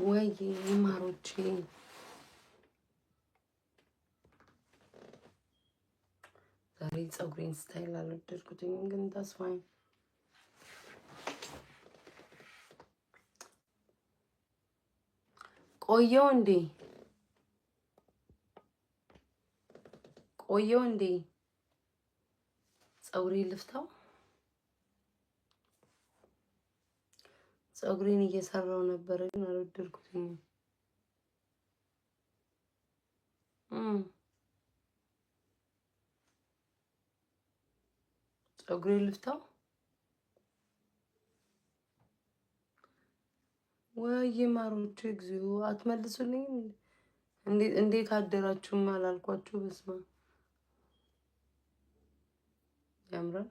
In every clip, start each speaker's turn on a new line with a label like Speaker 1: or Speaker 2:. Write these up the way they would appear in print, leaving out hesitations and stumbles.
Speaker 1: ወይ ማሮቼ፣ ዛሬ ፀጉሬን style አልወደድኩትኝም፣ ግን that's fine። ቆየው እንዴ? ቆየው እንዴ? ፀጉሬን ልፍታው? ፀጉሬን እየሰራው ነበረ፣ ግን አልወደድኩትኝም። ፀጉሬን ልፍታው? ወይ ማሮቼ፣ እግዚኦ አትመልሱልኝም? እንዴት አደራችሁም አላልኳችሁ? በስመ አብ ያምራል።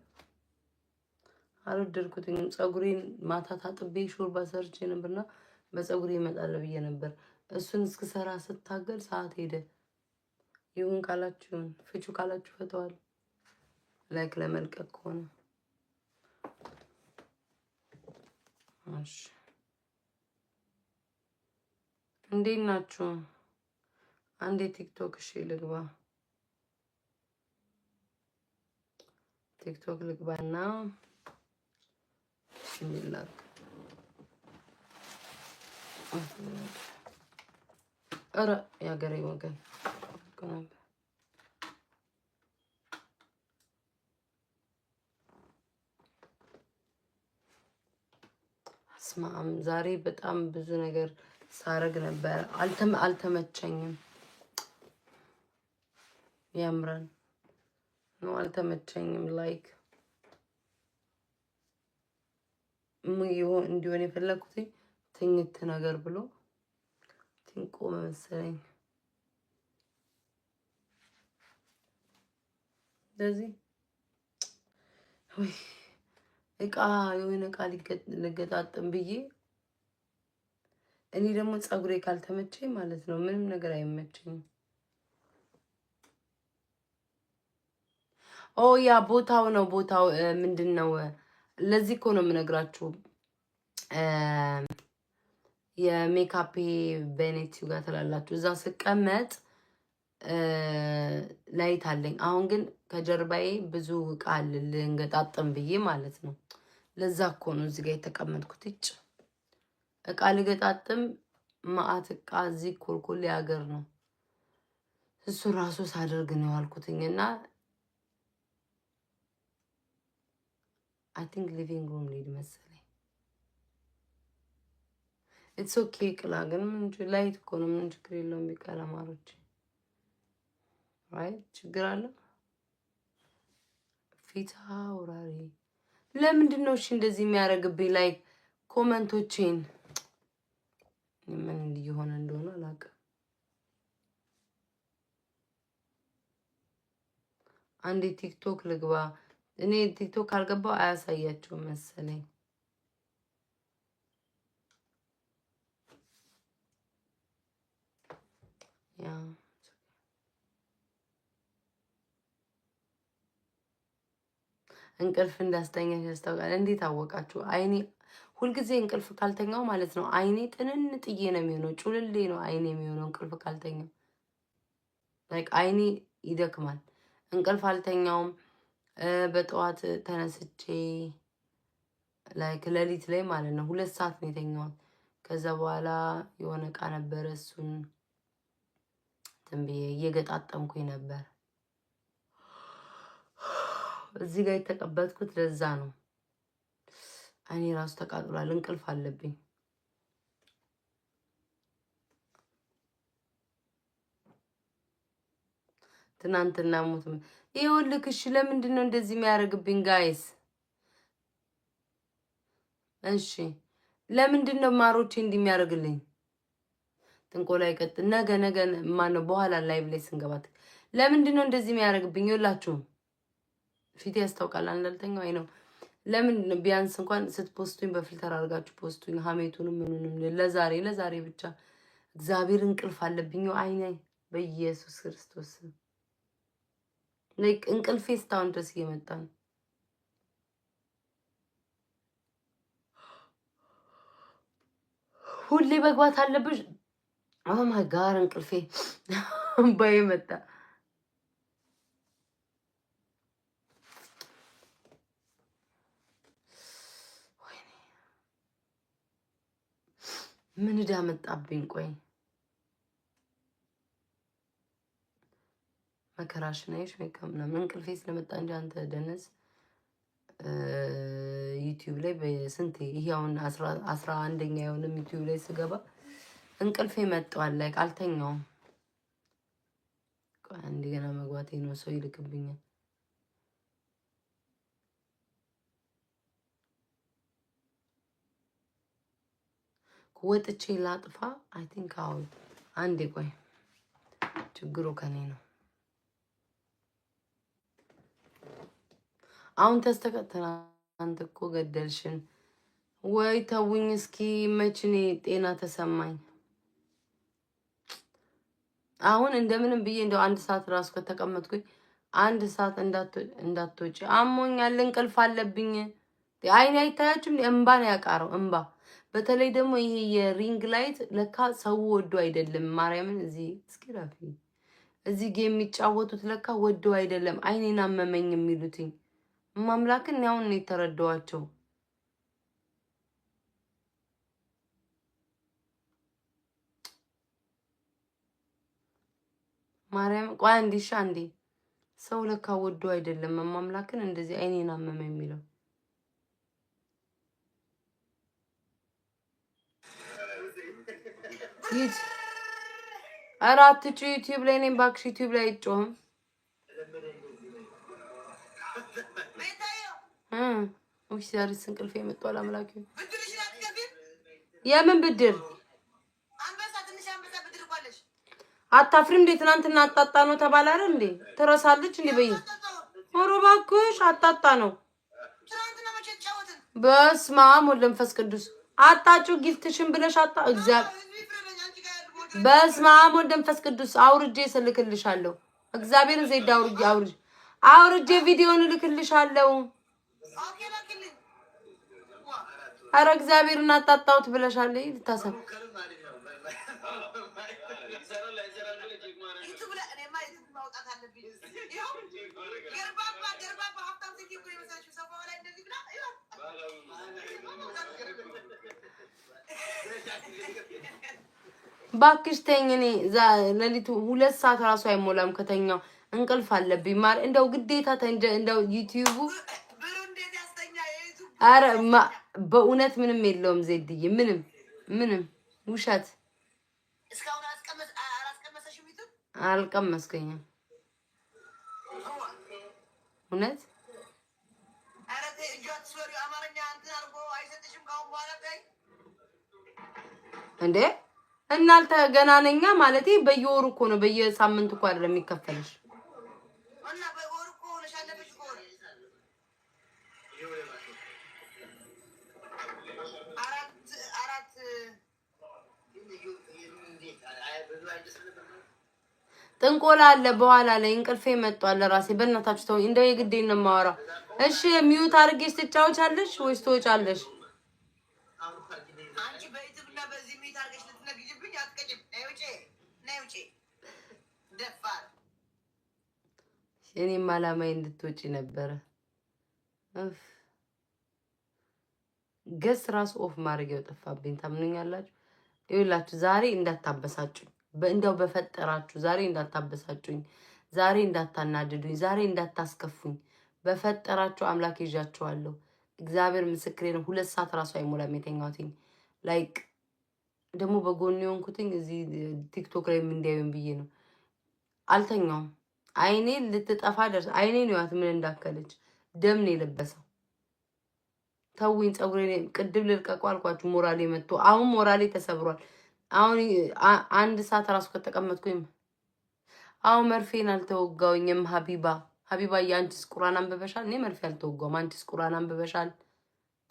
Speaker 1: አልወደድኩትኝም። ፀጉሬን ማታ ታጥቤ ሾርባ ሰርቼ ነበርና በፀጉሬ እመጣለሁ ብዬ ነበር። እሱን እስክሰራ ስታገል ሰዓት ሄደ። ይሁን ካላችሁ ይሁን፣ ፍቹ ካላችሁ ፈተዋል። Like ለመልቀቅ ከሆነ እሺ። እንዴት ናችሁ? አንዴ ቲክቶክ እሺ ልግባ፣ ቲክቶክ ልግባና እንዴት ላድርግ? ኧረ የሀገሬ ወገን ስማም፣ ዛሬ በጣም ብዙ ነገር ሳረግ ነበር። አልተመቸኝም። ያምራል ነው፣ አልተመቸኝም። Like እንዲሆን የፈለግኩት ትኝት ነገር ብሎ ትንቆ መሰለኝ። እንደዚህ እቃ የሆነ እቃ ልገጣጥም ብዬ፣ እኔ ደግሞ ፀጉሬ ካልተመቸኝ ማለት ነው ምንም ነገር አይመቸኝም። Oh yeah፣ ቦታው ነው፣ ቦታው ምንድን ነው? ለዚህ እኮ ነው የምነግራችሁ። የሜካፔ ቤኔቲው ጋር ትላላችሁ። እዛ ስቀመጥ light አለኝ። አሁን ግን ከጀርባዬ ብዙ እቃ ልንገጣጥም ብዬ ማለት ነው። ለዛ እኮ ነው እዚህ ጋር የተቀመጥኩት። ይጭ እቃ ልገጣጥም ማአት እቃ እዚህ ኮልኮሌ ሀገር ነው። እሱ ራሱ ሳደርግ ነው ያልኩትኝ እና I think living room ልሂድ መሰለኝ። It's okay። ቅላ ግን ምን light እኮ ነው፣ ምን ችግር የለውም። ቢቀላ ማሮች፣ right፣ ችግር አለ? ፊት አውራሪ ለምንድን ነው እሺ እንደዚህ የሚያደርግብኝ? Like comment ኦቼን ምን እየሆነ እንደሆነ አላውቅም። አንዴ ቲክቶክ ልግባ። እኔ ቲክቶክ ካልገባው አያሳያቸውም መሰለኝ። Yeah፣ እንቅልፍ እንዳስተኛሽ ያስታውቃል። እንዴት አወቃችሁ? አይኔ ሁልጊዜ እንቅልፍ ካልተኛው ማለት ነው አይኔ ጥንን ጥዬ ነው የሚሆነው። ጩልሌ ነው አይኔ የሚሆነው እንቅልፍ ካልተኛው። Like አይኔ ይደክማል። እንቅልፍ አልተኛውም። በጠዋት ተነስቼ like ሌሊት ላይ ማለት ነው 2 ሰዓት ነው የተኛሁት። ከዛ በኋላ የሆነ እቃ ነበረ፣ እሱን እንትን ብዬ እየገጣጠምኩኝ ነበር። እዚህ ጋር የተቀበጥኩት ለዛ ነው። አይኔ ራሱ ተቃጥሏል። እንቅልፍ አለብኝ። ትናንትና ሞት ይኸውልህ። እሺ ለምንድን ነው እንደዚህ የሚያደርግብኝ guys? እሺ ለምንድን ነው ማሮቼ እንዲህ የሚያደርግልኝ? ጥንቆላ ይቀጥል። ነገ ነገ ማነው በኋላ live ላይ ስንገባት ለምንድን ነው እንደዚህ የሚያደርግብኝ? ይኸውላችሁም ፊት ያስታውቃል። አንዳልተኛው አይ ነው። ለምንድን ነው? ቢያንስ እንኳን ስት post ኡኝ በ filter አድርጋችሁ post ኡኝ። ሀሜቱንም ምኑንም ለዛሬ ለዛሬ ብቻ እግዚአብሔር እንቅልፍ አለብኝ። አይኔ በኢየሱስ ክርስቶስ like እንቅልፌ እስካሁን ድረስ እየመጣ ነው። ሁሌ መግባት አለብሽ። Oh my God፣ እንቅልፌ እምባዬ መጣ። ምን ዕዳ መጣብኝ? ቆይ መከራሽን አይሽ ሜካፕ ምናምን እንቅልፌ ስለመጣ እንጂ አንተ ደነዝ ዩቲዩብ ላይ በስንት ይሄ አሁን 11ኛ የሆነም ዩቲዩብ ላይ ስገባ እንቅልፌ መጥቷል። ላይ አልተኛውም። ቆይ አንዴ ገና መግባቴ ነው። ሰው ይልክብኛል። ወጥቼ ላጥፋ። I think አሁን አንዴ ቆይ፣ ችግሩ ከኔ ነው። አሁን ተስተካከለ። አንተ እኮ ገደልሽን። ወይ ተውኝ እስኪ። መች እኔ ጤና ተሰማኝ። አሁን እንደምንም ብዬ እንደው አንድ ሰዓት ራሱ ከተቀመጥኩኝ አንድ ሰዓት እንዳትወጪ አሞኛል፣ እንቅልፍ አለብኝ። አይኔ አይታያችሁም? እምባ ነው ያቃረው፣ እምባ። በተለይ ደግሞ ይሄ የ ring light ለካ ሰው ወዶ አይደለም። ማርያምን እዚህ እስኪ ራፊ እዚህ game የሚጫወቱት ለካ ወዶ አይደለም። አይኔን አመመኝ የሚሉትኝ ማምላክን አሁን ነው የተረዳኋቸው። ማርያም ቆይ አንዴ እሺ፣ አንዴ ሰው ለካ ወዶ አይደለም ማምላክን እንደዚህ አይኔን አመመ የሚለው። ይት ኧረ አትጩ ዩቲዩብ ላይ እኔም እባክሽ ዩቲዩብ ላይ አይጮህም። ውይ ዛሬስ እንቅልፌ መጥቷል። አምላኬ የምን ብድር አታፍሪም እንዴ? ትናንትና አጣጣ ነው ተባለ አይደል እንዴ? ትረሳለች እንዴ? በይ ኧረ እባክሽ አጣጣ ነው። በስመ አብ ወወልድ ወመንፈስ ቅዱስ። አጣጩ gift ሽን ብለሽ አጣ እግዚአብሔር። በስመ አብ ወወልድ ወመንፈስ ቅዱስ። አውርጄ ስልክልሻለሁ። እግዚአብሔርን ዜድ አውርጄ አውርጄ አውርጄ ቪዲዮን እልክልሻለሁ። አረ እግዚአብሔርን አጣጣሁት ብለሻል። ልታሰብ ባክሽ ተይኝ። እኔ ሌሊቱ 2 ሰዓት ራሱ አይሞላም ከተኛው እንቅልፍ አለብኝ። ማለት እንደው ግዴታ ተንጀ እንደው ዩቲዩቡ አረ በእውነት ምንም የለውም ዜድዬ፣ ምንም ምንም ውሸት አልቀመስከኝም። እውነት እንዴ እናልተ ገና ነኛ ማለቴ በየወሩ እኮ ነው፣ በየሳምንቱ እኮ አይደለም የሚከፈልሽ። ጥንቆላ አለ በኋላ ላይ እንቅልፌ መጥቷል። ለራሴ በእናታችሁ ተው፣ እንደው የግዴን ነው የማወራው። እሺ mute አድርጌሽ ትጫወቻለሽ ወይስ ትወጫለሽ? እኔም አላማዬ እንድትወጪ ነበረ። ገስ ራሱ off ማድረጊያው ጠፋብኝ። ታምኑኛላችሁ? ይኸውላችሁ ዛሬ እንዳታበሳጩኝ፣ እንደው በፈጠራችሁ ዛሬ እንዳታበሳጩኝ፣ ዛሬ እንዳታናድዱኝ፣ ዛሬ እንዳታስከፉኝ በፈጠራችሁ አምላክ ይዣችኋለሁ። እግዚአብሔር ምስክሬ ነው። 2 ሰዓት ራሱ አይሞላም የተኛሁትኝ። Like ደግሞ በጎን የሆንኩትኝ እዚህ ቲክቶክ ላይ እንዲያዩን ብዬ ነው። አልተኛውም። አይኔ ልትጠፋ ደርስ አይኔ ነው ያት ምን እንዳከለች ደም ነው የለበሰው። ተውኝ፣ ፀጉሬ ቅድም ልልቀቁ አልኳችሁ። ሞራሌ መጥቶ አሁን ሞራሌ ተሰብሯል። አሁን አንድ ሰዓት ራሱ ከተቀመጥኩኝ አሁን መርፌን አልተወጋውኝም። ሀቢባ ሀቢባ፣ የአንቺስ ቁራን አንብበሻል? እኔ መርፌ አልተወጋውም። አንቺስ ቁራን አንብበሻል?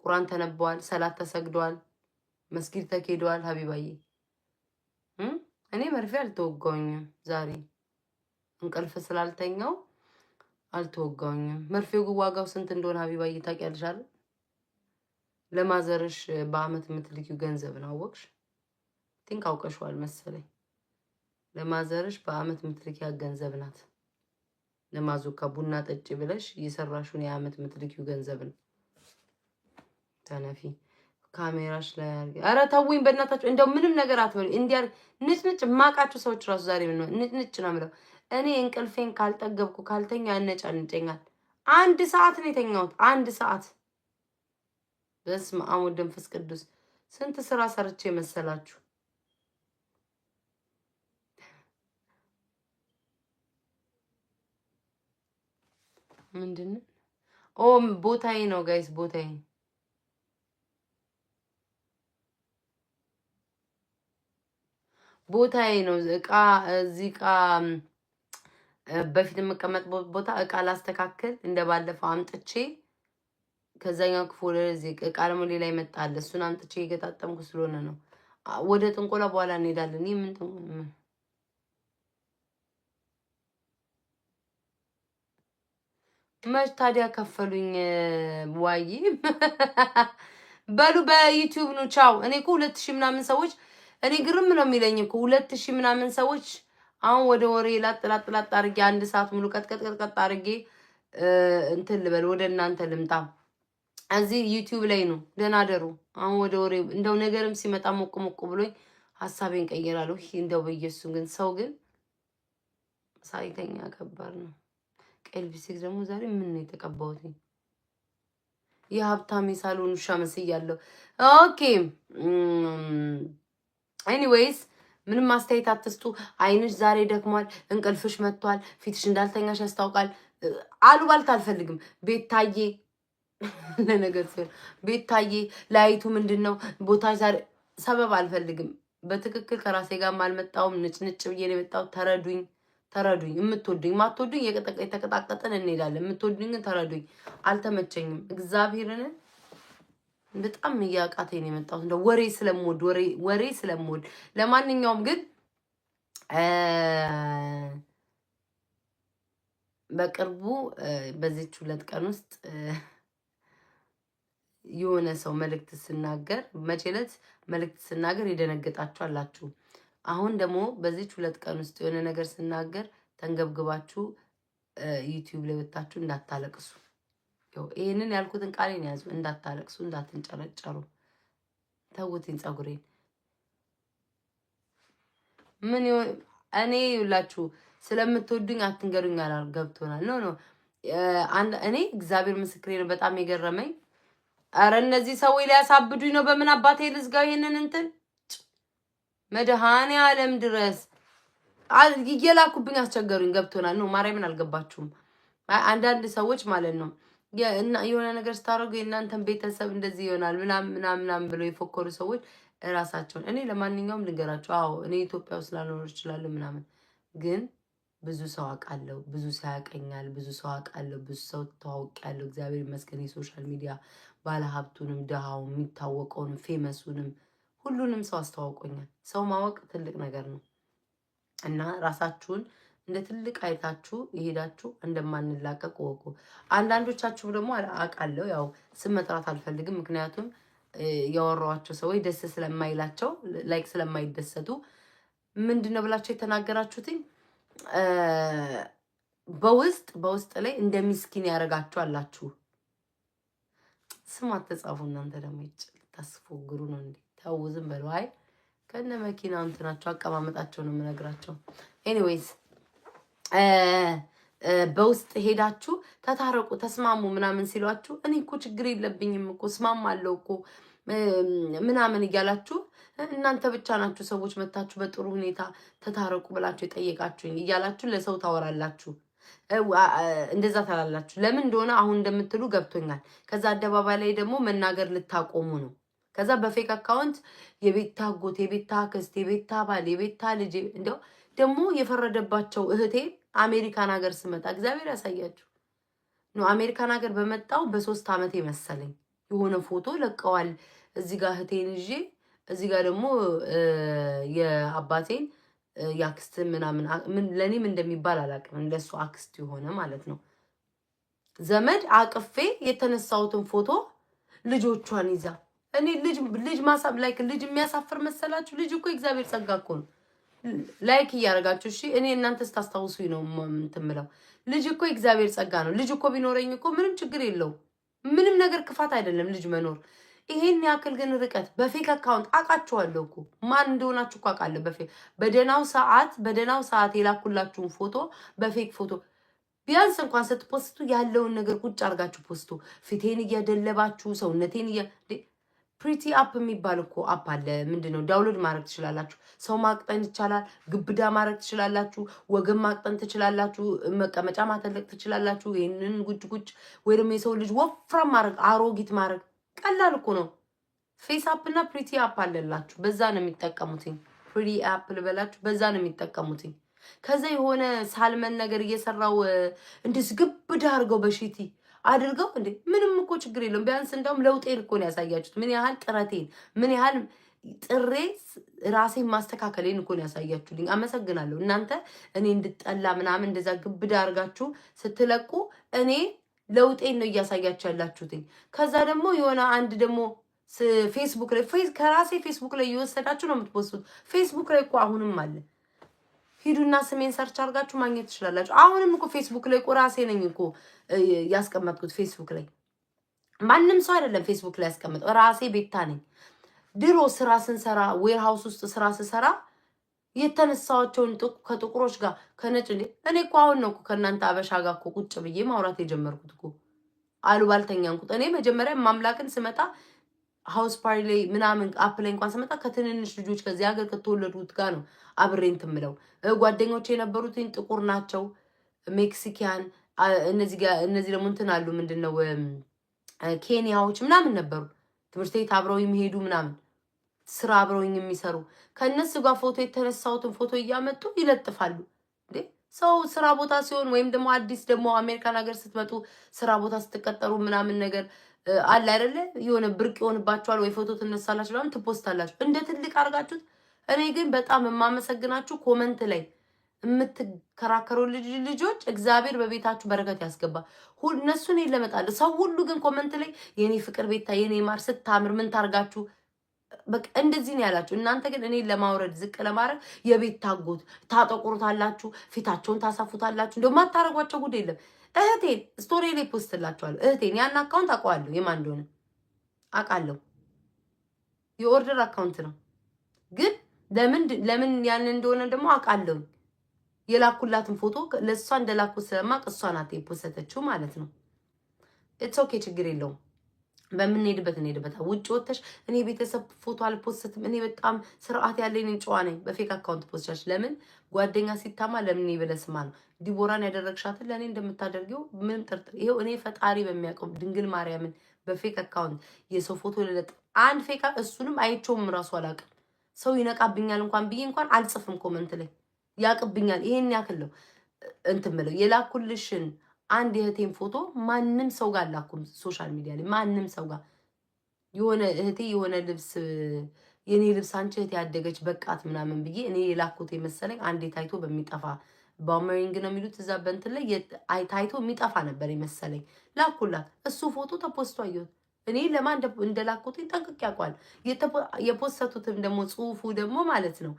Speaker 1: ቁራን ተነበዋል፣ ሰላት ተሰግደዋል፣ መስጊድ ተኬደዋል። ሀቢባዬ እኔ መርፌ አልተወጋውኝም። ዛሬ እንቅልፍ ስላልተኛው አልተወጋውኝም። መርፌው ግን ዋጋው ስንት እንደሆነ ሀቢባዬ ታውቂያለሽ አይደል? ለማዘርሽ በአመት የምትልኪው ገንዘብ ነው። አወቅሽ? Think አውቀሽዋል መሰለኝ። ለማዘርሽ በአመት ምትልኪያ ገንዘብ ናት። ለማዞካ ቡና ጠጪ ብለሽ የሰራሽውን የአመት ምትልኪው ገንዘብ ነው። ተነፊ ካሜራሽ ላይ አድርጊ። ኧረ ተውኝ በእናታችሁ፣ እንደው ምንም ነገር አትበሉ። እንዲያ ንጭንጭ የማውቃቸው ሰዎች ራሱ ዛሬ ምን ንጭንጭ ነው የምለው። እኔ እንቅልፌን ካልጠገብኩ ካልተኛ ያነጫንጨኛል። 1 ሰዓት ነው የተኛሁት፣ 1 ሰዓት። በስመ አብ ወወልድ ወመንፈስ ቅዱስ። ስንት ስራ ሰርቼ መሰላችሁ? ምንድን ነው? ኦ ቦታዬ ነው guys፣ ቦታዬ ቦታዬ ነው። እቃ እዚህ እቃ በፊት የምቀመጥ ቦታ እቃ ላስተካክል እንደ ባለፈው አምጥቼ ከዛኛው ክፍል ወደዚህ እቃ ደግሞ ሌላ ይመጣል። እሱን አምጥቼ የገጣጠምኩ ስለሆነ ነው። ወደ ጥንቆላ በኋላ እንሄዳለን። ይህ ምን መች ታዲያ ከፈሉኝ? ዋይ በሉ በ YouTube ነው። ቻው። እኔ እኮ 2000 ምናምን ሰዎች፣ እኔ ግርም ነው የሚለኝ እኮ 2000 ምናምን ሰዎች። አሁን ወደ ወሬ ላጥ ላጥ ላጥ አድርጌ 1 ሰዓት ሙሉ ቀጥቀጥ ቀጥቀጥ አድርጌ እንትን ልበል፣ ወደ እናንተ ልምጣ። እዚህ YouTube ላይ ነው። ደህና ደሩ። አሁን ወደ ወሬ እንደው ነገርም ሲመጣ ሞቅ ሞቅ ብሎኝ ሀሳቤን ቀይራለሁ። እንደው በኢየሱስ ግን ሰው ግን ሳይተኛ ከባድ ነው። ቀይ ሊፕስቲክ ደግሞ ዛሬ ምን ነው የተቀባሁት? የሀብታም የሳሎን ውሻ መስያለሁ። Okay, anyways ምንም አስተያየት አትስጡ። አይንሽ ዛሬ ደክሟል፣ እንቅልፍሽ መጥቷል፣ ፊትሽ እንዳልተኛሽ ያስታውቃል። አሉባልታ አልፈልግም። ቤታዬ ለነገር ሲሆን ቤታዬ light ኡ ምንድን ነው ቦታ ዛሬ ሰበብ አልፈልግም። በትክክል ከራሴ ጋር አልመጣሁም። ንጭንጭ ብዬ ነው የመጣሁት። ተረዱኝ፣ ተረዱኝ። የምትወዱኝ ማትወዱኝ የተቀጣቀጠን እንሄዳለን። የምትወዱኝ ግን ተረዱኝ። አልተመቸኝም። እግዚአብሔርን በጣም እያቃተኝ ነው የመጣሁት። እንደ ወሬ ስለምወድ፣ ወሬ ወሬ ስለምወድ። ለማንኛውም ግን በቅርቡ በዚች 2 ቀን ውስጥ የሆነ ሰው መልእክት ስናገር፣ መቼ ዕለት መልእክት ስናገር የደነገጣችሁ አላችሁ። አሁን ደግሞ በዚች 2 ቀን ውስጥ የሆነ ነገር ስናገር ተንገብግባችሁ YouTube ላይ ወጥታችሁ እንዳታለቅሱ። ይህንን ያልኩትን ቃሌን ያዙ። እንዳታለቅሱ፣ እንዳትንጨረጨሩ። ተውትኝ ፀጉሬን ምን እኔ ይውላችሁ ስለምትወዱኝ አትንገሩኝ አላል ገብቶናል። No, no፣ እኔ እግዚአብሔር ምስክሬ ነው። በጣም የገረመኝ፣ አረ እነዚህ ሰዎች ሊያሳብዱኝ ነው። በምን አባቴ ልዝጋው ይሄንን እንትን? መድኃኔ ዓለም ድረስ እየላኩብኝ አስቸገሩኝ። ገብቶናል ነው። ማርያምን አልገባችሁም። አንዳንድ ሰዎች ማለት ነው የሆነ ነገር ስታደርጉ የእናንተን ቤተሰብ እንደዚህ ይሆናል ምናምን ምናምን ምናምን ብለው የፎከሩ ሰዎች እራሳቸውን። እኔ ለማንኛውም ልንገራቸው። አዎ እኔ ኢትዮጵያ ውስጥ ላልኖር እችላለሁ ምናምን፣ ግን ብዙ ሰው አውቃለሁ። ብዙ ሰው ያውቀኛል። ብዙ ሰው አውቃለሁ። ብዙ ሰው ተዋውቄያለሁ። እግዚአብሔር ይመስገን የ social media ባለሀብቱንም፣ ድሃውን፣ የሚታወቀውንም፣ famous ኡንም ሁሉንም ሰው አስተዋውቆኛል። ሰው ማወቅ ትልቅ ነገር ነው እና ራሳችሁን እንደ ትልቅ አይታችሁ የሄዳችሁ እንደማንላቀቅ ወቁ። አንዳንዶቻችሁ ደግሞ አውቃለሁ፣ ያው ስም መጥራት አልፈልግም፣ ምክንያቱም ያወራኋቸው ሰዎች ደስ ስለማይላቸው፣ like ስለማይደሰቱ፣ ምንድን ነው ብላችሁ የተናገራችሁትኝ በውስጥ በውስጥ ላይ እንደ ሚስኪን ያደረጋችሁ አላችሁ። ስም አትጻፉ እናንተ ደግሞ ይጭ ልታስፎግሩ ነው እንዴ? ተው ዝም በሉ። አይ ከነ መኪናው እንትናቸው አቀማመጣቸው ነው የምነግራቸው። Anyways በውስጥ ሄዳችሁ ተታረቁ፣ ተስማሙ ምናምን ሲሏችሁ እኔ እኮ ችግር የለብኝም እኮ እስማማለሁ እኮ ምናምን እያላችሁ፣ እናንተ ብቻ ናችሁ ሰዎች መታችሁ በጥሩ ሁኔታ ተታረቁ ብላችሁ የጠየቃችሁኝ እያላችሁ ለሰው ታወራላችሁ። እንደዛ ታላላችሁ። ለምን እንደሆነ አሁን እንደምትሉ ገብቶኛል። ከዛ አደባባይ ላይ ደግሞ መናገር ልታቆሙ ነው። ከዛ በ fake account የቤታ አጎት፣ የቤታ አክስት፣ የቤታ ባል፣ የቤታ ልጅ፣ እንደው ደግሞ የፈረደባቸው እህቴ አሜሪካን ሀገር ስመጣ፣ እግዚአብሔር ያሳያችሁ ነው። አሜሪካን ሀገር በመጣው በ3 ዓመቴ መሰለኝ የሆነ ፎቶ ለቀዋል። እዚህ ጋር እህቴን ይዤ እዚህ ጋር ደግሞ የአባቴን የአክስት ምናምን፣ ለእኔም እንደሚባል አላውቅም። እንደሱ አክስት የሆነ ማለት ነው ዘመድ አቅፌ የተነሳሁትን ፎቶ ልጆቿን ይዛ እኔ ልጅ ማሳብ like ልጅ የሚያሳፍር መሰላችሁ? ልጅ እኮ የእግዚአብሔር ጸጋ እኮ ነው። Like እያደረጋችሁ እሺ። እኔ እናንተ ስታስታውሱኝ ነው እንትን የምለው። ልጅ እኮ የእግዚአብሔር ጸጋ ነው። ልጅ እኮ ቢኖረኝ እኮ ምንም ችግር የለውም። ምንም ነገር ክፋት አይደለም ልጅ መኖር። ይሄን ያክል ግን ርቀት በ fake account አውቃችኋለሁ እኮ፣ ማን እንደሆናችሁ እኮ አውቃለሁ። በ fake በደህናው ሰዓት የላኩላችሁን ፎቶ በ fake ፎቶ ቢያንስ እንኳን ስት post ቱ ያለውን ነገር ቁጭ አድርጋችሁ post ቱ። ፊቴን እያደለባችሁ ሰውነቴን Pretty app የሚባል እኮ app አለ። ምንድን ነው? Download ማድረግ ትችላላችሁ። ሰው ማቅጠን ይቻላል። ግብዳ ማድረግ ትችላላችሁ። ወገን ማቅጠን ትችላላችሁ። መቀመጫ ማተለቅ ትችላላችሁ። ይህንን ጉጭ ጉጭ ወይ ደግሞ የሰው ልጅ ወፍራም ማድረግ፣ አሮጊት ማድረግ ቀላል እኮ ነው። Face app እና Pretty app አለላችሁ። በዛ ነው የሚጠቀሙትኝ። Pretty app ልበላችሁ፣ በዛ ነው የሚጠቀሙትኝ። ከዛ የሆነ salmon ነገር እየሰራው እንደዚህ ግብዳ አድርገው በሺቲ አድርገው እንዴ፣ ምንም እኮ ችግር የለውም። ቢያንስ እንደውም ለውጤን እኮ ነው ያሳያችሁት። ምን ያህል ጥረቴን፣ ምን ያህል ጥሬ ራሴን ማስተካከሌን እኮ ነው ያሳያችሁልኝ። አመሰግናለሁ። እናንተ እኔ እንድጠላ ምናምን እንደዛ ግብዳ አድርጋችሁ ስትለቁ እኔ ለውጤን ነው እያሳያችሁ ያላችሁትኝ። ከዛ ደግሞ የሆነ አንድ ደግሞ ፌስቡክ ላይ፣ ከራሴ ፌስቡክ ላይ እየወሰዳችሁ ነው የምት post ቱት። ፌስቡክ ላይ እኮ አሁንም አለ። ሂዱና ስሜን search አድርጋችሁ ማግኘት ትችላላችሁ። አሁንም እኮ ፌስቡክ ላይ እኮ ራሴ ነኝ እኮ ያስቀመጥኩት። ፌስቡክ ላይ ማንም ሰው አይደለም ፌስቡክ ላይ ያስቀመጠው፣ ራሴ ቤታ ነኝ። ድሮ ስራ ስንሰራ፣ warehouse ውስጥ ስራ ስሰራ የተነሳኋቸውን ከጥቁሮች ጋር፣ ከነጭ፣ እንዴ እኔ እኮ አሁን ነው እኮ ከእናንተ አበሻ ጋር እኮ ቁጭ ብዬ ማውራት የጀመርኩት እኮ። አሉባልተኛ እንኩት። እኔ መጀመሪያ ማምላክን ስመጣ house party ላይ ምናምን app ላይ እንኳን ስመጣ ከትንንሽ ልጆች፣ ከዚህ ሀገር ከተወለዱት ጋር ነው አብሬ እንትን ምለው። ጓደኞቼ የነበሩትን ጥቁር ናቸው፣ Mexican፣ እነዚህ ደግሞ እንትን አሉ፣ ምንድን ነው፣ ኬንያዎች ምናምን ነበሩ። ትምህርት ቤት አብረው የሚሄዱ ምናምን፣ ስራ አብረውኝ የሚሰሩ፣ ከእነሱ ጋር ፎቶ የተነሳሁትን ፎቶ እያመጡ ይለጥፋሉ። እንዴ ሰው ስራ ቦታ ሲሆን ወይም ደግሞ አዲስ ደግሞ አሜሪካን ሀገር ስትመጡ ስራ ቦታ ስትቀጠሩ ምናምን ነገር አለ አይደለ? የሆነ ብርቅ ይሆንባችኋል ወይ ፎቶ ትነሳላችሁ ምናምን ት post ታላችሁ እንደ ትልቅ አድርጋችሁት። እኔ ግን በጣም የማመሰግናችሁ comment ላይ የምትከራከሩ ልጆች እግዚአብሔር በቤታችሁ በረከት ያስገባ። እነሱን ለመጣል ሰው ሁሉ ግን comment ላይ የኔ ፍቅር ቤታ፣ የኔ ማር፣ ስታምር፣ ምን ታርጋችሁ፣ በቃ እንደዚህ ነው ያላችሁ። እናንተ ግን እኔን ለማውረድ፣ ዝቅ ለማድረግ የቤት ታጎት ታጠቁሩታላችሁ፣ ፊታቸውን ታሳፉታላችሁ። እንደው ማታረጓቸው ጉድ የለም። እህቴን story ላይ post ላችኋለሁ። እህቴን ያን account አውቀዋለሁ፣ የማን እንደሆነ አውቃለሁ። የ order account ነው፣ ግን ለምን ያን እንደሆነ ደግሞ አውቃለሁ። የላኩላትን ፎቶ ለእሷ እንደላኩት ስለማቅ እሷ ናት የ post ተችው ማለት ነው። It's okay፣ ችግር የለውም። በምንሄድበት እንሄድበታል። ውጭ ወተሽ እኔ ቤተሰብ ፎቶ አል post ም፣ እኔ በጣም ስርዓት ያለኝ ጨዋ ነኝ። በ fake account post ቻች። ለምን? ጓደኛ ሲታማ ለምን ብለህ ስማ ነው። ዲቦራን ያደረግሻትን ለእኔ እንደምታደርጊው ምንም ጥርጥር፣ ይኸው እኔ ፈጣሪ በሚያውቀው ድንግል ማርያምን በ fake account የሰው ፎቶ ልለጥ አንድ fake እሱንም አይቼውም እራሱ አላውቅም። ሰው ይነቃብኛል እንኳን ብዬ እንኳን አልጽፍም፣ comment ላይ ያቅብኛል። ይሄን ያክል ነው እንትን ምለው። የላኩልሽን አንድ የእህቴን ፎቶ ማንም ሰው ጋር አላኩም። Social media ላይ ማንም ሰው ጋር የሆነ እህቴ የሆነ ልብስ፣ የኔ ልብስ አንቺ እህቴ ያደገች በቃት ምናምን ብዬ እኔ የላኩት የመሰለኝ አንዴ ታይቶ በሚጠፋ boomerang ነው የሚሉት፣ እዛ በእንትን ላይ ታይቶ የሚጠፋ ነበር የመሰለኝ። ላኩላት። እሱ ፎቶ ተ post ቶ አየሁት። እኔ ለማን እንደላኩትኝ ጠንቅቄ ያውቋል። የ post ቱትም ደግሞ ጽሁፉ ደግሞ ማለት ነው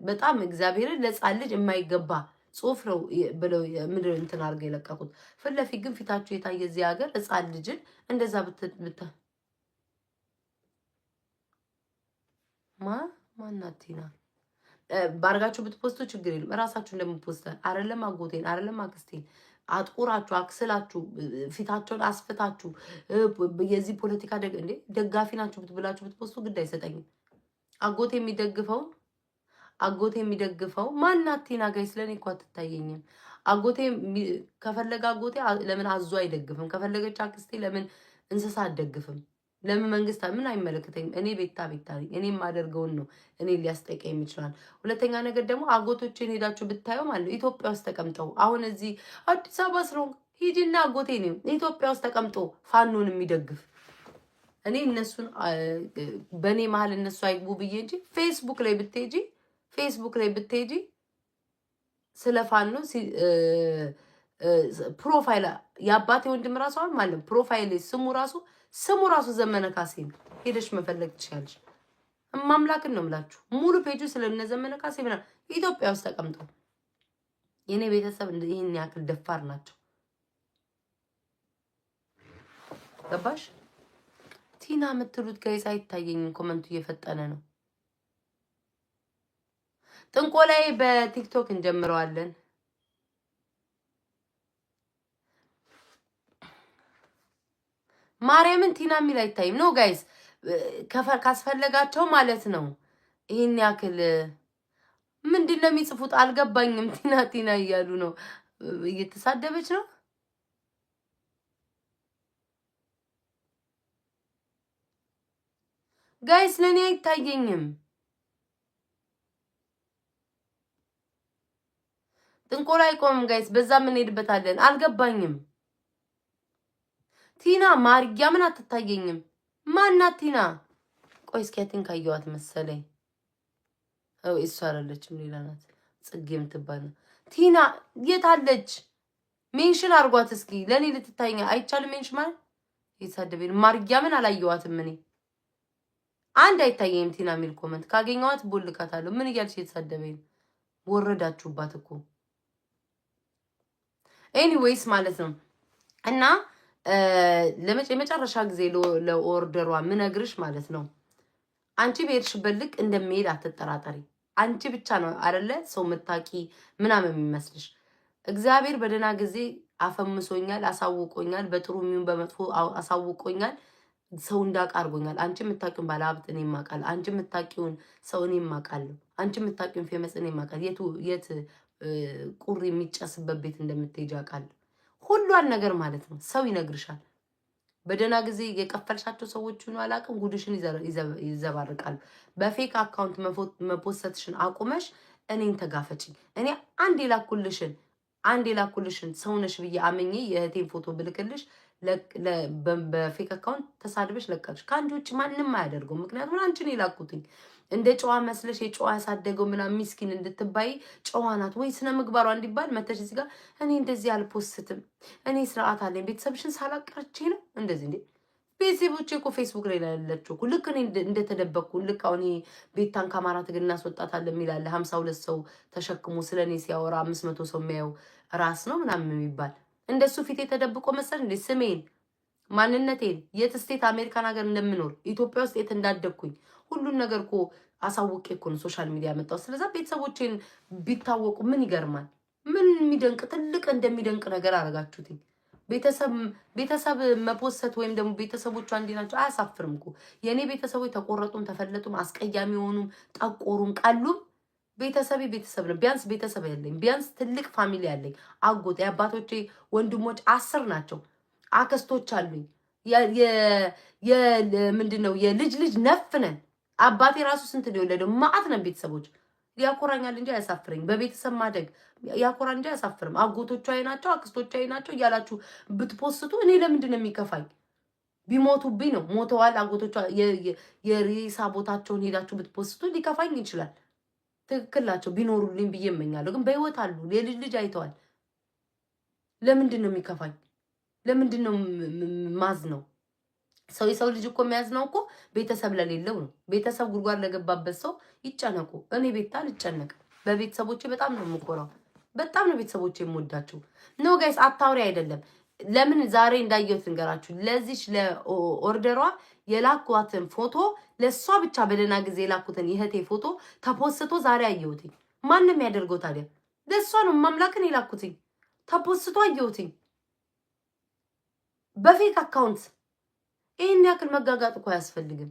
Speaker 1: በጣም እግዚአብሔርን ለሕፃን ልጅ የማይገባ ጽሁፍ ነው ብለው ምንድን እንትን አድርገው የለቀቁት። ፊት ለፊት ግን ፊታቸው የታየ እዚህ ሀገር ሕፃን ልጅን እንደዛ ብት ማ ማናት ቲና ባርጋችሁ ብት post ቱ ችግር የለም። እራሳችሁ እንደም post አይደለም አጎቴን አይደለም አክስቴን አጥቁራችሁ፣ አክስላችሁ፣ ፊታቸውን አስፍታችሁ የዚህ ፖለቲካ እንዴ ደጋፊ ናችሁ ብትብላችሁ ብት post ቱ ግድ አይሰጠኝም። አጎቴ የሚደግፈው ማናት ቲና? Guys፣ ለእኔ እኮ አትታየኝም። አጎቴ ከፈለገ አጎቴ ለምን አዞ አይደግፍም? ከፈለገች አክስቴ ለምን እንስሳ አትደግፍም? ለምን መንግስት ምን አይመለከተኝም። እኔ ቤታ ቤታ ነኝ። እኔ የማደርገውን ነው እኔ ሊያስጠይቀኝ ይችላል። ሁለተኛ ነገር ደግሞ አጎቶችን ሄዳችሁ ብታየው ማለት ነው ኢትዮጵያ ውስጥ ተቀምጠው፣ አሁን እዚህ አዲስ አበባ ስለሆንክ ሂጂና አጎቴ ነው ኢትዮጵያ ውስጥ ተቀምጦ ፋኖን የሚደግፍ። እኔ እነሱን በእኔ መሀል እነሱ አይግቡ ብዬ እንጂ ፌስቡክ ላይ ብትሄጂ ስለ ፋኖ Profile የአባቴ ወንድም ራሱ አሁን ማለት profile ስሙ ራሱ ዘመነ ካሴ ነው። ሄደሽ መፈለግ ትችያለሽ። እማምላክን ነው የምላችሁ። ሙሉ ፔጁ ስለነ ዘመነ ካሴ ምናምን ኢትዮጵያ ውስጥ ተቀምጠው የኔ ቤተሰብ ይህን ያክል ደፋር ናቸው። ገባሽ? ቲና የምትሉት guys አይታየኝም። Comment ኡ እየፈጠነ ነው። ጥንቆላይ በቲክቶክ እንጀምረዋለን። ማርያምን ቲና የሚል አይታይም። No guys፣ ካስፈለጋቸው ማለት ነው። ይህን ያክል ምንድን ነው የሚጽፉት? አልገባኝም። ቲና ቲና እያሉ ነው። እየተሳደበች ነው። Guys፣ ለእኔ አይታየኝም። ጥንቆላ አይቆምም guys፣ በዛ እንሄድበታለን። አልገባኝም። ቲና ማርያምን አትታየኝም። ማናት ቲና? ቆይ እስኪ I think አየኋት መሰለኝ። እሷ አይደለችም፣ ሌላ ናት። ጽጌ የምትባል ነው። ቲና የት አለች? Mention አድርጓት እስኪ ለእኔ ልትታየኝ አይቻልም። Mention ማለት የተሳደበ ማርያምን አላየኋትም እኔ አንድ አይታየኝም። ቲና የሚል comment ካገኘኋት ቦልካታለሁ። ምን እያልሽ የተሳደበኝ ነው? ወረዳችሁባት እኮ። Anyways ማለት ነው እና የመጨረሻ ጊዜ ለ order ሯ ምነግርሽ ማለት ነው፣ አንቺ በሄድሽበት ልክ እንደሚሄድ አትጠራጠሪ። አንቺ ብቻ ነው አይደለ ሰው ምታቂ ምናምን የሚመስልሽ። እግዚአብሔር በደህና ጊዜ አፈምሶኛል፣ አሳውቆኛል። በጥሩ የሚሆን በመጥፎ አሳውቆኛል። ሰው እንዳውቅ አድርጎኛል። አንቺ የምታውቂውን ባለሀብት እኔ አውቃለሁ። አንቺ የምታውቂውን ሰው እኔ አውቃለሁ። አንቺ የምታውቂውን famous እኔ አውቃለሁ። የቱ የት ቁር የሚጨስበት ቤት እንደምትሄጂ አውቃለሁ። ሁሏን ነገር ማለት ነው ሰው ይነግርሻል። በደህና ጊዜ የቀፈልሻቸው ሰዎች ሁኑ አላውቅም፣ ጉድሽን ይዘባርቃሉ። በ fake account መፖሰትሽን አቁመሽ እኔን ተጋፈጭኝ። እኔ አንድ የላኩልሽን ሰውነሽ ብዬ አምኜ የእህቴን ፎቶ ብልክልሽ በ fake account ተሳድበሽ ለቀቅሽ። ከአንቺ ውጭ ማንም አያደርገው። ምክንያቱም አንቺን የላኩትኝ እንደ ጨዋ መስለሽ የጨዋ ያሳደገው ምናምን ሚስኪን እንድትባይ፣ ጨዋ ናት ወይ ስነ ምግባሯ እንዲባል መተሽ እዚህ ጋር እኔ እንደዚህ አልፖስትም፣ እኔ ስርዓት አለኝ፣ ቤተሰብሽን ሳላቀርቼ ነው እንደዚህ። እንዴ፣ ቤተሰቦቼ እኮ ፌስቡክ ላይ ያለችው እኮ ልክ እኔ እንደተደበቅኩ፣ ልክ አሁን ይሄ ቤታን ከአማራ ትግል እናስወጣታለን የሚል አለ፣ 52 ሰው ተሸክሞ ስለ እኔ ሲያወራ 500 ሰው የሚያየው ራስ ነው ምናምን የሚባል፣ እንደሱ ፊቴ ተደብቆ መሰል እንዴ? ስሜን፣ ማንነቴን፣ የት state አሜሪካን ሀገር እንደምኖር፣ ኢትዮጵያ ውስጥ የት እንዳደግኩኝ ሁሉን ነገር እኮ አሳውቄ እኮ ነው social media ያመጣው። ስለዛ ቤተሰቦቼን ቢታወቁ ምን ይገርማል? ምን የሚደንቅ ትልቅ እንደሚደንቅ ነገር አደረጋችሁትኝ? ቤተሰብ መፖሰት ወይም ደግሞ ቤተሰቦቿ እንዲህ ናቸው አያሳፍርም እኮ። የእኔ ቤተሰቦች ተቆረጡም ተፈለጡም አስቀያሚ የሆኑም ጠቆሩም ቀሉም ቤተሰቤ ቤተሰብ ነው። ቢያንስ ቤተሰብ ያለኝ፣ ቢያንስ ትልቅ family ያለኝ፣ አጎት፣ የአባቶቼ ወንድሞች 10 ናቸው። አክስቶች አሉኝ። ምንድን ነው የልጅ ልጅ ነፍ ነን። አባቴ ራሱ ስንት ነው የወለደው? ማአት ነን ቤተሰቦች። ያኮራኛል እንጂ አያሳፍረኝ። በቤተሰብ ማደግ ያኮራ እንጂ አያሳፍርም። አጎቶቿ ናቸው አክስቶቿ ናቸው እያላችሁ ብትፖስቱ እኔ ለምንድን ነው የሚከፋኝ? ቢሞቱብኝ ነው፣ ሞተዋል። አጎቶቿ የሬሳ ቦታቸውን ሄዳችሁ ብትፖስቱ ሊከፋኝ ይችላል። ትክክል ናቸው። ቢኖሩልኝ ብዬ እመኛለሁ። ግን በህይወት አሉ። የልጅ ልጅ አይተዋል። ለምንድን ነው የሚከፋኝ? ለምንድን ነው ማዝ ነው? ሰው የሰው ልጅ እኮ የሚያዝነው እኮ ቤተሰብ ለሌለው ነው። ቤተሰብ ጉድጓድ ለገባበት ሰው ይጨነቁ። እኔ ቤታ አልጨነቅም። በቤተሰቦቼ በጣም ነው የምኮራው። በጣም ነው ቤተሰቦቼ የምወዳቸው። No guys፣ አታውሪ አይደለም። ለምን ዛሬ እንዳየሁት ልንገራችሁ። ለዚች ለ order ሯ የላኳትን ፎቶ፣ ለእሷ ብቻ በደህና ጊዜ የላኩትን የእህቴ ፎቶ ተፖስቶ ዛሬ አየሁትኝ። ማንም ያደርገው ታዲያ? ለእሷ ነው ማምላክን የላኩትኝ። ተፖስቶ አየሁትኝ በ fake account። ይህን ያክል መጋጋጥ እኮ አያስፈልግም።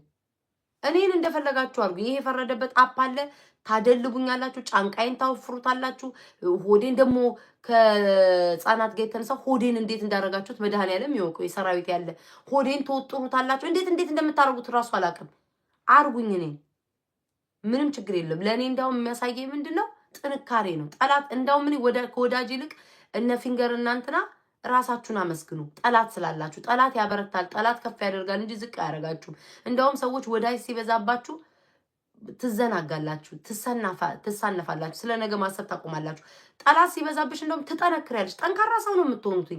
Speaker 1: እኔን እንደፈለጋችሁ አድርጉኝ። ይሄ የፈረደበት app አለ፣ ታደልቡኛላችሁ፣ ጫንቃይን ታወፍሩታላችሁ። ሆዴን ደግሞ ከህፃናት ጋር የተነሳ ሆዴን እንዴት እንዳደረጋችሁት መድኃኒዓለም ይወቀው። የሰራዊት ያለ ሆዴን ትወጥሩታላችሁ። እንዴት እንዴት እንደምታደርጉት እራሱ አላውቅም። አርጉኝ፣ እኔን ምንም ችግር የለም። ለእኔ እንዳውም የሚያሳየኝ ምንድን ነው? ጥንካሬ ነው። ጠላት እንዳውም እኔ ከወዳጅ ይልቅ እነ ፊንገር እናንትና ራሳችሁን አመስግኑ። ጠላት ስላላችሁ ጠላት ያበረታል፣ ጠላት ከፍ ያደርጋል እንጂ ዝቅ አያደርጋችሁም። እንደውም ሰዎች ወዳጅ ሲበዛባችሁ ትዘናጋላችሁ፣ ትሳነፋላችሁ፣ ስለ ነገ ማሰብ ታቆማላችሁ። ጠላት ሲበዛብሽ እንደውም ትጠነክሪያለሽ። ጠንካራ ሰው ነው የምትሆኑት።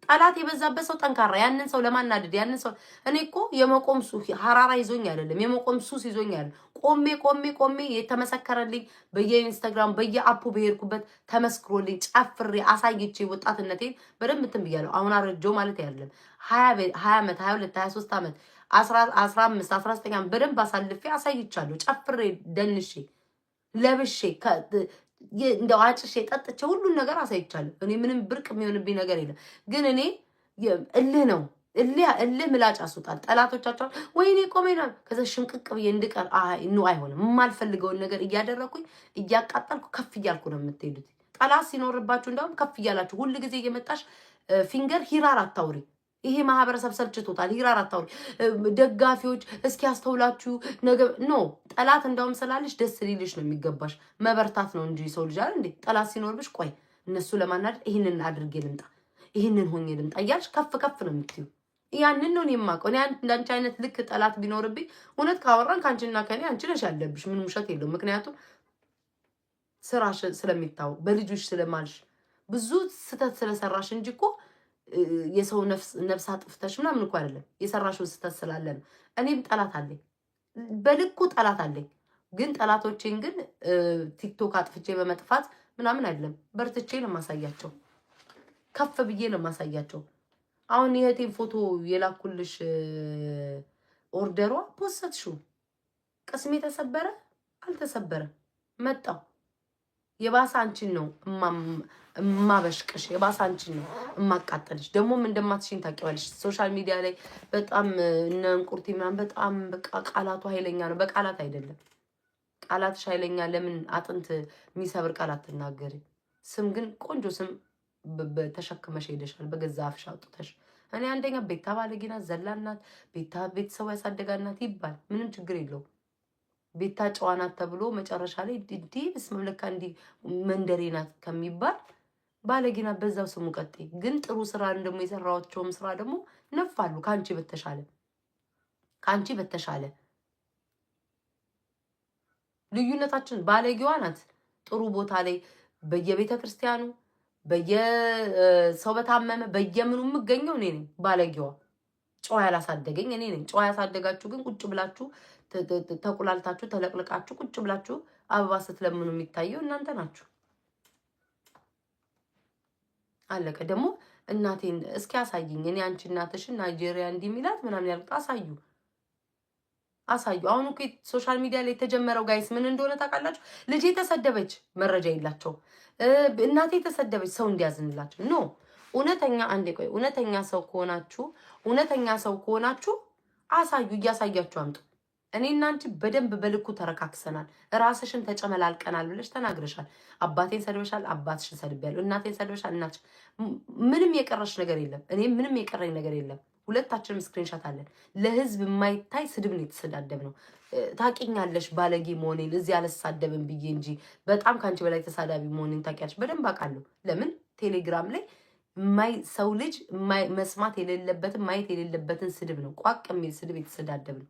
Speaker 1: ጠላት የበዛበት ሰው ጠንካራ፣ ያንን ሰው ለማናደድ ያንን ሰው፣ እኔ እኮ የመቆም ሀራራ ይዞኝ አይደለም፣ የመቆም ሱስ ይዞኝ አይደለም። ቆሜ ቆሜ ቆሜ የተመሰከረልኝ፣ በየኢንስታግራም በየ app ኡ በሄድኩበት ተመስክሮልኝ፣ ጨፍሬ አሳይቼ ወጣትነቴን በደንብ እንትን ብያለሁ። አሁን አረጀው ማለት አይደለም። 20 ዓመት፣ 22፣ 23 ዓመት፣ 15፣ 19 ዓመት በደንብ አሳልፌ አሳይቻለሁ። ጨፍሬ፣ ደንሼ፣ ለብሼ፣ እንደው አጭሼ፣ ጠጥቼ ሁሉን ነገር አሳይቻለሁ። እኔ ምንም ብርቅ የሚሆንብኝ ነገር የለም። ግን እኔ እልህ ነው፣ እልህ እልህ ምላጭ ያስወጣል። ጠላቶቻቸውን ወይኔ ቆሜ ነው፣ ከዛ ሽምቅቅ ብዬ እንድቀር no፣ አይሆንም። የማልፈልገውን ነገር እያደረኩኝ እያቃጠልኩ ከፍ እያልኩ ነው የምትሄዱት። ጠላት ሲኖርባችሁ እንደውም ከፍ እያላችሁ፣ ሁል ጊዜ እየመጣሽ ፊንገር ሂራር አታውሪ። ይሄ ማህበረሰብ ሰልችቶታል። ሂራር አታውሪ። ደጋፊዎች እስኪ ያስተውላችሁ ነገ no፣ ጠላት እንደውም ስላለሽ ደስ ሊልሽ ነው የሚገባሽ። መበርታት ነው እንጂ ሰው ልጅ አይደል እንዴ? ጠላት ሲኖርብሽ ቆይ እነሱ ለማናደድ ይህንን አድርጌ ልምጣ፣ ይህንን ሆኜ ልምጣ እያልሽ ከፍ ከፍ ነው የምትዩ። ያንን ነው እኔ የማውቀው። እኔ እንዳንቺ አይነት ልክ ጠላት ቢኖርብኝ፣ እውነት ካወራን ከአንቺና ከኔ አንቺ ነሽ ያለብሽ። ምንም ውሸት የለውም። ምክንያቱም ስራሽ ስለሚታወቅ፣ በልጆች ስለማልሽ፣ ብዙ ስህተት ስለሰራሽ እንጂ እኮ የሰው ነፍስ አጥፍተሽ ምናምን እኮ አይደለም። የሰራሽው ስህተት ስላለ ነው። እኔም ጠላት አለኝ፣ በልኩ ጠላት አለኝ። ግን ጠላቶቼን ግን ቲክቶክ አጥፍቼ በመጥፋት ምናምን አይደለም። በርትቼ ነው የማሳያቸው፣ ከፍ ብዬ ነው የማሳያቸው። አሁን የእህቴን ፎቶ የላኩልሽ order ሯ post ሽው፣ ቅስሜ ተሰበረ አልተሰበረ መጣው። የባሰ አንቺን ነው እማበሽቅሽ፣ የባሰ አንቺን ነው እማቃጠልሽ። ደግሞም እንደማትሽኝ ታውቂዋለሽ። Social media ላይ በጣም እነ እንቁርቲ ምናምን በጣም በቃ ቃላቱ ኃይለኛ ነው። በቃላት አይደለም፣ ቃላትሽ ኃይለኛ። ለምን አጥንት የሚሰብር ቃላት ትናገሪ? ስም ግን ቆንጆ ስም ተሸክመሽ ሄደሻል፣ በገዛ አፍሽ አውጥተሽ። እኔ አንደኛ ቤታ ባለጌ ናት፣ ዘላን ናት፣ ቤታ ቤተሰቡ ያሳደጋት ናት ይባል፣ ምንም ችግር የለውም። ቤታ ጨዋ ናት ተብሎ መጨረሻ ላይ እንዲህ በስመ አብ ለካ እንዲህ መንደሬ ናት ከሚባል ባለጌ ናት በዛው ስሙ ቀጤ። ግን ጥሩ ስራ ደግሞ የሰራቸውም ስራ ደግሞ ነፋሉ ከአንቺ በተሻለ። ልዩነታችን ባለጌዋ ናት ጥሩ ቦታ ላይ በየቤተ ክርስቲያኑ፣ በየሰው በታመመ በየምኑ የምገኘው እኔ ነኝ ባለጌዋ። ጨዋ ያላሳደገኝ እኔ ነኝ። ጨዋ ያሳደጋችሁ ግን ቁጭ ብላችሁ፣ ተቁላልታችሁ፣ ተለቅልቃችሁ፣ ቁጭ ብላችሁ አበባ ስትለምኑ የሚታየው እናንተ ናችሁ። አለቀ። ደግሞ እናቴን እስኪ አሳይኝ። እኔ አንቺ እናትሽን ናይጄሪያ እንዲህ የሚላት ምናምን ያልኩት አሳዩ፣ አሳዩ። አሁን እኮ social media ላይ የተጀመረው guys ምን እንደሆነ ታውቃላችሁ? ልጄ ተሰደበች፣ መረጃ የላቸውም። እናቴ ተሰደበች፣ ሰው እንዲያዝንላቸው no። እውነተኛ፣ አንዴ ቆይ፣ እውነተኛ ሰው ከሆናችሁ አሳዩ፣ እያሳያችሁ አምጡ። እኔ እና አንቺ በደንብ በልኩ ተረካክሰናል። ራስሽን ተጨመላልቀናል ብለሽ ተናግረሻል። አባቴን ሰድበሻል፣ አባትሽን ሰድቤያለሁ። እናቴን ሰድበሻል፣ እናትሽ፣ ምንም የቀረሽ ነገር የለም። እኔም ምንም የቀረኝ ነገር የለም። ሁለታችንም screenshot አለን። ለህዝብ የማይታይ ስድብ ነው የተሰዳደብ ነው። ታውቂኛለሽ ባለጌ መሆኔን፣ እዚህ አልሳደብም ብዬ እንጂ በጣም ከአንቺ በላይ ተሳዳቢ መሆኔን ታውቂያለሽ። በደንብ አውቃለሁ። ለምን ቴሌግራም ላይ ሰው ልጅ መስማት የሌለበትን፣ ማየት የሌለበትን ስድብ ነው፣ ቋቅ የሚል ስድብ የተሰዳደብ ነው።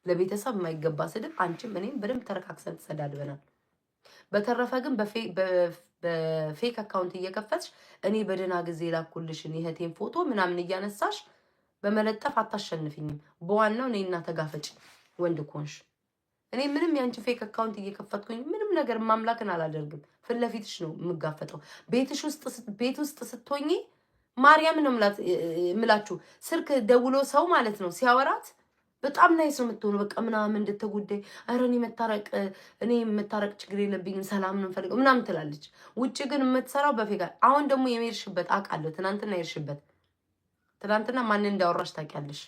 Speaker 1: ለቤተሰብ የማይገባ ስድብ አንቺም እኔም በደንብ ተረካክሰን ተሰዳድበናል። በተረፈ ግን በ fake account እየከፈትሽ እኔ በደህና ጊዜ ላኩልሽን የእህቴን ፎቶ ምናምን እያነሳሽ በመለጠፍ አታሸንፍኝም። በዋናው እኔና ተጋፈጭ ወንድ ኮንሽ። እኔ ምንም የአንቺ fake account እየከፈትኩኝ ምንም ነገር ማምላክን አላደርግም። ፊት ለፊትሽ ነው የምጋፈጠው። ቤትሽ ውስጥ፣ ቤት ውስጥ ስትሆኚ ማርያም ነው ምላችሁ፣ ስልክ ደውሎ ሰው ማለት ነው ሲያወራት በጣም nice ነው የምትሆነው። በቃ ምናምን እንደተጎዳይ፣ ኧረ እኔ መታረቅ ችግር የለብኝም፣ ሰላም ነው የምፈልገው ምናምን ትላለች። ውጭ ግን የምትሰራው በ fake። አሁን ደግሞ የሄድሽበት አውቃለሁ። ትናንትና የሄድሽበት፣ ትናንትና ማንን እንዳወራሽ ታውቂያለሽ።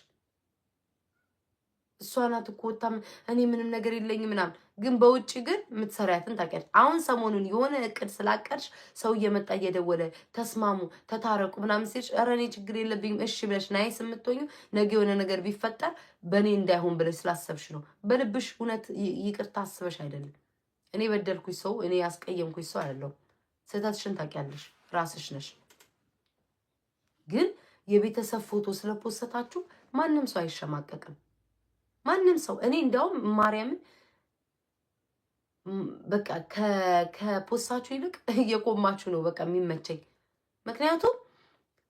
Speaker 1: እሷ ናት እኮ ወታም እኔ ምንም ነገር የለኝም ምናምን፣ ግን በውጭ ግን የምትሰሪያትን ታውቂያለሽ። አሁን ሰሞኑን የሆነ እቅድ ስላቀድሽ ሰው እየመጣ እየደወለ ተስማሙ፣ ተታረቁ ምናምን ሲልሽ ኧረ እኔ ችግር የለብኝም እሺ ብለሽ nice የምትሆኙ ነገ የሆነ ነገር ቢፈጠር በእኔ እንዳይሆን ብለሽ ስላሰብሽ ነው። በልብሽ እውነት ይቅርታ አስበሽ አይደለም። እኔ በደልኩሽ ሰው፣ እኔ ያስቀየምኩሽ ሰው አይደለሁም። ስህተትሽን ታውቂያለሽ፣ ራስሽ ነሽ። ግን የቤተሰብ ፎቶ ስለ post ታችሁ ማንም ሰው አይሸማቀቅም። ማንም ሰው፣ እኔ እንዲያውም ማርያምን በቃ ከፖስታችሁ ይልቅ እየቆማችሁ ነው በቃ የሚመቸኝ። ምክንያቱም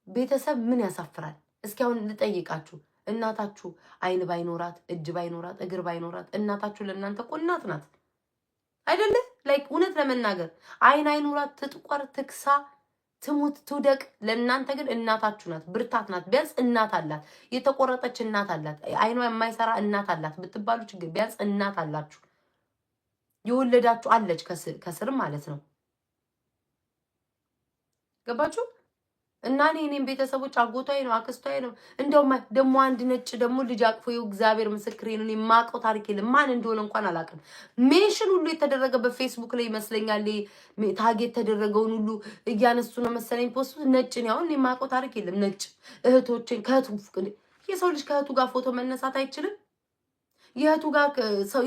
Speaker 1: ቤተሰብ ምን ያሳፍራል? እስኪ አሁን ልጠይቃችሁ፣ እናታችሁ አይን ባይኖራት፣ እጅ ባይኖራት፣ እግር ባይኖራት እናታችሁ ለእናንተ እኮ እናት ናት አይደለ? Like እውነት ለመናገር አይን አይኖራት፣ ትጥቆር፣ ትክሳ፣ ትሙት፣ ትውደቅ፣ ለእናንተ ግን እናታችሁ ናት፣ ብርታት ናት። ቢያንስ እናት አላት፣ የተቆረጠች እናት አላት፣ አይኗ የማይሰራ እናት አላት ብትባሉ ችግር፣ ቢያንስ እናት አላችሁ፣ የወለዳችሁ አለች ከስር ማለት ነው። ገባችሁ? እና እኔም ቤተሰቦች አጎቷዬ ነው አክስቷዬ ነው። እንደውም ደግሞ አንድ ነጭ ደግሞ ልጅ አቅፎ ይኸው እግዚአብሔር ምስክሬ ነው። እኔ የማውቀው ታሪክ የለም፣ ማን እንደሆነ እንኳን አላውቅም። Mention ሁሉ የተደረገበት ፌስቡክ ላይ ይመስለኛል። Tag የተደረገውን ሁሉ እያነሱ ነው መሰለኝ post ኡ። ነጭ ነው። አሁን እኔ የማውቀው ታሪክ የለም። ነጭ እህቶችን ከእህቱ፣ የሰው ልጅ ከእህቱ ጋር ፎቶ መነሳት አይችልም። የእህቱ ጋር፣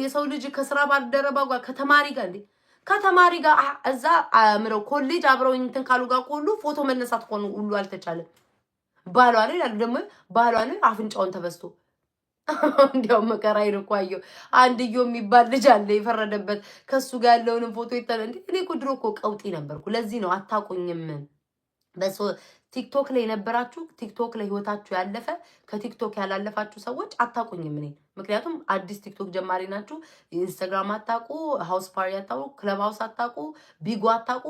Speaker 1: የሰው ልጅ ከስራ ባልደረባው ጋር፣ ከተማሪ ጋር፣ እንዴ ከተማሪ ጋር እዛ ምረው ኮሌጅ አብረው እንትን ካሉ ጋር ሁሉ ፎቶ መነሳት እኮ ሁሉ አልተቻለም። ባሏ ነው ይላሉ። ደግሞ ባሏ ነው አፍንጫውን ተበስቶ፣ እንዲያው መከራዬን እኮ አየሁ። አንድዮ የሚባል ልጅ አለ የፈረደበት፣ ከሱ ጋር ያለውንም ፎቶ ይታለ። እንዴ እኔ እኮ ድሮ እኮ ቀውጢ ነበርኩ። ለዚህ ነው አታውቁኝም። ቲክቶክ ላይ የነበራችሁ፣ ቲክቶክ ላይ ህይወታችሁ ያለፈ፣ ከቲክቶክ ያላለፋችሁ ሰዎች አታውቁኝም እኔን። ምክንያቱም አዲስ ቲክቶክ ጀማሪ ናችሁ። ኢንስታግራም አታውቁ፣ House Party አታውቁ፣ Clubhouse አታውቁ፣ ቢጎ አታውቁ፣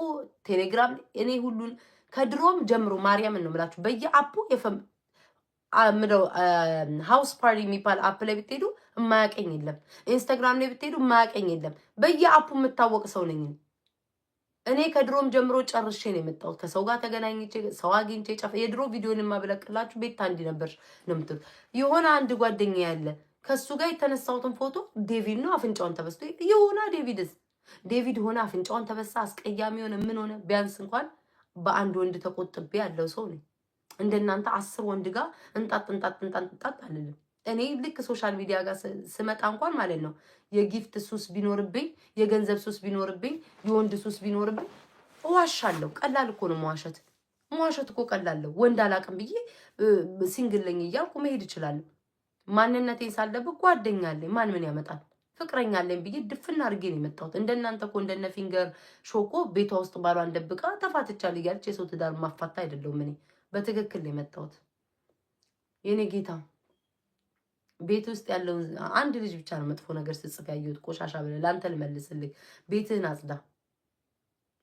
Speaker 1: ቴሌግራም። እኔ ሁሉን ከድሮም ጀምሮ ማርያምን ነው የምላችሁ በየ app ኡ ምለው House Party የሚባል app ላይ ብትሄዱ የማያቀኝ የለም። ኢንስታግራም ላይ ብትሄዱ የማያቀኝ የለም። በየ app ኡ የምታወቅ ሰው ነኝ። እኔ ከድሮም ጀምሮ ጨርሼ ነው የመጣሁት። ከሰው ጋር ተገናኝቼ፣ ሰው አግኝቼ የድሮ ቪዲዮን የማብለቅላችሁ ቤታ እንዲህ ነበርሽ ነው የምትሉት። የሆነ አንድ ጓደኛ ያለ ከሱ ጋር የተነሳሁትን ፎቶ ዴቪድ ነው አፍንጫውን ተበስቶ የሆነ ዴቪድስ ዴቪድ ሆነ አፍንጫውን ተበሳ፣ አስቀያሚ ሆነ፣ ምን ሆነ፣ ቢያንስ እንኳን በአንድ ወንድ ተቆጥቤ ያለው ሰው ነኝ። እንደናንተ 10 ወንድ ጋር እንጣጥ እንጣጥ እንጣጥ እንጣጥ አልልም። እኔ ልክ social media ጋር ስመጣ እንኳን ማለት ነው የ gift ሱስ ቢኖርብኝ፣ የገንዘብ ሱስ ቢኖርብኝ፣ የወንድ ሱስ ቢኖርብኝ እዋሻለሁ። ቀላል እኮ ነው መዋሸት። መዋሸት እኮ ቀላል ነው። ወንድ አላቅም ብዬ single ነኝ እያልኩ መሄድ እችላለሁ። ማንነቴን ሳልደብቅ ጓደኛ አለኝ፣ ማን ምን ያመጣል? ፍቅረኛ አለኝ ብዬ ድፍና አድርጌ ነው የመጣሁት። እንደናንተ እኮ እንደነ ፊንገር ሾኮ ቤቷ ውስጥ ባሏን ደብቃ ተፋትቻለሁ እያለች የሰው ትዳር ማፋታ አይደለሁም። እኔ በትክክል ነው የመጣሁት። የኔ ጌታ ቤት ውስጥ ያለውን አንድ ልጅ ብቻ ነው መጥፎ ነገር ስጽፍ ያየሁት። ቆሻሻ ብለህ ለአንተ ልመልስልህ። ቤትህን አጽዳ።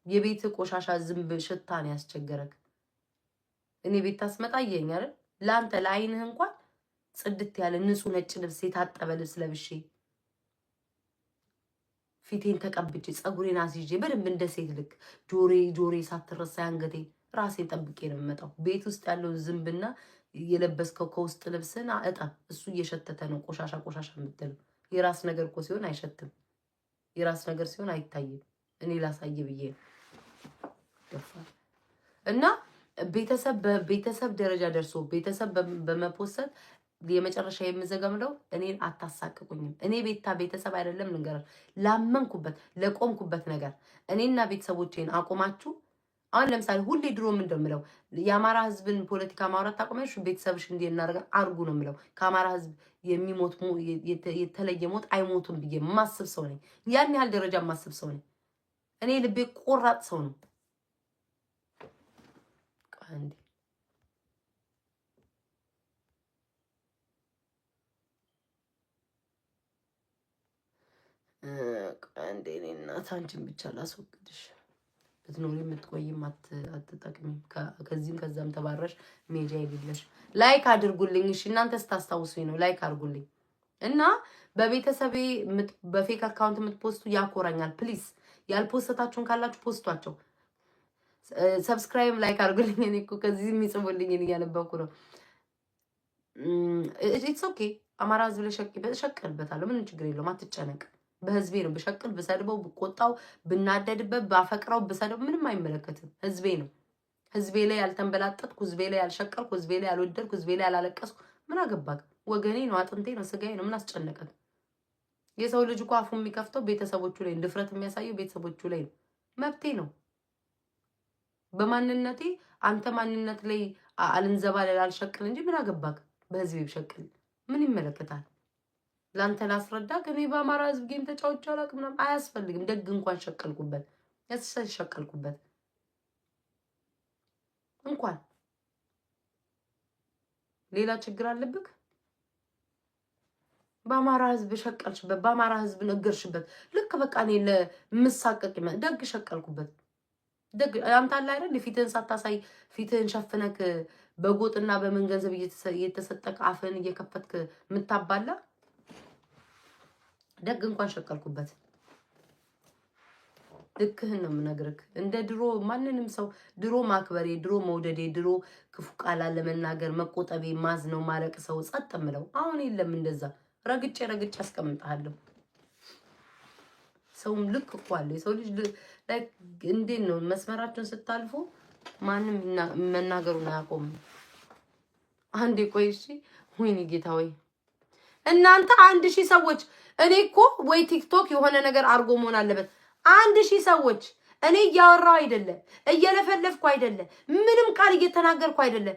Speaker 1: የቤትህ ቆሻሻ ዝንብ ሽታ ነው ያስቸገረክ። እኔ ቤት ታስመጣ እየኝ አይደል? ለአንተ ለአይንህ እንኳን ጽድት ያለ ንጹህ ነጭ ልብስ፣ የታጠበ ልብስ ለብሼ፣ ፊቴን ተቀብቼ፣ ፀጉሬን አስይዤ በደንብ እንደ ሴት ልክ ጆሬ ጆሬ ሳትረሳ አንገቴ ራሴን ጠብቄ ነው የምመጣው። ቤት ውስጥ ያለውን ዝንብና የለበስከው ከውስጥ ልብስን እጠብ። እሱ እየሸተተ ነው ቆሻሻ ቆሻሻ የምትለው። የራስ ነገር እኮ ሲሆን አይሸትም። የራስ ነገር ሲሆን አይታይም። እኔ ላሳየ ብዬ ነው። ደፋር እና ቤተሰብ በቤተሰብ ደረጃ ደርሶ ቤተሰብ በመፖሰት የመጨረሻ የምዘገምለው እኔን አታሳቅቁኝም። እኔ ቤታ ቤተሰብ አይደለም ልንገራችሁ፣ ላመንኩበት ለቆምኩበት ነገር እኔና ቤተሰቦቼን አቁማችሁ፣ አሁን ለምሳሌ ሁሌ ድሮ ምን እንደምለው የአማራ ሕዝብን ፖለቲካ ማውራት ታቆሚያለሽ፣ ቤተሰብሽ እንዲህ እናደርጋ አርጉ ነው የምለው። ከአማራ ሕዝብ የሚሞት የተለየ ሞት አይሞቱም ብዬ የማስብ ሰው ነኝ። ያን ያህል ደረጃ የማስብ ሰው ነኝ። እኔ ልቤ ቆራጥ ሰው ነው። አንዴ አንዴ እኔ እናት አንቺን ብቻ ላስወግድሽ። ብትኖሪ የምትቆይም አትጠቅሚም። ከዚህም ከዛም ተባረሽ ሜጃ የሌለሽ። Like አድርጉልኝ እሺ። እናንተ ስታስታውሱኝ ነው። Like አድርጉልኝ እና በቤተሰቤ በ fake account የምትፖስቱ ያኮራኛል። Please ያልፖሰታችሁን ካላችሁ ፖስቷቸው። Subscribe like አድርጉልኝ። እኔ እኮ ከዚህ የሚጽፉልኝን እያነበብኩ ነው። It's okay። አማራ ህዝብ ላይ ሸቅልበታለሁ። ምንም ችግር የለውም። አትጨነቅ። በህዝቤ ነው ብሸቅል፣ ብሰድበው፣ ብቆጣው፣ ብናደድበት፣ ባፈቅረው፣ ብሰድበው ምንም አይመለከትም። ህዝቤ ነው። ህዝቤ ላይ ያልተንበላጠጥኩ፣ ህዝቤ ላይ ያልሸቀልኩ፣ ህዝቤ ላይ ያልወደድኩ፣ ህዝቤ ላይ ያላለቀስኩ ምን አገባክ? ወገኔ ነው፣ አጥንቴ ነው፣ ስጋዬ ነው። ምን አስጨነቀክ? የሰው ልጅ እኮ አፉ የሚከፍተው ቤተሰቦቹ ላይ፣ ድፍረት የሚያሳየው ቤተሰቦቹ ላይ ነው። መብቴ ነው። በማንነቴ አንተ ማንነት ላይ አልንዘባለል አልሸቅል እንጂ ምን አገባክ? በህዝቤ ብሸቅል ምን ይመለከታል? ለአንተ ላስረዳ። እኔ በአማራ ህዝብ game ተጫውቼ አላውቅም ምናምን አያስፈልግም። ደግ እንኳን ሸቀልኩበት፣ ሸቀልኩበት እንኳን። ሌላ ችግር አለብክ? በአማራ ህዝብ ሸቀልሽበት፣ በአማራ ህዝብ ነገርሽበት። ልክ በቃ እኔ ለምሳቀቅ ደግ ሸቀልኩበት። ደግ አንተ አለ አይደል፣ ፊትህን ሳታሳይ ፊትህን ሸፍነክ በጎጥና በምን ገንዘብ እየተሰጠቅ አፍህን እየከፈትክ የምታባላ፣ ደግ እንኳን ሸቀልኩበት። ልክህን ነው የምነግርህ። እንደ ድሮ ማንንም ሰው ድሮ ማክበሬ፣ ድሮ መውደዴ፣ ድሮ ክፉ ቃል ለመናገር መቆጠቤ፣ ማዝነው ማለቅ ሰው ጸጥ ምለው አሁን የለም። እንደዛ ረግጬ ረግጬ አስቀምጥሃለሁ። ሰውም ልክ እኮ አለ። የሰው ልጅ እንዴት ነው መስመራችሁን ስታልፉ ማንም መናገሩን አያቆምም። አንዴ ቆይ እሺ። ወይኔ ጌታ ወይ እናንተ 1000 ሰዎች፣ እኔ እኮ ወይ ቲክቶክ የሆነ ነገር አድርጎ መሆን አለበት። 1000 ሰዎች እኔ እያወራው አይደለ፣ እየለፈለፍኩ አይደለ፣ ምንም ቃል እየተናገርኩ አይደለ።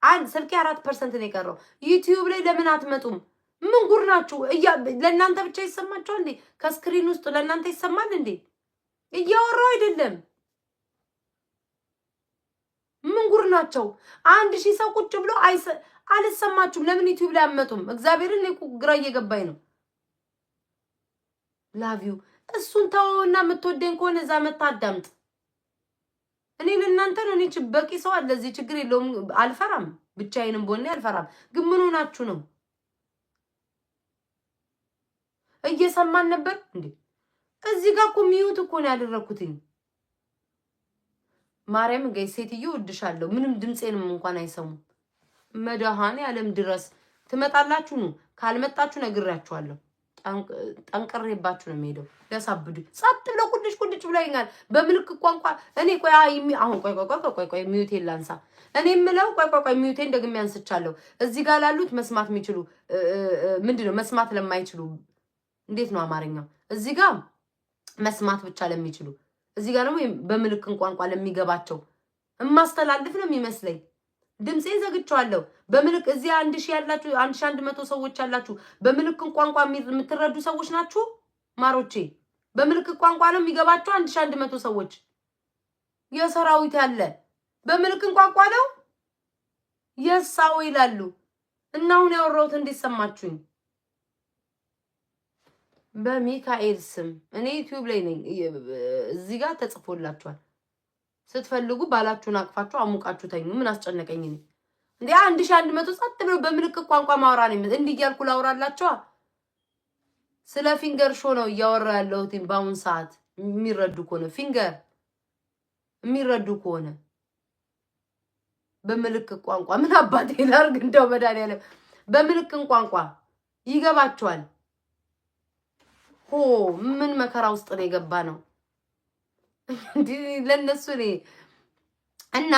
Speaker 1: አንድ ስልኬ 4% ነው የቀረው። ዩቲዩብ ላይ ለምን አትመጡም? ምን ጉር ናችሁ? ለእናንተ ብቻ ይሰማችኋል እንዴ? ከ screen ውስጥ ለእናንተ ይሰማል እንዴ? እያወራው አይደለም። ምን ጉር ናቸው? 1000 ሰው ቁጭ ብሎ አልሰማችሁም። ለምን ዩቲዩብ ላይ አትመጡም? እግዚአብሔርን እኔ እኮ ግራ እየገባኝ ነው። Love you። እሱን ተወውና የምትወደኝ ከሆነ እዛ መታ አዳምጥ። እኔ ለእናንተ ነው። እኔ በቂ ሰው አለ እዚህ፣ ችግር የለውም። አልፈራም፣ ብቻዬንም ቦኔ አልፈራም። ግን ምን ሆናችሁ ነው? እየሰማን ነበር እንዴ? እዚህ ጋር እኮ mute እኮ ነው ያደረኩትኝ። ማርያም guys፣ ሴትዮ እወድሻለሁ። ምንም ድምፄንም እንኳን አይሰሙም። መድኃኔዓለም ድረስ ትመጣላችሁ ነው። ካልመጣችሁ ነግሬያችኋለሁ። ጠንቅሬባችሁ ነው የሚሄደው። ሊያሳብዱ ጸጥ ብለው ቁልጭ ቁልጭ ብለውኛል። በምልክት ቋንቋ እኔ ቆይ አሁን ቆይ ቆይ ቆይ ቆይ ቆይ mute ኤን ላንሳ። እኔ የምለው ቆይ ቆይ ቆይ mute ኤን ደግሜ አንስቻለሁ። እዚህ ጋር ላሉት መስማት የሚችሉ ምንድን ነው፣ መስማት ለማይችሉ እንዴት ነው አማርኛው? እዚህ ጋር መስማት ብቻ ለሚችሉ፣ እዚህ ጋር ደግሞ በምልክት ቋንቋ ለሚገባቸው እማስተላልፍ ነው የሚመስለኝ። ድምፄን ዘግቼዋለሁ። በምልክ እዚህ 1000 ያላችሁ፣ 1100 ሰዎች ያላችሁ በምልክት ቋንቋ የምትረዱ ሰዎች ናችሁ ማሮቼ። በምልክት ቋንቋ ነው የሚገባችሁ። 1100 ሰዎች የሰራዊት ያለ በምልክት ቋንቋ ነው የሳው ይላሉ። እና አሁን ያወራሁት እንዴት ሰማችሁኝ? በሚካኤል ስም እኔ ዩቲዩብ ላይ ነኝ። እዚህ ጋር ተጽፎላችኋል። ስትፈልጉ ባላችሁን አቅፋችሁ አሙቃችሁ ተኙ። ምን አስጨነቀኝ እኔ እንዴ? 1100 ጸጥ ብሎ በምልክት ቋንቋ ማውራ ነው እንዲህ እያልኩ ላውራላቸዋ። ስለ finger show ነው እያወራ ያለሁት በአሁን ሰዓት። የሚረዱ ከሆነ finger የሚረዱ ከሆነ በምልክት ቋንቋ ምን አባቴ ላድርግ? እንደው መድኃኒዓለም በምልክት ቋንቋ ይገባቸዋል። ሆ ምን መከራ ውስጥ ነው የገባ ነው ለእነሱ እኔ እና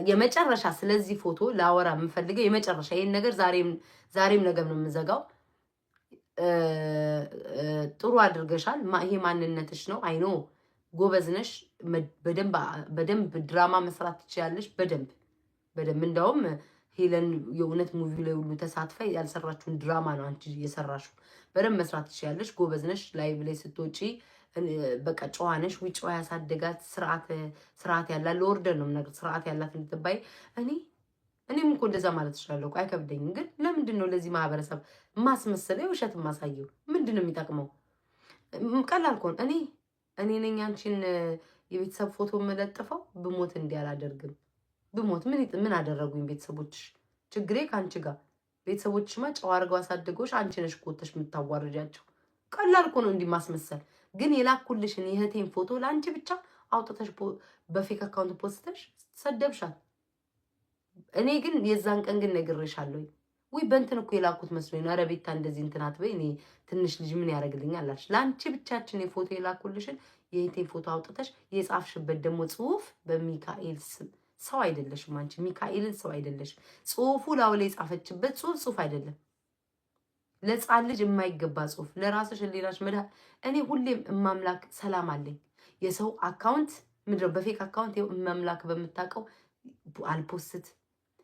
Speaker 1: የመጨረሻ ስለዚህ ፎቶ ላወራ የምፈልገው የመጨረሻ ይህን ነገር ዛሬም ዛሬም ነገም ነው የምዘጋው። ጥሩ አድርገሻል። ይሄ ማንነትሽ ነው። I know ጎበዝ ነሽ። በደንብ ድራማ መስራት ትችያለሽ። በደንብ በደንብ። እንደውም ሄለን የእውነት movie ላይ ሁሉ ተሳትፋ ያልሰራችውን ድራማ ነው አንቺ የሰራሽው። በደንብ መስራት ትችያለሽ። ጎበዝ ነሽ። Live ላይ ስትወጪ በቃ ጨዋ ነሽ። ውይ ጨዋ ያሳደጋት ስርዓት ስርዓት ያላት ለ order ነው የምነግርሽ። ስርዓት ያላት እንድትባይ እኔም እኮ እንደዛ ማለት እችላለሁ እኮ አይከብደኝም። ግን ለምንድን ነው ለዚህ ማህበረሰብ ማስመሰለው የውሸት የማሳየው? ምንድን ነው የሚጠቅመው? ቀላል እኮ ነው። እኔ ነኝ አንቺን የቤተሰብ ፎቶ የምለጥፈው። ብሞት እንዲህ አላደርግም። ብሞት ምን ምን አደረጉኝ ቤተሰቦችሽ? ችግሬ ከአንቺ ጋር። ቤተሰቦችሽማ ጨዋ አድርገው አሳድገውሽ አንቺ ነሽ እኮ ወተሽ የምታዋርጃቸው። ቀላል እኮ ነው እንዲህ ማስመሰል። ግን የላኩልሽን የእህቴን ፎቶ ለአንቺ ብቻ አውጥተሽ በ fake account ፖስተሽ ሰደብሻል። እኔ ግን የዛን ቀን ግን ነግሬሻለሁ። ውይ በእንትን እኮ የላኩት መስሎኝ ነው። ኧረ ቤታ እንደዚህ እንትን አትበይ፣ እኔ ትንሽ ልጅ ምን ያደርግልኛል አልሽ። ለአንቺ ብቻችን የፎቶ የላኩልሽን የእህቴን ፎቶ አውጥተሽ የጻፍሽበት ደግሞ ጽሁፍ በሚካኤል ስም ሰው አይደለሽም አንቺ፣ ሚካኤልን ሰው አይደለሽም። ጽሁፉ ላው ላይ የጻፈችበት ጽሁፍ ጽሁፍ አይደለም። ለሕፃን ልጅ የማይገባ ጽሁፍ ለራስሽ ህሊናሽ መድኃ እኔ ሁሌም እማምላክ ሰላም አለኝ። የሰው account ምንድነው በ fake account ይኸው እማምላክ በምታውቀው አል post።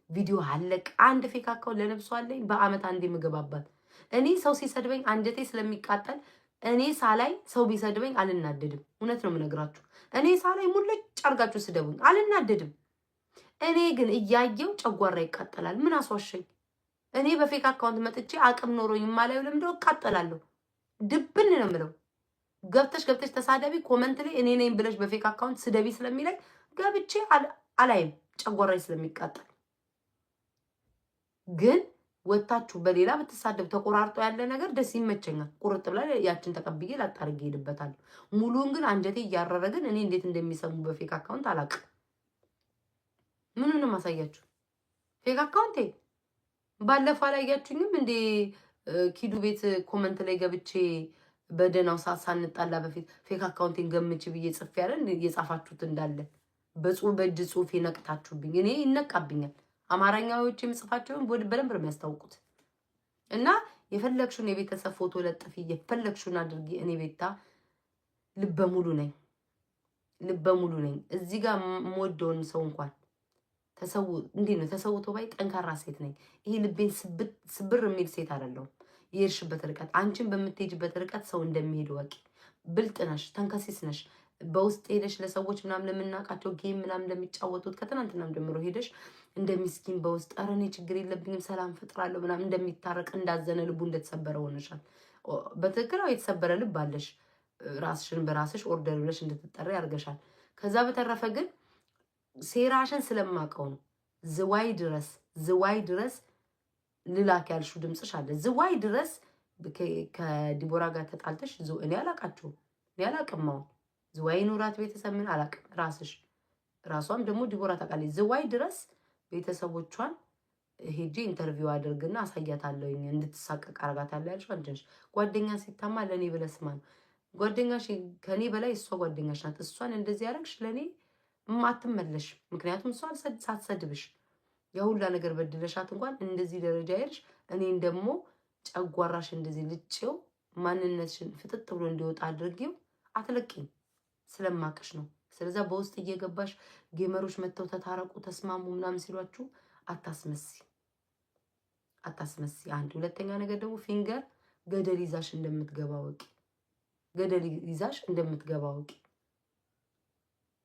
Speaker 1: ቪዲዮ አለቅ። አንድ fake account ለነብሷ አለኝ። በአመት አንድ የምገባባት። እኔ ሰው ሲሰድበኝ አንጀቴ ስለሚቃጠል እኔ ሳላይ ሰው ቢሰድበኝ አልናደድም። እውነት ነው የምነግራችሁ። እኔ ሳላይ ሙልጭ አርጋችሁ ስደቡኝ አልናደድም። እኔ ግን እያየው ጨጓራ ይቃጠላል። ምን አስዋሸኝ? እኔ በ fake account መጥቼ አቅም ኖሮኝ የማላየው ለምንድነው እቃጠላለሁ? ድብን ነው የምለው። ገብተሽ ገብተሽ ተሳደቢ፣ comment ላይ እኔ ነኝ ብለሽ በ fake account ስደቢ ስለሚለኝ ገብቼ አላይም፣ ጨጓራኝ ስለሚቃጠል። ግን ወታችሁ በሌላ ብትሳደብ ተቆራርጦ ያለ ነገር ደስ ይመቸኛል። ቁርጥ ብላ ያችን ተቀብዬ ላጣርጌ ሄድበታለሁ። ሙሉውን ግን አንጀቴ እያረረ ግን እኔ እንዴት እንደሚሰሙ በ fake account አላቅም። ምኑንም አሳያችሁ fake account ኤ ባለፈው አላያችሁኝም እንዴ? ኪዱ ቤት comment ላይ ገብቼ በደህናው ሰዓት ሳንጣላ በፊት fake account ኤን ገምች ብዬ ጽፌ ያለ የጻፋችሁት እንዳለ በጽሁፍ በእጅ ጽሁፍ ነቅታችሁብኝ፣ እኔ ይነቃብኛል። አማርኛዎች የምጽፋቸውን በደንብ ነው የሚያስታውቁት። እና የፈለግሽውን የቤተሰብ ፎቶ ለጥፊ፣ የፈለግሽውን አድርጊ። እኔ ቤታ ልበ ሙሉ ነኝ፣ ልበ ሙሉ ነኝ። እዚህ ጋር የምወደውን ሰው እንኳን ተሰው እንዴት ነው ተሰውቶ ባይ ጠንካራ ሴት ነኝ። ይሄ ልቤን ስብር የሚል ሴት አይደለሁም። የሄድሽበት ርቀት አንቺን በምትሄጅበት ርቀት ሰው እንደሚሄድ ወቂ። ብልጥ ነሽ፣ ተንከሲስ ነሽ። በውስጥ ሄደሽ ለሰዎች ምናምን ለምናውቃቸው game ምናምን ለሚጫወቱት ከትናንትናም ጀምሮ ሄደሽ እንደ ሚስኪን በውስጥ ኧረ እኔ ችግር የለብኝም ሰላም ፈጥራለሁ ምናምን እንደሚታረቅ እንዳዘነ ልቡ እንደተሰበረ ሆነሻል። በትክክል የተሰበረ ልብ አለሽ። ራስሽን በራስሽ order ብለሽ እንድትጠራ ያርገሻል። ከዛ በተረፈ ግን ሴራሽን ስለማቀው ነው ዝዋይ ድረስ ዝዋይ ድረስ ልላክ ያልሹ ድምፅሽ አለ። ዝዋይ ድረስ ከዲቦራ ጋር ተጣልተሽ እኔ አላቃችሁም፣ እኔ አላቅም። አሁን ዝዋይ ኑራት ቤተሰብ ምን አላቅም። ራስሽ ራሷም ደግሞ ዲቦራ ታውቃለች። ዝዋይ ድረስ ቤተሰቦቿን ሄጄ interview አድርግና አሳያታለሁኝ እንድትሳቀቅ አረጋታለሁ ያልሽው አንቺ ነሽ። ጓደኛ ሲታማ ለእኔ ብለህ ስማ ነው። ጓደኛሽ ከእኔ በላይ እሷ ጓደኛሽ ናት። እሷን እንደዚህ ያደረግሽ ለእኔ አትመለሽ። ምክንያቱም እሷን ሳትሰድብሽ የሁላ ነገር በድለሻት እንኳን እንደዚህ ደረጃ ሄድሽ። እኔን ደግሞ ጨጓራሽ እንደዚህ ልጬው ማንነትሽን ፍጥጥ ብሎ እንዲወጣ አድርጌው አትለቂኝ ስለማቅሽ ነው። ስለዛ በውስጥ እየገባሽ gamer ኦች መጥተው ተታረቁ፣ ተስማሙ ምናምን ሲሏችሁ አታስመሲ፣ አታስመሲ። አንድ ሁለተኛ ነገር ደግሞ ፊንገር ገደል ይዛሽ እንደምትገባ ወቂ፣ ገደል ይዛሽ እንደምትገባ ወቂ።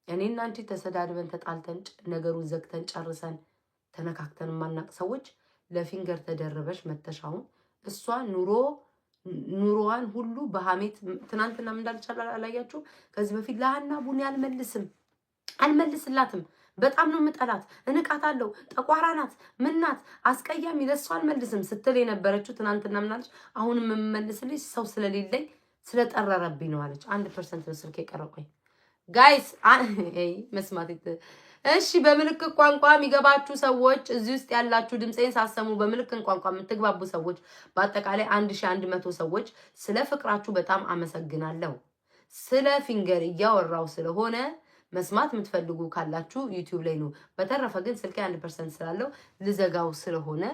Speaker 1: እኔና አንቺ ተሰዳድበን ተጣልተን ነገሩን ዘግተን ጨርሰን ተነካክተን የማናቅ ሰዎች ለፊንገር ተደርበሽ መተሻውን እሷ ኑሮ ኑሮዋን ሁሉ በሀሜት ትናንትና እንዳለች አላያችሁ? ከዚህ በፊት ለሀና ቡኒ አልመልስም አልመልስላትም፣ በጣም ነው የምጠላት፣ እንቃታለሁ፣ ጠቋራ ናት፣ ምን ናት፣ አስቀያሚ፣ ለእሷ አልመልስም ስትል የነበረችው ትናንትና ምናለች? አሁንም የምመልስልሽ ሰው ስለሌለኝ ስለጠረረብኝ ነው አለች። 1% ነው ስልክ የቀረቆኝ guys መስማት። እሺ፣ በምልክት ቋንቋ የሚገባችሁ ሰዎች እዚህ ውስጥ ያላችሁ ድምፄን ሳሰሙ በምልክት ቋንቋ የምትግባቡ ሰዎች በአጠቃላይ 1100 ሰዎች ስለ ፍቅራችሁ በጣም አመሰግናለሁ። ስለ ፊንገር እያወራው ስለሆነ መስማት የምትፈልጉ ካላችሁ ዩቲዩብ ላይ ነው። በተረፈ ግን ስልኬ 1% ስላለው ልዘጋው ስለሆነ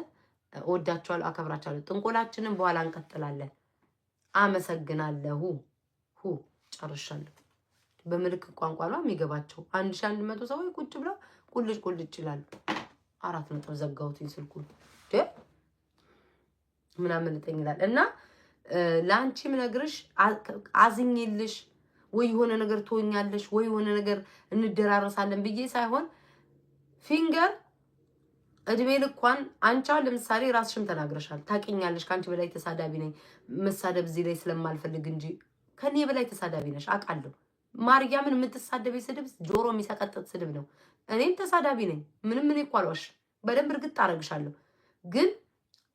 Speaker 1: እወዳችኋለሁ፣ አከብራችኋለሁ። ጥንቆላችንን በኋላ እንቀጥላለን። አመሰግናለሁ። ሁ ጨርሻለሁ። በምልክት ቋንቋ ነው የሚገባቸው። 1100 ሰዎች ቁጭ ብለው ቁልጭ ቁልጭ ይላሉ። አራት ነጥብ ዘጋሁትኝ ስልኩን ምናምን ልጠኝ ይላል እና ለአንቺ ምነግርሽ አዝኜልሽ ወይ የሆነ ነገር ትሆኛለሽ ወይ የሆነ ነገር እንደራረሳለን ብዬ ሳይሆን ፊንገር እድሜ ልኳን አንቺ አሁን ለምሳሌ ራስሽም ተናግረሻል። ታውቂኛለሽ፣ ከአንቺ በላይ ተሳዳቢ ነኝ። መሳደብ እዚህ ላይ ስለማልፈልግ እንጂ ከኔ በላይ ተሳዳቢ ነሽ አውቃለሁ። ማርያምን የምትሳደብ ስድብ ጆሮ የሚሰቀጥጥ ስድብ ነው። እኔም ተሳዳቢ ነኝ። ምንም እኔ እኮ አልዋሽም። በደንብ እርግጥ አደርግሻለሁ። ግን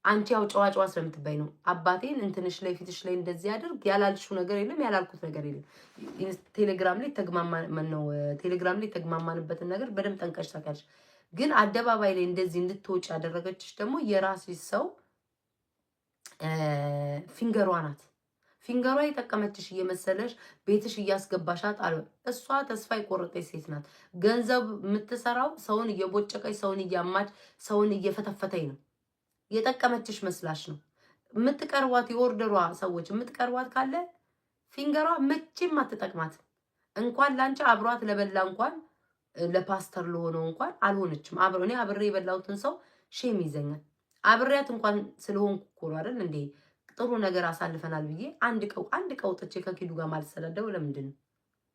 Speaker 1: አንቺ ያው ጨዋ ጨዋ ስለምትባይ ነው። አባቴን እንትንሽ ላይ ፊትሽ ላይ እንደዚህ አድርግ ያላልሽው ነገር የለም፣ ያላልኩት ነገር የለም። ቴሌግራም ላይ ተግማማን ነው ቴሌግራም ላይ ተግማማንበትን ነገር በደንብ ጠንቀሽ ታውቂያለሽ። ግን አደባባይ ላይ እንደዚህ እንድትወጪ ያደረገችሽ ደግሞ የራስሽ ሰው ፊንገሯ ናት። ፊንገሯ የጠቀመችሽ እየመሰለሽ ቤትሽ እያስገባሻት አለ። እሷ ተስፋ የቆረጠች ሴት ናት። ገንዘብ የምትሰራው ሰውን እየቦጨቀች፣ ሰውን እያማች፣ ሰውን እየፈተፈተኝ ነው። የጠቀመችሽ መስላሽ ነው የምትቀርቧት። የኦርደሯ ሰዎች የምትቀርቧት ካለ ፊንገሯ መቼም አትጠቅማት። እንኳን ላንቺ አብሯት ለበላ እንኳን ለፓስተር ለሆነው እንኳን አልሆነችም። አብረ እኔ አብሬ የበላሁትን ሰው shame ይዘኛል። አብሬያት እንኳን ስለሆንኩ እኮ ነው አይደል እንዴ ጥሩ ነገር አሳልፈናል ብዬ አንድ ቀው ጥቼ ከኪዱ ጋር ማልሰዳደው ለምንድን ነው?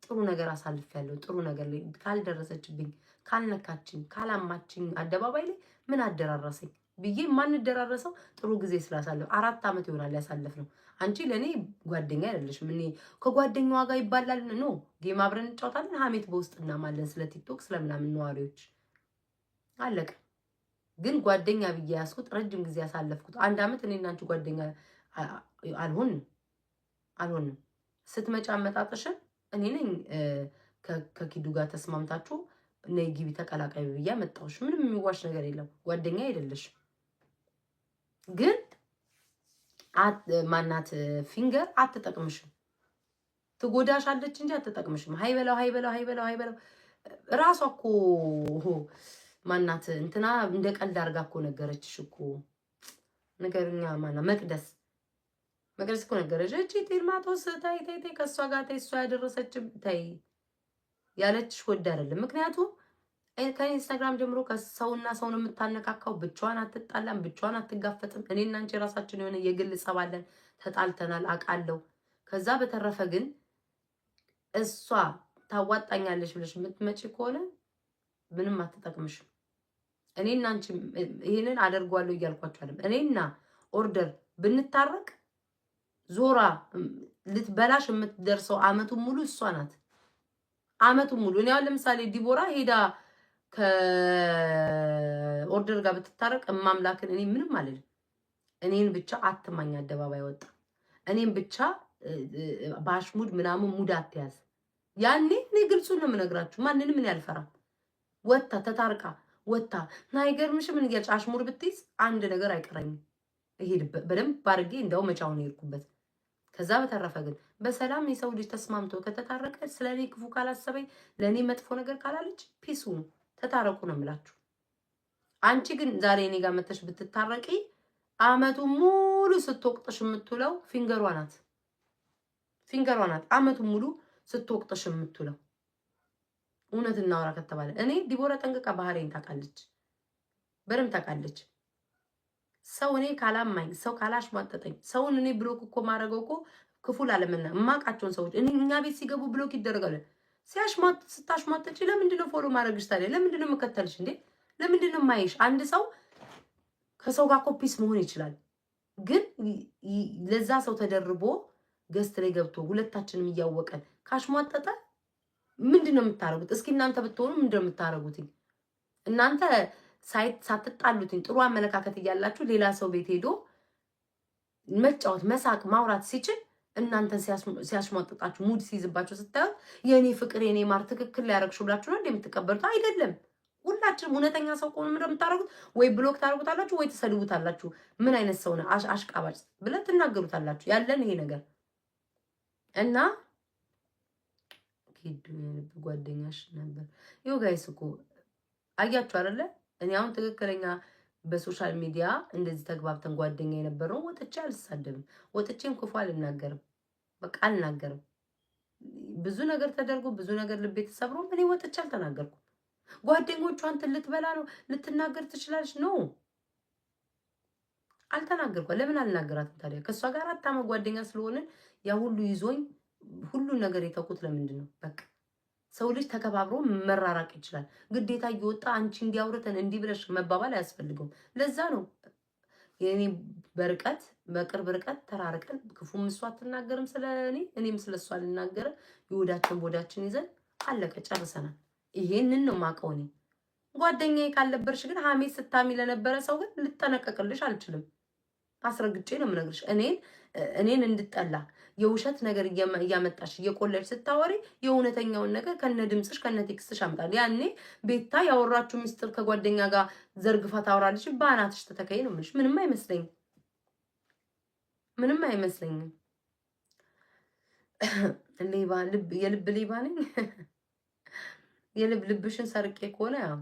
Speaker 1: ጥሩ ነገር አሳልፌያለሁ። ጥሩ ነገር ላይ ካልደረሰችብኝ፣ ካልነካችኝ፣ ካላማችኝ አደባባይ ላይ ምን አደራረሰኝ ብዬ የማንደራረሰው ጥሩ ጊዜ ስላሳለፍ 4 ዓመት ይሆናል ያሳለፍ ነው። አንቺ ለእኔ ጓደኛ አይደለሽም። እኔ ከጓደኛዋ ጋር ይባላል፣ no game አብረን እንጫወታለን፣ ሀሜት በውስጥ እናማለን፣ ስለ ቲክቶክ ስለምናምን ነዋሪዎች አለቀ። ግን ጓደኛ ብዬ ያዝኩት ረጅም ጊዜ ያሳለፍኩት አንድ ዓመት እኔ እና አንቺ ጓደኛ አልሆንም አልሆንም። ስትመጪ አመጣጥሽን እኔ ነኝ ከኪዱ ጋር ተስማምታችሁ ነይ ግቢ ተቀላቃይ ብዬ አመጣሁሽ። ምንም የሚዋሽ ነገር የለም። ጓደኛ አይደለሽም። ግን ማናት ፊንገር አትጠቅምሽም። ትጎዳሻለች እንጂ አትጠቅምሽም። ሀይ በለው፣ ሀይ በለው፣ ሀይ በለው፣ ሀይ በለው። እራሷ እኮ ማናት እንትና እንደ ቀልድ አድርጋ እኮ ነገረችሽ እኮ፣ ነገርኛ ማና መቅደስ፣ መቅደስ እኮ ነገረች። እቺ ቴልማቶስ ተይ ተይ ተይ፣ ከእሷ ጋር ተይ፣ እሷ ያደረሰችም ተይ ያለችሽ ወድ አይደለም። ምክንያቱም ከኢንስታግራም ጀምሮ ከሰውና ሰውን የምታነካካው ብቻዋን አትጣላም፣ ብቻዋን አትጋፈጥም። እኔና አንቺ የራሳችን የሆነ የግል ጸብ አለን፣ ተጣልተናል፣ አውቃለሁ። ከዛ በተረፈ ግን እሷ ታዋጣኛለች ብለሽ የምትመጪ ከሆነ ምንም አትጠቅምሽም። እኔና አንቺ ይሄንን አደርጓለሁ እያልኳችሁ አይደለም። እኔና ኦርደር ብንታረቅ ዞራ ልትበላሽ የምትደርሰው አመቱን ሙሉ እሷ ናት። አመቱን ሙሉ እኔ አሁን ለምሳሌ ዲቦራ ሄዳ ከኦርደር ጋር ብትታረቅ እማምላክን እኔ ምንም አልልም። እኔን ብቻ አትማኝ፣ አደባባይ ወጣ። እኔን ብቻ በአሽሙድ ምናምን ሙድ አትያዝ። ያኔ እኔ ግልጹን ነው የምነግራችሁ። ማንንም እኔ አልፈራም። ወታ ተታርቃ ወታ ና አይገርምሽም? ምን እያልሽ አሽሙር ብትይዝ አንድ ነገር አይቀረኝም። እሄድበት በደንብ አድርጌ እንደው መጫውን ሄድኩበት። ከዛ በተረፈ ግን በሰላም የሰው ልጅ ተስማምቶ ከተታረቀ፣ ስለ እኔ ክፉ ካላሰበኝ፣ ለእኔ መጥፎ ነገር ካላለች peace ኡ ነው። ተታረቁ ነው የምላችሁ። አንቺ ግን ዛሬ እኔ ጋር መተሽ ብትታረቂ አመቱ ሙሉ ስትወቅጥሽ የምትውለው ፊንገሯ ናት። ፊንገሯ ናት አመቱ ሙሉ ስትወቅጥሽ የምትውለው። እውነት እናውራ ከተባለ እኔ ዲቦራ ጠንቅቃ ባህሬን ታውቃለች፣ በደንብ ታውቃለች። ሰው እኔ ካላማኝ፣ ሰው ካላሽሟጠጠኝ፣ ሰውን እኔ block እኮ ማድረገው እኮ ክፉ ላለመና የማውቃቸውን ሰዎች እኔ እኛ ቤት ሲገቡ block ይደረጋል። ሲያሽሟጥ ስታሽሟጠጪ ለምንድን ነው follow ማድረግሽ ታዲያ? ለምንድን ነው የምከተልሽ እንዴ? ለምንድን ነው የማይሽ? አንድ ሰው ከሰው ጋር እኮ peace መሆን ይችላል። ግን ለዛ ሰው ተደርቦ guest ላይ ገብቶ ሁለታችንም እያወቀን ካሽሟጠጠ ምንድን ነው የምታደርጉት? እስኪ እናንተ ብትሆኑ ምንድን ነው የምታደርጉት? እናንተ ሳትጣሉትኝ ጥሩ አመለካከት እያላችሁ ሌላ ሰው ቤት ሄዶ መጫወት፣ መሳቅ፣ ማውራት ሲችል እናንተን ሲያሽሟጥጣችሁ ሙድ ሲይዝባችሁ ስታዩት የእኔ ፍቅር የኔ ማር ትክክል ሊያደርግሽ ብላችሁ ነው እንደ የምትቀበሉት? አይደለም። ሁላችንም እውነተኛ ሰው ከሆነ ምንድን ነው የምታደርጉት? ወይ block ታደርጉታላችሁ፣ ወይ ትሰድቡታላችሁ። ምን አይነት ሰው ነው አሽቃባጭ ብለን ትናገሩታላችሁ። ያለን ይሄ ነገር እና ኪዱ የልብ ጓደኛሽ ነበር። ይኸው guys እኮ አያችሁ አይደለ? እኔ አሁን ትክክለኛ በ social media እንደዚህ ተግባብተን ጓደኛ የነበረው ወጥቼ አልሳደብም፣ ወጥቼም ክፉ አልናገርም። በቃ አልናገርም። ብዙ ነገር ተደርጎ ብዙ ነገር ልቤ ተሰብሮ እኔ ወጥቼ አልተናገርኩም። ጓደኞቿን እንትን ልትበላ ነው ልትናገር ትችላለች። No፣ አልተናገርኳ። ለምን አልናገራትም ታዲያ? ከእሷ ጋር 4 ዓመት ጓደኛ ስለሆንን ያ ሁሉ ይዞኝ ሁሉን ነገር የተውኩት ለምንድን ነው? በቃ ሰው ልጅ ተከባብሮ መራራቅ ይችላል። ግዴታ እየወጣ አንቺ እንዲያውርተን እንዲህ ብለሽ መባባል አያስፈልገውም። ለዛ ነው የእኔ በርቀት በቅርብ ርቀት ተራርቀን ክፉም እሷ አትናገርም ስለ እኔ፣ እኔም ስለ እሷ አልናገርም። የወዳችን ቦዳችን ይዘን አለቀ፣ ጨርሰናል። ይሄንን ነው የማውቀው እኔ። ጓደኛዬ ካልነበርሽ ግን ሀሜት ስታሚ ለነበረ ሰው ግን ልጠነቀቅልሽ አልችልም። አስረግጬ ነው የምነግርሽ። እኔን እንድጠላ የውሸት ነገር እያመጣሽ እየቆለሽ ስታወሪ የእውነተኛውን ነገር ከነ ድምፅሽ ከነ text ሽ አመጣለሁ። ያኔ ቤታ ያወራችሁ ሚስጥር ከጓደኛ ጋር ዘርግፋ ታወራለች። በአናትሽ ተተከይ ነው የምልሽ። ምንም አይመስለኝም፣ ምንም አይመስለኝም። ሌባ የልብ ሌባ ነኝ። የልብ ልብሽን ሰርቄ ከሆነ ያው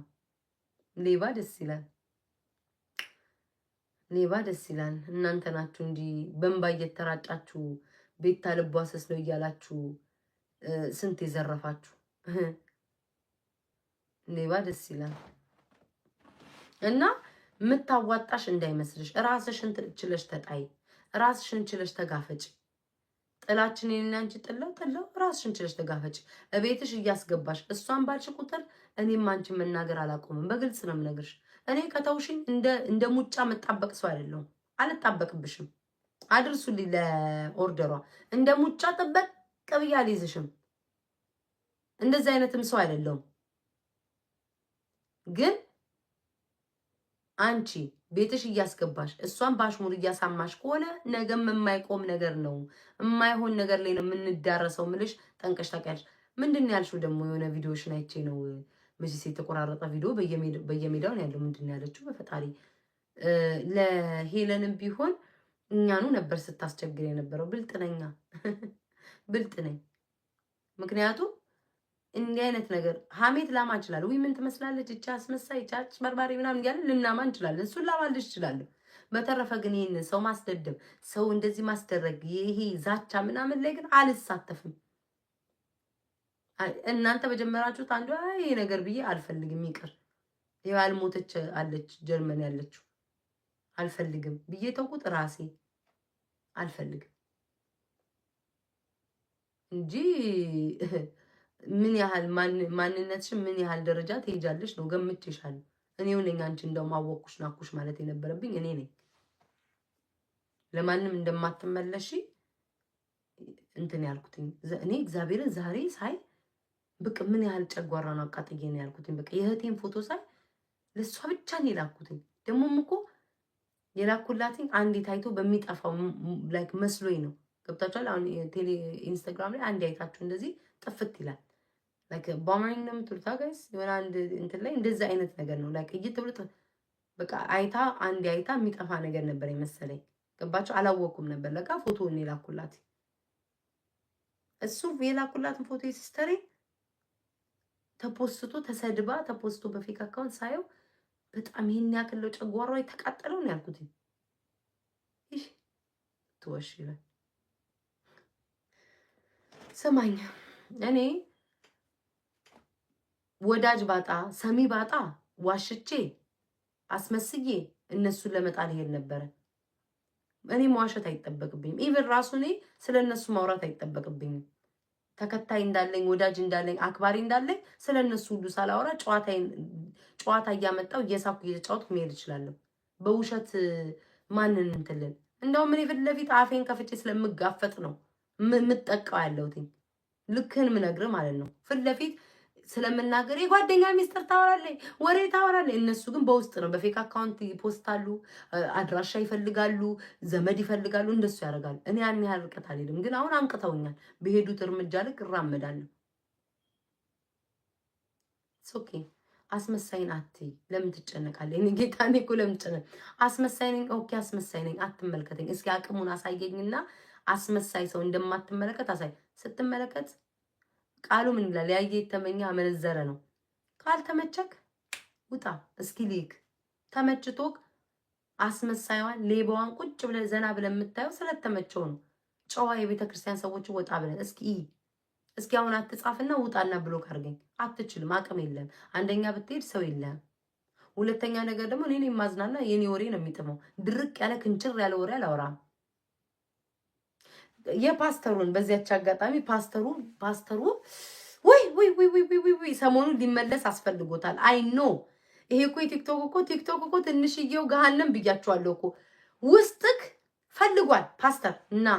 Speaker 1: ሌባ ደስ ይላል። ሌባ ደስ ይላል። እናንተ ናችሁ እንጂ በእንባ እየተራጫችሁ ቤታ ልቧ ስስ ነው እያላችሁ ስንት የዘረፋችሁ። ሌባ ደስ ይላል። እና የምታዋጣሽ እንዳይመስልሽ። ራስሽን ችለሽ ተጣይ፣ ራስሽን ችለሽ ተጋፈጭ። ጥላችን የኔና አንቺ ጥለው ጥለው ራስሽን ችለሽ ተጋፈጭ። እቤትሽ እያስገባሽ እሷን ባልሽ ቁጥር እኔም አንቺን መናገር አላቆምም። በግልጽ ነው የምነግርሽ። እኔ ከተውሽኝ እንደ ሙጫ መጣበቅ ሰው አይደለሁም። አልጣበቅብሽም። አድርሱልኝ ለ order ሯ። እንደ ሙጫ ጥበቅ ብዬ አልይዝሽም። እንደዚህ አይነትም ሰው አይደለሁም። ግን አንቺ ቤትሽ እያስገባሽ እሷን ባሽሙር እያሳማሽ ከሆነ ነገም የማይቆም ነገር ነው፣ የማይሆን ነገር ላይ ነው የምንዳረሰው። ምልሽ ጠንቀሽ ታውቂያለሽ። ምንድን ነው ያልሽው ደግሞ? የሆነ ቪዲዮሽን አይቼ ነው መቼስ የተቆራረጠ ቪዲዮ በየሜዳው ነው ያለው። ምንድን ነው ያለችው? በፈጣሪ፣ ለሄለንም ቢሆን እኛኑ ነበር ስታስቸግር የነበረው። ብልጥ ነኛ፣ ብልጥ ነኝ። ምክንያቱም እንዲህ አይነት ነገር ሀሜት ላማ እንችላለን። ውይ ምን ትመስላለች እቻ አስመሳይ፣ እቻ አጭበርባሪ ምናምን እያለን ልናማ እንችላለን። እሱን ላማልሽ እችላለሁ። በተረፈ ግን ይህንን ሰው ማስደደብ፣ ሰው እንደዚህ ማስደረግ፣ ይሄ ዛቻ ምናምን ላይ ግን አልሳተፍም። እናንተ በጀመራችሁት አንዱ ይሄ ነገር ብዬ አልፈልግም፣ ይቅር። ይኸው ያልሞተች አለች ጀርመን ያለችው፣ አልፈልግም ብዬ ተውኩት። ራሴ አልፈልግም እንጂ ምን ያህል ማንነትሽን ምን ያህል ደረጃ ትሄጃለሽ ነው፣ ገምቼሻለሁ። እኔው ነኝ አንቺ እንደውም አወቅኩሽ ናኩሽ ማለት የነበረብኝ እኔ ነኝ። ለማንም እንደማትመለሺ እንትን ያልኩትኝ እኔ እግዚአብሔርን ዛሬ ሳይ በቃ ምን ያህል ጨጓራ ነው አቃጥዬ ነው ያልኩትኝ። በቃ የእህቴን ፎቶ ሳይ ለእሷ ብቻ ነው የላኩትኝ። ደግሞም እኮ የላኩላትኝ አንዴ ታይቶ በሚጠፋው like መስሎኝ ነው። ገብታችኋል? አሁን ቴሌ ኢንስታግራም ላይ አንዴ አይታችሁ እንደዚህ ጥፍት ይላል። Like boomerang ነው የምትሉት guys? የሆነ አንድ እንትን ላይ እንደዚህ አይነት ነገር ነው። Like እይት ብሎ በቃ አይታ አንዴ አይታ የሚጠፋ ነገር ነበር የመሰለኝ። ገባችሁ? አላወኩም ነበር። ለካ ፎቶውን የላኩላት፣ እሱ የላኩላትን ፎቶ የ sister ኤ ተፖስቶ፣ ተሰድባ ተፖስቶ በ fake account ሳየው በጣም ይሄን ያክለው ጨጓራው የተቃጠለው ነው ያልኩት። ይህ ትወሽ ይላል። ስማኝ፣ እኔ ወዳጅ ባጣ ሰሚ ባጣ ዋሽቼ አስመስዬ እነሱን ለመጣል ይሄድ ነበረ። እኔ መዋሸት አይጠበቅብኝም። Even ራሱ እኔ ስለ እነሱ ማውራት አይጠበቅብኝም። ተከታይ እንዳለኝ፣ ወዳጅ እንዳለኝ፣ አክባሪ እንዳለኝ ስለ እነሱ ሁሉ ሳላወራ ጨዋታ እያመጣው እየሳኩ እየተጫወትኩ መሄድ እችላለሁ። በውሸት ማንን እንትልን? እንደውም እኔ ፊት ለፊት አፌን ከፍቼ ስለምጋፈጥ ነው የምጠቃው ያለሁትኝ። ልክህን ምነግርህ ማለት ነው። ፊት ለፊት ስለምናገር የጓደኛ ሚስጥር ታወራለች፣ ወሬ ታወራለች። እነሱ ግን በውስጥ ነው፣ በ fake account ይፖስታሉ፣ አድራሻ ይፈልጋሉ፣ ዘመድ ይፈልጋሉ፣ እንደሱ ያደርጋሉ። እኔ ያን ያህል ርቀት አልሄድም፣ ግን አሁን አንቅተውኛል። በሄዱት እርምጃ ልክ እራመዳለሁ። Okay፣ አስመሳይን አትይ። ለምን ትጨነቃለህ? እኔ ጌታ፣ እኔ እኮ ለምን ትጨነቅ? አስመሳይ ነኝ። Okay፣ አስመሳይ ነኝ። አትመልከተኝ። እስኪ አቅሙን አሳየኝና አስመሳይ ሰው እንደማትመለከት አሳይ። ስትመለከት ቃሉ ምን ይላል? ያየ የተመኘ አመነዘረ ነው። ካልተመቸክ ውጣ። እስኪ ሊክ ተመችቶክ አስመሳይዋን ሌባዋን ቁጭ ብለህ ዘና ብለህ የምታየው ስለተመቸው ነው። ጨዋ የቤተ ክርስቲያን ሰዎች ወጣ ብለን እስኪ እስኪ አሁን አትጻፍና ውጣና block አድርገኝ። አትችልም፣ አቅም የለም። አንደኛ ብትሄድ ሰው የለም። ሁለተኛ ነገር ደግሞ እኔን የማዝናና የኔ ወሬ ነው የሚጥመው። ድርቅ ያለ ክንችር ያለ ወሬ አላወራም። የፓስተሩን በዚያች አጋጣሚ ፓስተሩ ወይ ወይ ወይ ወይ ወይ ወይ ሰሞኑን ሊመለስ አስፈልጎታል። I know ይሄ እኮ የቲክቶክ እኮ ቲክቶክ እኮ ትንሽዬው ገሃነም ብያቸዋለሁ እኮ፣ ውስጥክ ፈልጓል። ፓስተር ና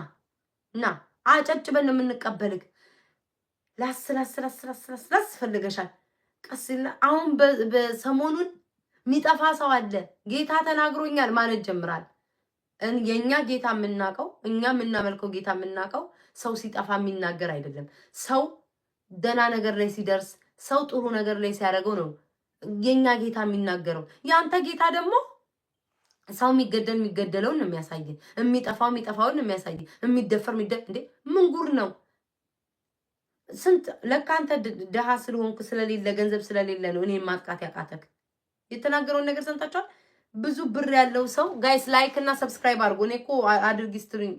Speaker 1: ና፣ አጨብጭበን ነው የምንቀበልክ። ላስ ላስ ላስ ላስ ላስ ላስ ፈልገሻል። ቀስ አሁን በሰሞኑን የሚጠፋ ሰው አለ። ጌታ ተናግሮኛል ማለት ጀምራል። የእኛ ጌታ የምናውቀው፣ እኛ የምናመልከው ጌታ የምናውቀው ሰው ሲጠፋ የሚናገር አይደለም። ሰው ደህና ነገር ላይ ሲደርስ፣ ሰው ጥሩ ነገር ላይ ሲያደርገው ነው የኛ ጌታ የሚናገረው። የአንተ ጌታ ደግሞ ሰው የሚገደል የሚገደለውን ነው የሚያሳይ፣ የሚጠፋው የሚጠፋውን ነው የሚያሳይ፣ የሚደፈር እንዴ ምን ጉር ነው? ስንት ለካ አንተ ድሃ ስለሆንክ፣ ስለሌለ ገንዘብ ስለሌለ ነው እኔን ማጥቃት ያቃተክ። የተናገረውን ነገር ሰምታችኋል። ብዙ ብር ያለው ሰው guys like እና subscribe አድርጎ፣ እኔ እኮ አድርጊ ስትሉኝ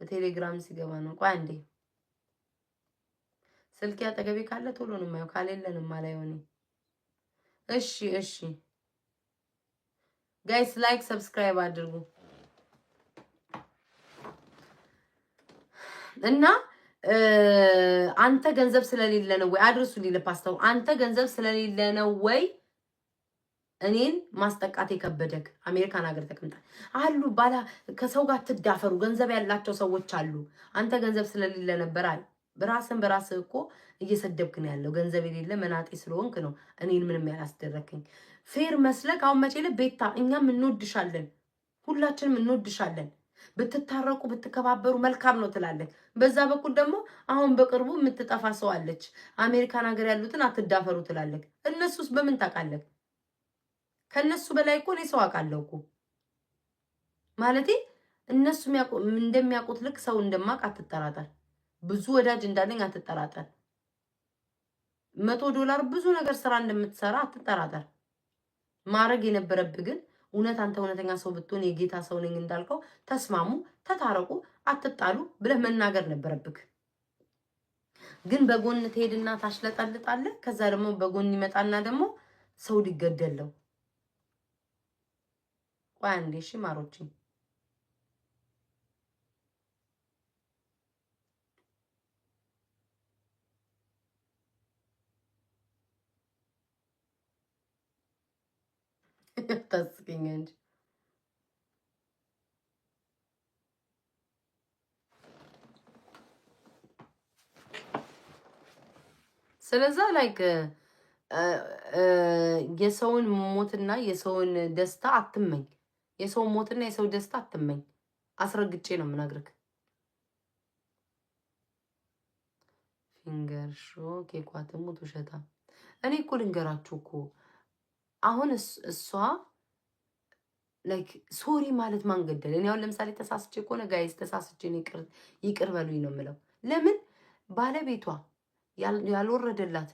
Speaker 1: በቴሌግራም ሲገባ ነው። ቆይ አንዴ፣ ስልኬ አጠገቤ ካለ ቶሎ ነው የማየው፣ ካሌለ ነው የማላየው እኔ። እሺ እሺ guys like subscribe አድርጉ እና አንተ ገንዘብ ስለሌለ ነው ወይ አድርሱልኝ ለፓስተሩ። አንተ ገንዘብ ስለሌለ ነው ወይ እኔን ማስጠቃት የከበደክ? አሜሪካን ሀገር ተቀምጣ አሉ ባላ ከሰው ጋር ትዳፈሩ ገንዘብ ያላቸው ሰዎች አሉ። አንተ ገንዘብ ስለሌለ ነበር አለ። ራስን በራስህ እኮ እየሰደብክ ነው ያለው። ገንዘብ የሌለ መናጤ ስለሆንክ ነው እኔን ምንም ያላስደረክኝ። Fair መስለክ አሁን መቼ ቤታ፣ እኛም እንወድሻለን፣ ሁላችንም እንወድሻለን። ብትታረቁ ብትከባበሩ መልካም ነው ትላለች። በዛ በኩል ደግሞ አሁን በቅርቡ የምትጠፋ ሰው አለች። አሜሪካን ሀገር ያሉትን አትዳፈሩ ትላለች። እነሱስ በምን ታውቃለህ? ከእነሱ በላይ እኮ እኔ ሰው አውቃለሁ እኮ ማለቴ እነሱ እንደሚያውቁት ልክ ሰው እንደማውቅ አትጠራጠር። ብዙ ወዳጅ እንዳለኝ አትጠራጠር። $100 ብዙ ነገር ስራ እንደምትሰራ አትጠራጠር። ማድረግ የነበረብህ ግን እውነት አንተ እውነተኛ ሰው ብትሆን የጌታ ሰው ነኝ እንዳልከው ተስማሙ፣ ተታረቁ፣ አትጣሉ ብለህ መናገር ነበረብህ። ግን በጎን ትሄድና ታሽለጠልጣለህ። ከዛ ደግሞ በጎን ይመጣና ደግሞ ሰው ሊገደለው። ቆይ አንዴ እሺ ማሮች ታስቀኝ እንጂ ስለዛ like የሰውን ሞትና የሰውን ደስታ አትመኝ። የሰውን ሞትና የሰው ደስታ አትመኝ። አስረግጬ ነው የምነግርህ። ፊንገር ሾ ኬኳ ትሙት ውሸታ። እኔ እኮ ልንገራችሁ እኮ አሁን እሷ like sorry ማለት ማን ገደለ? እኔ አሁን ለምሳሌ ተሳስቼ ከሆነ guys ተሳስቼ ይቅር በሉኝ ነው የምለው። ለምን ባለቤቷ ያልወረደላት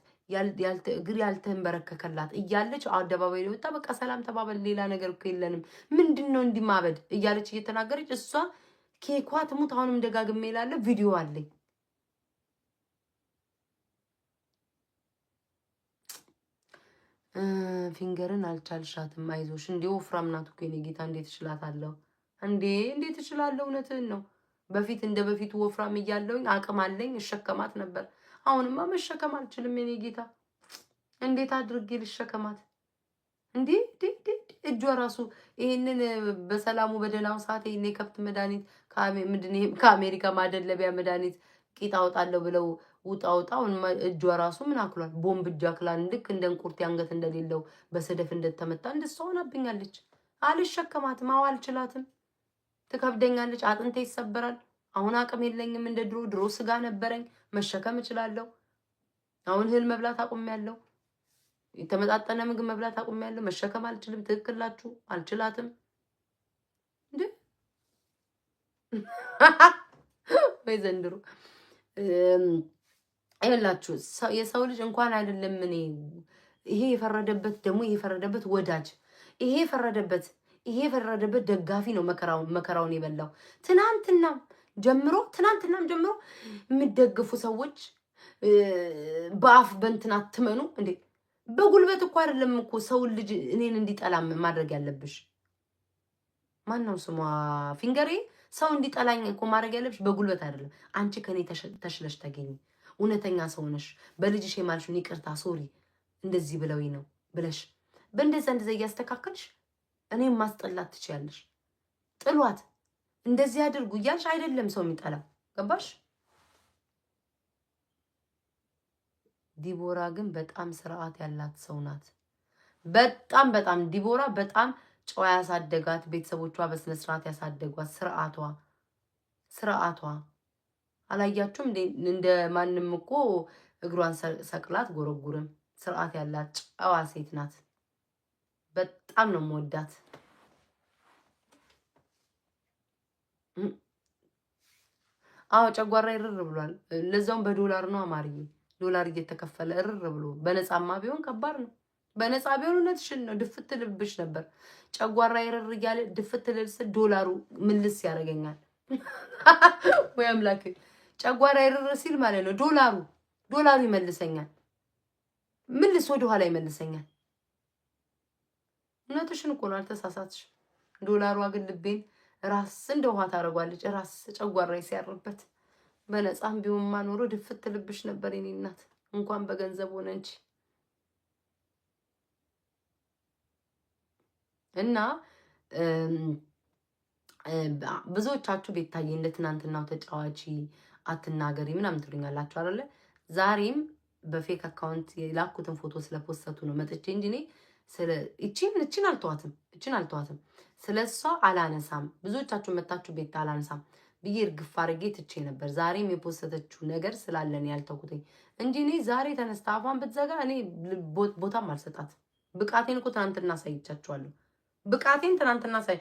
Speaker 1: እግር ያልተንበረከከላት እያለች አደባባይ ወጣ፣ በቃ ሰላም ተባበል፣ ሌላ ነገር እኮ የለንም፣ ምንድን ነው እንዲማበድ እያለች እየተናገረች እሷ ኬኳ ትሙት። አሁንም ደጋግሜ እላለሁ፣ ቪዲዮ አለኝ። ፊንገርን አልቻልሻትም፣ አይዞሽ። እንዴ ወፍራም ናት እኮ የኔ ጌታ፣ እንዴት እችላታለሁ እንዴ? እንዴት እችላለሁ? እውነትህን ነው። በፊት እንደ በፊቱ ወፍራም እያለሁኝ አቅም አለኝ እሸከማት ነበር። አሁንማ መሸከም አልችልም የኔ ጌታ፣ እንዴት አድርጌ ልሸከማት? እንዴ እጇ ራሱ ይሄንን በሰላሙ በደህናው ሰዓት ይሄን የከብት መድኃኒት ከአሜሪካ ማደለቢያ መድኃኒት ቂጥ አውጣለሁ ብለው ውጣ ውጣ እጇ ራሱ ምን አክሏል? ቦምብ እጇ አክላን ልክ እንደ እንቁርቴ አንገት እንደሌለው በሰደፍ እንደተመታ እንደሷ ሆናብኛለች። አልሸከማትም። አዎ አልችላትም። ትከብደኛለች። አጥንቴ ይሰበራል። አሁን አቅም የለኝም እንደ ድሮ። ድሮ ስጋ ነበረኝ መሸከም እችላለሁ። አሁን እህል መብላት አቁሜያለሁ። የተመጣጠነ ምግብ መብላት አቁሜያለሁ። መሸከም አልችልም። ትክክላችሁ። አልችላትም እንዴ ወይ ዘንድሮ ይኸውላችሁ የሰው ልጅ እንኳን አይደለም እኔ ይሄ የፈረደበት ደግሞ ይሄ የፈረደበት ወዳጅ ይሄ የፈረደበት ይሄ የፈረደበት ደጋፊ ነው መከራውን የበላው። ትናንትናም ጀምሮ ትናንትናም ጀምሮ የምትደግፉ ሰዎች በአፍ በእንትን አትመኑ እንዴ! በጉልበት እኮ አይደለም እኮ ሰውን ልጅ እኔን እንዲጠላም ማድረግ ያለብሽ። ማን ነው ስሟ? ፊንገሬ ሰው እንዲጠላኝ እኮ ማድረግ ያለብሽ በጉልበት አይደለም። አንቺ ከኔ ተሽለሽ ተገኝ። እውነተኛ ሰው ነሽ። በልጅሽ የማልሽውን ይቅርታ sorry እንደዚህ ብለውኝ ነው ብለሽ በእንደዛ እንደዛ እያስተካከልሽ እኔም ማስጠላት ትችያለሽ። ጥሏት እንደዚህ አድርጉ እያልሽ አይደለም ሰው የሚጠላው። ገባሽ? ዲቦራ ግን በጣም ስርዓት ያላት ሰው ናት። በጣም በጣም ዲቦራ በጣም ጨዋ ያሳደጋት ቤተሰቦቿ በስነ ስርዓት ያሳደጓት ስርዓቷ ስርዓቷ አላያችሁም? እንደ ማንም እኮ እግሯን ሰቅላት ጎረጉርም። ስርዓት ያላት ጨዋ ሴት ናት። በጣም ነው የምወዳት። አዎ ጨጓራ እርር ብሏል። ለዛውም በዶላር ነው አማርዬ፣ ዶላር እየተከፈለ እርር ብሎ። በነፃማ ቢሆን ከባድ ነው። በነፃ ቢሆን እውነትሽን ነው ድፍት ልብሽ ነበር። ጨጓራ ይርር እያለ ድፍት ልል ስል ዶላሩ ምልስ ያደርገኛል። ወይ አምላክ! ጨጓራ ይርር ሲል ማለት ነው ዶላሩ ይመልሰኛል፣ ምልስ ወደኋላ ይመልሰኛል። እውነትሽን እኮ ነው፣ አልተሳሳትሽ። ዶላሯ ግን ልቤን ራስ እንደ ውሃ ታደርጓለች። ራስ ጨጓራዬ ሲያርበት በነፃም ቢሆን ኖሮ ድፍት ልብሽ ነበር የኔ እናት። እንኳን በገንዘብ ሆነ እንጂ። እና ብዙዎቻችሁ ቤታዬ እንደ ትናንትናው ተጫዋቺ አትናገሪ ምናምን ትሉኛላችሁ አይደለ? ዛሬም በ fake account የላኩትን ፎቶ ስለፖሰቱ ነው መጥቼ እንጂ እኔ እቺን አልተዋትም፣ እቺን አልተዋትም። ስለ እሷ አላነሳም። ብዙዎቻችሁ መታችሁ ቤታ አላነሳም ብዬ እርግፍ አድርጌ ትቼ ነበር። ዛሬም የፖሰተችው ነገር ስላለን ያልተውኩትኝ እንጂ እኔ ዛሬ ተነስታ አፏን ብትዘጋ እኔ ቦታም አልሰጣት። ብቃቴን እኮ ትናንትና አሳይቻችኋለሁ። ብቃቴን ትናንትና ሳይ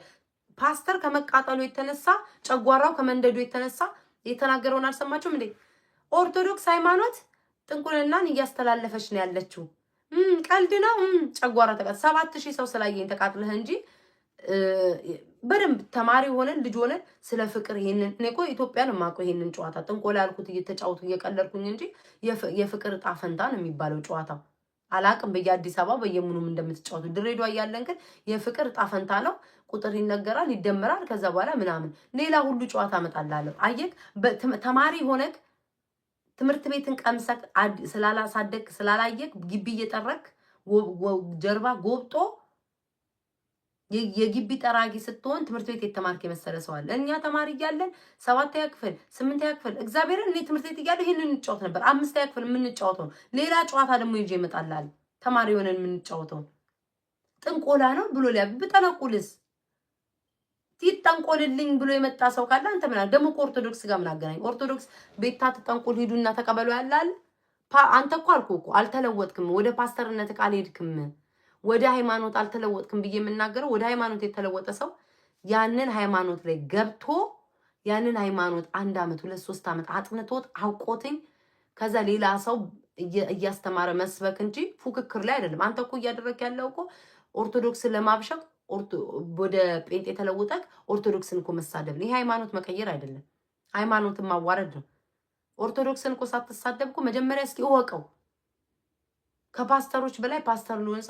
Speaker 1: ፓስተር ከመቃጠሉ የተነሳ፣ ጨጓራው ከመንደዱ የተነሳ የተናገረውን አልሰማችሁም እንዴ? ኦርቶዶክስ ሃይማኖት ጥንቁልናን እያስተላለፈች ነው ያለችው። ቀልድ ነው። ጨጓራ ተቃ 7,000 ሰው ስላየኝ ተቃጥለህ እንጂ በደንብ ተማሪ ሆነን ልጅ ሆነን ስለ ፍቅር ይሄንን እኔ እኮ ኢትዮጵያ ነው የማውቀው። ይሄንን ጨዋታ ጥንቆላ ያልኩት እየተጫወቱ እየቀለድኩኝ እንጂ የፍቅር ዕጣ ፈንታ ነው የሚባለው ጨዋታው። አላቅም በየአዲስ አበባ በየምኑም እንደምትጫወቱ። ድሬዳዋ እያለን ግን የፍቅር ዕጣ ፈንታ ነው። ቁጥር ይነገራል፣ ይደመራል። ከዛ በኋላ ምናምን ሌላ ሁሉ ጨዋታ እመጣልሃለሁ። አየህ፣ ተማሪ ሆነክ ትምህርት ቤትን ቀምሰክ ስላላሳደግ ስላላየክ ግቢ እየጠረክ ጀርባ ጎብጦ የግቢ ጠራጊ ስትሆን ትምህርት ቤት የተማርክ የመሰለ ሰው አለ። እኛ ተማሪ እያለን ሰባተኛ ክፍል ስምንተኛ ክፍል እግዚአብሔርን እኔ ትምህርት ቤት እያለሁ ይህንን እንጫወት ነበር። አምስተኛ ክፍል የምንጫወተው ሌላ ጨዋታ ደግሞ ይዤ እመጣልሃለሁ። ተማሪ ሆነን የምንጫወተው ጥንቆላ ነው ብሎ ሊያ ብጠነቁልስ ይጠንቆልልኝ ብሎ የመጣ ሰው ካለ አንተ ምን ደግሞ ከኦርቶዶክስ ጋር ምን አገናኝ? ኦርቶዶክስ ቤታ ትጠንቁል ሂዱና ተቀበሉ ያላል። አንተ እኮ አልኩህ እኮ አልተለወጥክም፣ ወደ ፓስተርነት አልሄድክም፣ ወደ ሃይማኖት አልተለወጥክም ብዬ የምናገረው ወደ ሃይማኖት የተለወጠ ሰው ያንን ሃይማኖት ላይ ገብቶ ያንን ሃይማኖት አንድ ዓመት ሁለት ሶስት ዓመት አጥንቶት አውቆትኝ ከዛ ሌላ ሰው እያስተማረ መስበክ እንጂ ፉክክር ላይ አይደለም። አንተ እኮ እያደረግ ያለው እኮ ኦርቶዶክስን ለማብሸቅ ወደ ጴንጤ ተለውጠህ ኦርቶዶክስን እኮ መሳደብ ነው። ይሄ ሃይማኖት መቀየር አይደለም፣ ሃይማኖትን ማዋረድ ነው። ኦርቶዶክስን እኮ ሳትሳደብ እኮ መጀመሪያ እስኪ እወቀው። ከፓስተሮች በላይ ፓስተር ልሆን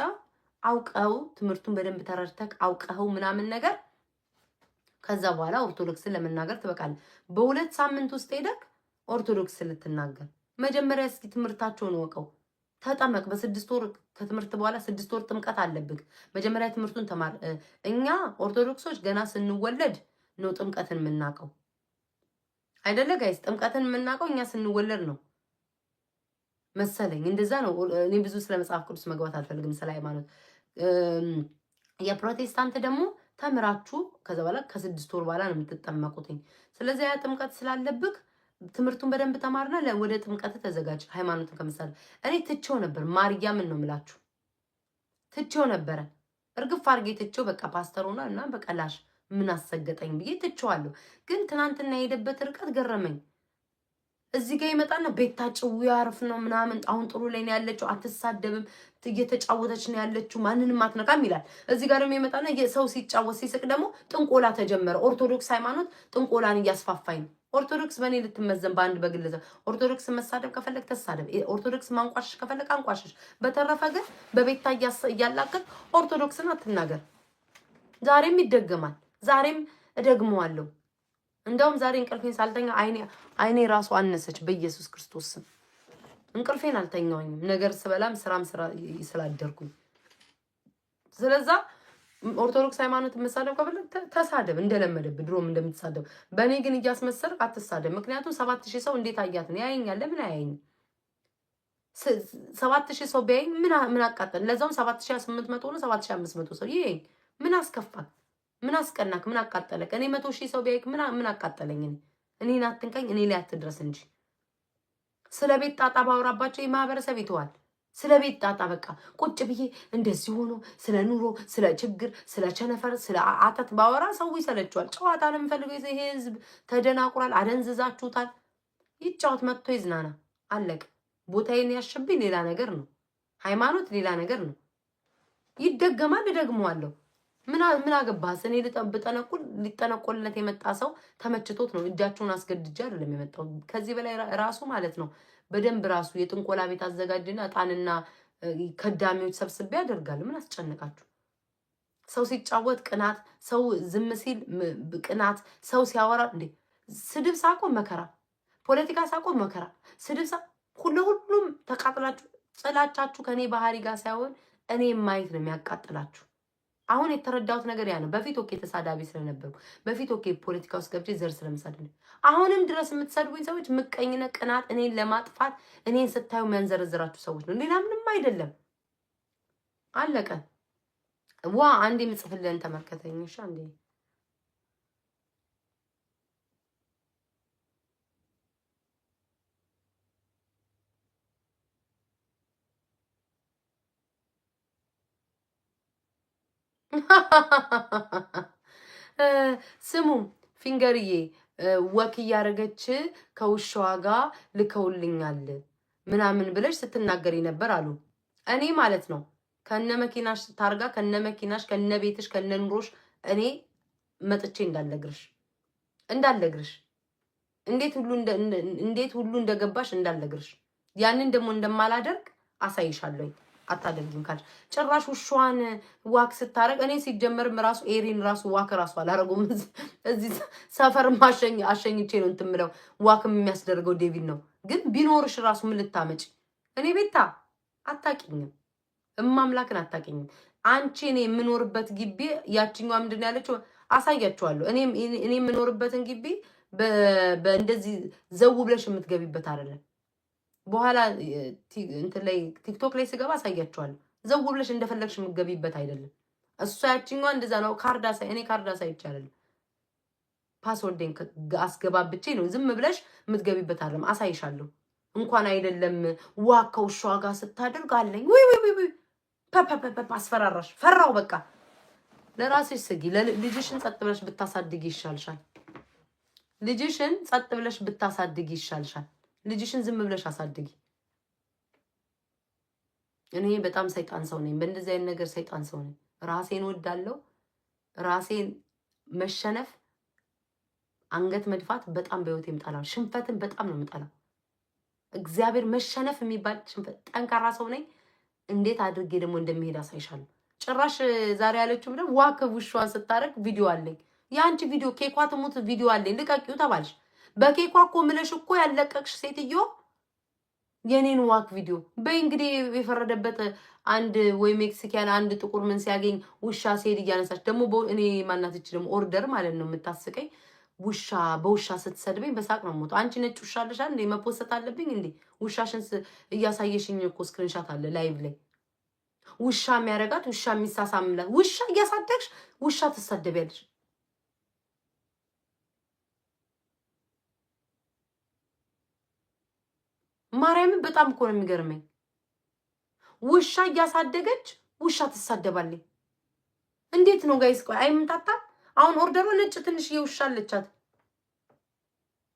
Speaker 1: አውቀው ትምህርቱን በደንብ ተረድተህ አውቀኸው ምናምን ነገር ከዛ በኋላ ኦርቶዶክስን ለመናገር ትበቃለህ። በ2 ሳምንት ውስጥ ሄደህ ኦርቶዶክስን ልትናገር መጀመሪያ እስኪ ትምህርታቸውን እወቀው። ተጠመቅ። በ6 ወር ከትምህርት በኋላ 6 ወር ጥምቀት አለብህ። መጀመሪያ ትምህርቱን ተማር። እኛ ኦርቶዶክሶች ገና ስንወለድ ነው ጥምቀትን የምናውቀው አይደለ guys? ጥምቀትን የምናውቀው እኛ ስንወለድ ነው መሰለኝ። እንደዛ ነው። እኔ ብዙ ስለ መጽሐፍ ቅዱስ መግባት አልፈልግም፣ ስለ ሃይማኖት። የፕሮቴስታንት ደግሞ ተምራችሁ ከዛ በኋላ ከ6 ወር በኋላ ነው የምትጠመቁትኝ። ስለዚህ ያ ጥምቀት ስላለብህ ትምህርቱን በደንብ ተማርና ወደ ጥምቀት ተዘጋጅ። ሃይማኖትን ከምሳሌ እኔ ትቼው ነበር፣ ማርያምን ነው የምላችሁ፣ ትቼው ነበረ። እርግፍ አድርጌ ትቼው በቃ ፓስተር ሆኗል እና በቃ ላሽ ምን አሰገጠኝ ብዬ ትቼዋለሁ። ግን ትናንትና የሄደበት ርቀት ገረመኝ። እዚህ ጋር ይመጣና ቤታ ጭው ያርፍ ነው ምናምን፣ አሁን ጥሩ ላይ ነው ያለችው፣ አትሳደብም፣ እየተጫወተች ነው ያለችው፣ ማንንም አትነካም ይላል። እዚህ ጋር ደግሞ ይመጣና ሰው ሲጫወት ሲስቅ ደግሞ ጥንቆላ ተጀመረ። ኦርቶዶክስ ሃይማኖት ጥንቆላን እያስፋፋኝ ነው። ኦርቶዶክስ በእኔ ልትመዘን በአንድ በግለሰብ ኦርቶዶክስ መሳደብ ከፈለግ ተሳደብ፣ ኦርቶዶክስ ማንቋሸሽ ከፈለግ አንቋሸሽ። በተረፈ ግን በቤታ እያላቀቅ ኦርቶዶክስን አትናገር። ዛሬም ይደገማል፣ ዛሬም እደግመዋለሁ። እንደውም ዛሬ እንቅልፌን ሳልተኛ አይኔ ራሱ አነሰች። በኢየሱስ ክርስቶስ ስም እንቅልፌን አልተኛውኝም። ነገር ስበላም ስራም ስራ ስላደርኩኝ ስለዛ ኦርቶዶክስ ሃይማኖት መሳደብ ከፈለግ ተሳደብ፣ እንደለመደብህ ድሮም እንደምትሳደብ። በእኔ ግን እያስመሰልክ አትሳደብ። ምክንያቱም 7,000 ሰው እንዴት አያት ነው ያየኛል። ለምን አያየኝም? 7,000 ሰው ቢያየኝ ምን አቃጠል? ለዛውም 7,800 ነው 7,500 ሰው ይያየኝ ምን አስከፋክ? ምን አስቀናክ? ምን አቃጠለክ? እኔ 100,000 ሰው ቢያይክ ምን አቃጠለኝ? እኔ እኔን አትንካኝ፣ እኔ ላይ አትድረስ እንጂ ስለ ቤት ጣጣ ባወራባቸው የማህበረሰብ ይተዋል። ስለ ቤት ጣጣ በቃ ቁጭ ብዬ እንደዚህ ሆኖ ስለ ኑሮ፣ ስለ ችግር፣ ስለ ቸነፈር፣ ስለ አተት ባወራ ሰው ይሰለችዋል። ጨዋታ ነው የምፈልገው። ይሄ ህዝብ ተደናቁሯል። አደንዝዛችሁታል። ይጫወት፣ መጥቶ ይዝናና። አለቅ። ቦታዬን ያሸብኝ ሌላ ነገር ነው። ሃይማኖት ሌላ ነገር ነው። ይደገማል፣ እደግመዋለሁ። ምን አገባህ? እኔ ብጠነቁል ሊጠነቆልለት የመጣ ሰው ተመችቶት ነው። እጃቸውን አስገድጄ አይደለም የመጣው። ከዚህ በላይ ራሱ ማለት ነው በደንብ ራሱ የጥንቆላ ቤት አዘጋጅና እጣንና ከዳሚዎች ሰብስቤ ያደርጋል። ምን አስጨነቃችሁ? ሰው ሲጫወት ቅናት፣ ሰው ዝም ሲል ቅናት፣ ሰው ሲያወራ እንዴ ስድብ ሳቆም መከራ፣ ፖለቲካ ሳቆም መከራ፣ ስድብ ለሁሉም ተቃጥላችሁ ጥላቻችሁ ከእኔ ባህሪ ጋር ሳይሆን እኔ ማየት ነው የሚያቃጥላችሁ። አሁን የተረዳሁት ነገር ያ ነው። በፊት okay ተሳዳቢ ስለነበርኩ፣ በፊት okay ፖለቲካ ውስጥ ገብቼ ዘር ስለምሳድብ፣ አሁንም ድረስ የምትሰድቡኝ ሰዎች ምቀኝነት፣ ቅናት፣ እኔን ለማጥፋት እኔን ስታዩ የሚያንዘረዝራችሁ ሰዎች ነው። ሌላ ምንም አይደለም። አለቀ። ዋ አንዴ የምጽፍልህን ተመልከተኝ። እሺ አንዴ። ስሙ ፊንገርዬ፣ walk እያደረገች ከውሻዋ ጋር ልከውልኛል ምናምን ብለሽ ስትናገሪ ነበር አሉ። እኔ ማለት ነው ከነ መኪናሽ ታርጋ፣ ከነ መኪናሽ፣ ከነ ቤትሽ፣ ከነ ኑሮሽ እኔ መጥቼ እንዳልነግርሽ እንዳልነግርሽ እንዴት ሁሉ እንደገባሽ እንዳልነግርሽ፣ ያንን ደግሞ እንደማላደርግ አሳይሻለሁኝ። አታደርጊም ካልሽ ጭራሽ ውሻዋን walk ስታረግ እኔ ሲጀመርም ራሱ ኤሪን ራሱ walk ራሱ አላረጉም። እዚህ ሰፈር አሸኝቼ ነው እንትን የምለው። Walk ም የሚያስደርገው ዴቪድ ነው። ግን ቢኖርሽ ራሱ ምን ልታመጪ? እኔ ቤታ አታቂኝም፣ እማምላክን አታቂኝም። አንቺ እኔ የምኖርበት ግቢ ያችኛዋ ምንድን ነው ያለችው? አሳያችኋለሁ። እኔ የምኖርበትን ግቢ በእንደዚህ ዘው ብለሽ የምትገቢበት አይደለም። በኋላ እንትን ላይ ቲክቶክ ላይ ስገባ አሳያችኋለሁ። ዘው ብለሽ እንደፈለግሽ የምትገቢበት አይደለም። እሷ ያችኛዋ እንደዛ ነው። ካርድ አሳይ፣ እኔ ካርድ አሳይቻለሁ። Password ኤን አስገባብቼ ነው ዝም ብለሽ የምትገቢበት አይደለም። አሳይሻለሁ። እንኳን አይደለም walk ከውሻዋ ጋር ስታደርግ አለኝ። ውይ ውይ ውይ ፐፐፐ አስፈራራሽ። ፈራው በቃ። ለራስሽ ስጊ። ልጅሽን ጸጥ ብለሽ ብታሳድጊ ይሻልሻል። ልጅሽን ጸጥ ብለሽ ብታሳድጊ ይሻልሻል። ልጅሽን ዝም ብለሽ አሳድጊ። እኔ በጣም ሰይጣን ሰው ነኝ። በእንደዚህ አይነት ነገር ሰይጣን ሰው ነኝ። ራሴን ወዳለው። ራሴን መሸነፍ፣ አንገት መድፋት በጣም በህይወቴ የምጠላው፣ ሽንፈትን በጣም ነው የምጠላው። እግዚአብሔር መሸነፍ የሚባል ሽንፈት። ጠንካራ ሰው ነኝ። እንዴት አድርጌ ደግሞ እንደሚሄድ አሳይሻለሁ። ጭራሽ ዛሬ ያለችው ደግሞ walk ውሻዋን ስታደርግ ቪዲዮ አለኝ። የአንቺ ቪዲዮ ኬኳ ትሙት ቪዲዮ አለኝ፣ ልቀቂው ተባልሽ። በኬኳ እኮ ምለሽ እኮ ያለቀቅሽ ሴትዮ የኔን walk ቪዲዮ በይ እንግዲህ። የፈረደበት አንድ ወይ Mexican አንድ ጥቁር ምን ሲያገኝ ውሻ ሲሄድ እያነሳች ደግሞ እኔ ማናትች ደግሞ order ማለት ነው የምታስቀኝ። ውሻ በውሻ ስትሰድበኝ በሳቅ ነው ሞቶ። አንቺ ነጭ ውሻ አለሽ እንዴ? መፖሰት አለብኝ እንዴ? ውሻሽን እያሳየሽኝ እኮ screenshot አለ live ላይ። ውሻ የሚያረጋት ውሻ የሚሳሳምላት ውሻ እያሳደግሽ ውሻ ትሳደቢያለሽ። ማርያምን በጣም እኮ ነው የሚገርመኝ። ውሻ እያሳደገች ውሻ ትሳደባለች። እንዴት ነው guys? ቆይ አይምታታም። አሁን order ሯ ነጭ ትንሽዬ ውሻ አለቻት፣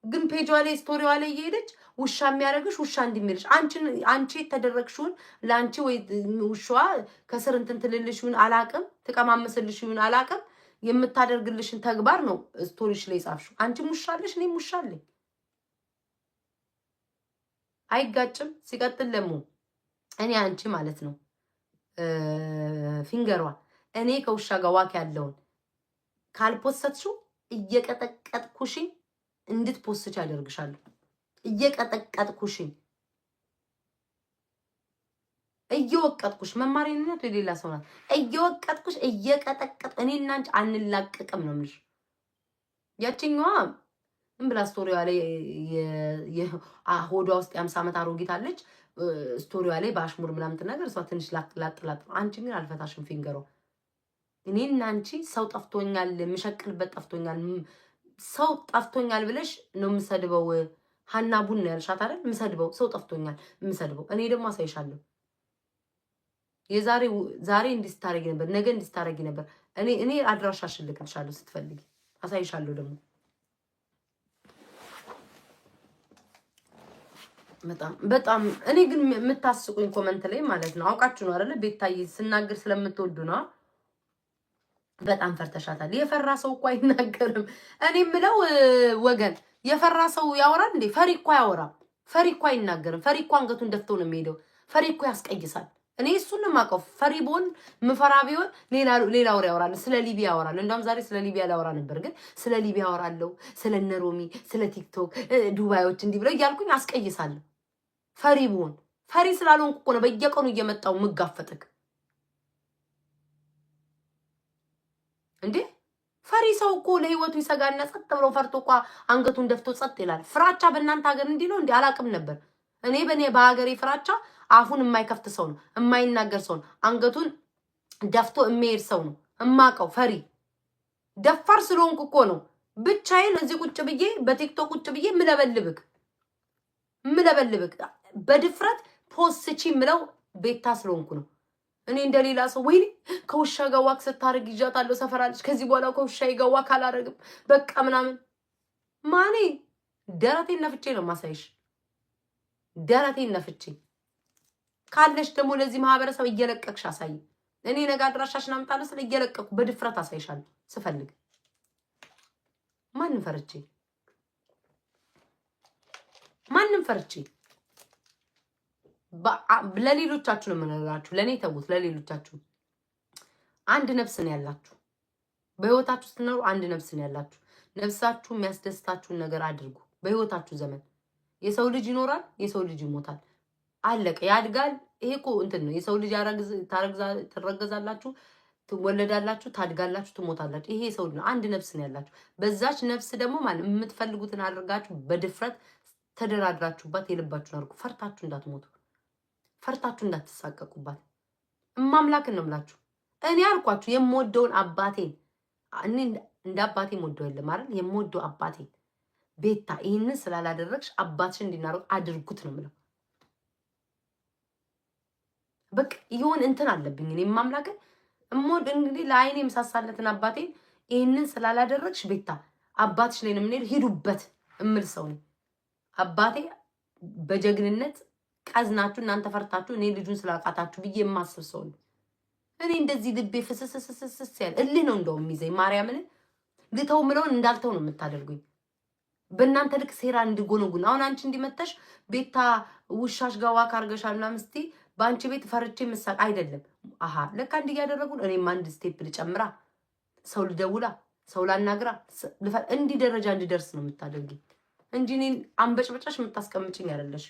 Speaker 1: ግን ፔጇ ላይ story ዋ ላይ እየሄደች ውሻ የሚያደርግሽ ውሻ እንዲሚልሽ አንቺ የተደረግሽውን ለአንቺ ወይ ውሻዋ ከስር እንትን ትልልሽውን አላቅም፣ ትቀማመስልሽውን አላቅም፣ የምታደርግልሽን ተግባር ነው story ሽ ላይ ጻፍሽው። አንቺም ውሻ አለሽ፣ እኔም ውሻ አለኝ። አይጋጭም። ሲቀጥል ደግሞ እኔ አንቺ ማለት ነው ፊንገሯ እኔ ከውሻ ጋር walk ያለውን ካልፖሰትሽው እየቀጠቀጥኩሽኝ እንድትፖስች አደርግሻለሁ። እየቀጠቀጥኩሽኝ እየወቀጥኩሽ መማሪያነት የሌላ ሰው ናት። እየወቀጥኩሽ እየቀጠቀጥ እኔና አንቺ አንላቀቅም ነው የምልሽ። ያችኛዋ ምን ብላ story ዋ ላይ ሆዷ ውስጥ የ50 ዓመት አሮጊት አለች። Story ዋ ላይ በአሽሙር ምናምን ትናገር። እሷ ትንሽ ላጥ ላጥ ላጥ። አንቺ ግን አልፈታሽም ፊንገሯ። እኔና አንቺ ሰው ጠፍቶኛል፣ የምሸቅልበት ጠፍቶኛል፣ ሰው ጠፍቶኛል ብለሽ ነው የምሰድበው። ሀና ቡን ነው ያልሻት አይደል? የምሰድበው ሰው ጠፍቶኛል የምሰድበው። እኔ ደግሞ አሳይሻለሁ። የዛሬ ዛሬ እንዲስታረጊ ነበር፣ ነገ እንዲስታረጊ ነበር። እኔ አድራሻሽን ልክልሻለሁ ስትፈልጊ፣ አሳይሻለሁ ደግሞ። በጣም በጣም እኔ ግን የምታስቁኝ comment ላይ ማለት ነው። አውቃችሁ ነው አይደለ? ቤታዬ ስናገር ስለምትወዱ ነው። በጣም ፈርተሻታል። የፈራ ሰው እኮ አይናገርም። እኔ የምለው ወገን የፈራ ሰው ያወራል እንዴ? ፈሪ እኮ አያወራም። ፈሪ እኮ አይናገርም። ፈሪ እኮ አንገቱን ደፍቶ ነው የሚሄደው። ፈሪ እኮ ያስቀይሳል። እኔ እሱን ነው የማውቀው። ፈሪ ብሆን፣ ምፈራ ቢሆን ሌላ ወሬ ያወራለሁ። ስለ ሊቢያ ያወራለሁ። እንደውም ዛሬ ስለ ሊቢያ ላወራ ነበር፣ ግን ስለ ሊቢያ ያወራለሁ፣ ስለ ነሮሚ፣ ስለ ቲክቶክ ዱባዮች እንዲህ ብለው እያልኩኝ አስቀይሳለሁ። ፈሪ ብሆን፣ ፈሪ ስላልሆንኩ እኮ ነው በየቀኑ እየመጣው ምጋፈጥክ እንዴ። ፈሪ ሰው እኮ ለህይወቱ ይሰጋና ጸጥ ብሎ ፈርቶ እኮ አንገቱን ደፍቶ ጸጥ ይላል። ፍራቻ በእናንተ ሀገር እንዲህ ነው እንዴ? አላቅም ነበር። እኔ በእኔ በሀገሬ ፍራቻ አፉን የማይከፍት ሰው ነው፣ የማይናገር ሰው ነው፣ አንገቱን ደፍቶ የሚሄድ ሰው ነው እማቀው። ፈሪ ደፋር ስለሆንኩ እኮ ነው ብቻዬን እዚህ ቁጭ ብዬ በቲክቶክ ቁጭ ብዬ ምለበልብክ በድፍረት post ቺ ምለው ቤታ ስለሆንኩ ነው። እኔ እንደሌላ ሰው ወይኔ ከውሻ ጋር walk ስታደርግ ይዣታለሁ ሰፈራለች፣ ከዚህ በኋላ ከውሻ ጋር walk አላደርግም በቃ ምናምን። ማኔ ደረቴን ነፍቼ ነው ማሳይሽ። ደረቴን ነፍቼ ካለሽ ደግሞ ለዚህ ማህበረሰብ እየለቀቅሽ አሳይ። እኔ ነገ አድራሻሽን አምጣለሁ ስለ እየለቀቅኩ በድፍረት አሳይሻለሁ ስፈልግ። ማንም ፈርቼ፣ ማንም ፈርቼ። ለሌሎቻችሁ ነው የምነግራችሁ፣ ለእኔ ተዉት። ለሌሎቻችሁ አንድ ነፍስ ነው ያላችሁ። በህይወታችሁ ስትኖሩ አንድ ነፍስ ነው ያላችሁ። ነፍሳችሁ የሚያስደስታችሁን ነገር አድርጉ። በህይወታችሁ ዘመን የሰው ልጅ ይኖራል፣ የሰው ልጅ ይሞታል። አለቀ። ያድጋል። ይሄ እኮ እንትን ነው። የሰው ልጅ ትረገዛላችሁ፣ ትወለዳላችሁ፣ ታድጋላችሁ፣ ትሞታላችሁ። ይሄ የሰው ልጅ ነው። አንድ ነፍስ ነው ያላችሁ። በዛች ነፍስ ደግሞ ማለት የምትፈልጉትን አድርጋችሁ በድፍረት ተደራድራችሁባት የልባችሁን አድርጉ። ፈርታችሁ እንዳትሞቱ፣ ፈርታችሁ እንዳትሳቀቁባት። እማምላክን ነው የምላችሁ። እኔ አልኳችሁ የምወደውን አባቴን፣ እኔ እንደ አባቴ የምወደው የለም አይደል? የምወደው አባቴን ቤታ ይህንን ስላላደረግሽ አባትሽ እንዲናረግ አድርጉት ነው የምለው። በቃ ይሆን እንትን አለብኝ እኔ የማምላክን እምወድ እንግዲህ ለአይኔ የምሳሳለትን አባቴን ይህንን ስላላደረግሽ ቤታ አባትሽ ላይ ነው የምንሄድ፣ ሂዱበት እምል ሰው ነኝ። አባቴ በጀግንነት ቀዝናችሁ እናንተ ፈርታችሁ እኔ ልጁን ስላቃታችሁ ብዬ የማስብ ሰው ነኝ። እኔ እንደዚህ ልቤ ፍስስስስስ ያለ እልህ ነው እንደውም የሚይዘኝ። ማርያምን ልተው ምለውን እንዳልተው ነው የምታደርጉኝ። በእናንተ ልክ ሴራ እንዲጎነጉን አሁን አንቺ እንዲመተሽ ቤታ ውሻሽ ጋር walk አድርገሻል ምናምን ስትይ በአንቺ ቤት ፈርቼ ምሳቅ አይደለም። አሃ ለካ እንዲህ እያደረጉን እኔም አንድ step ልጨምራ፣ ሰው ልደውላ፣ ሰው ላናግራ፣ እንዲህ ደረጃ እንዲደርስ ነው የምታደርጊኝ እንጂ እኔን አንበጭበጫሽ የምታስቀምጭኝ አይደለሽ።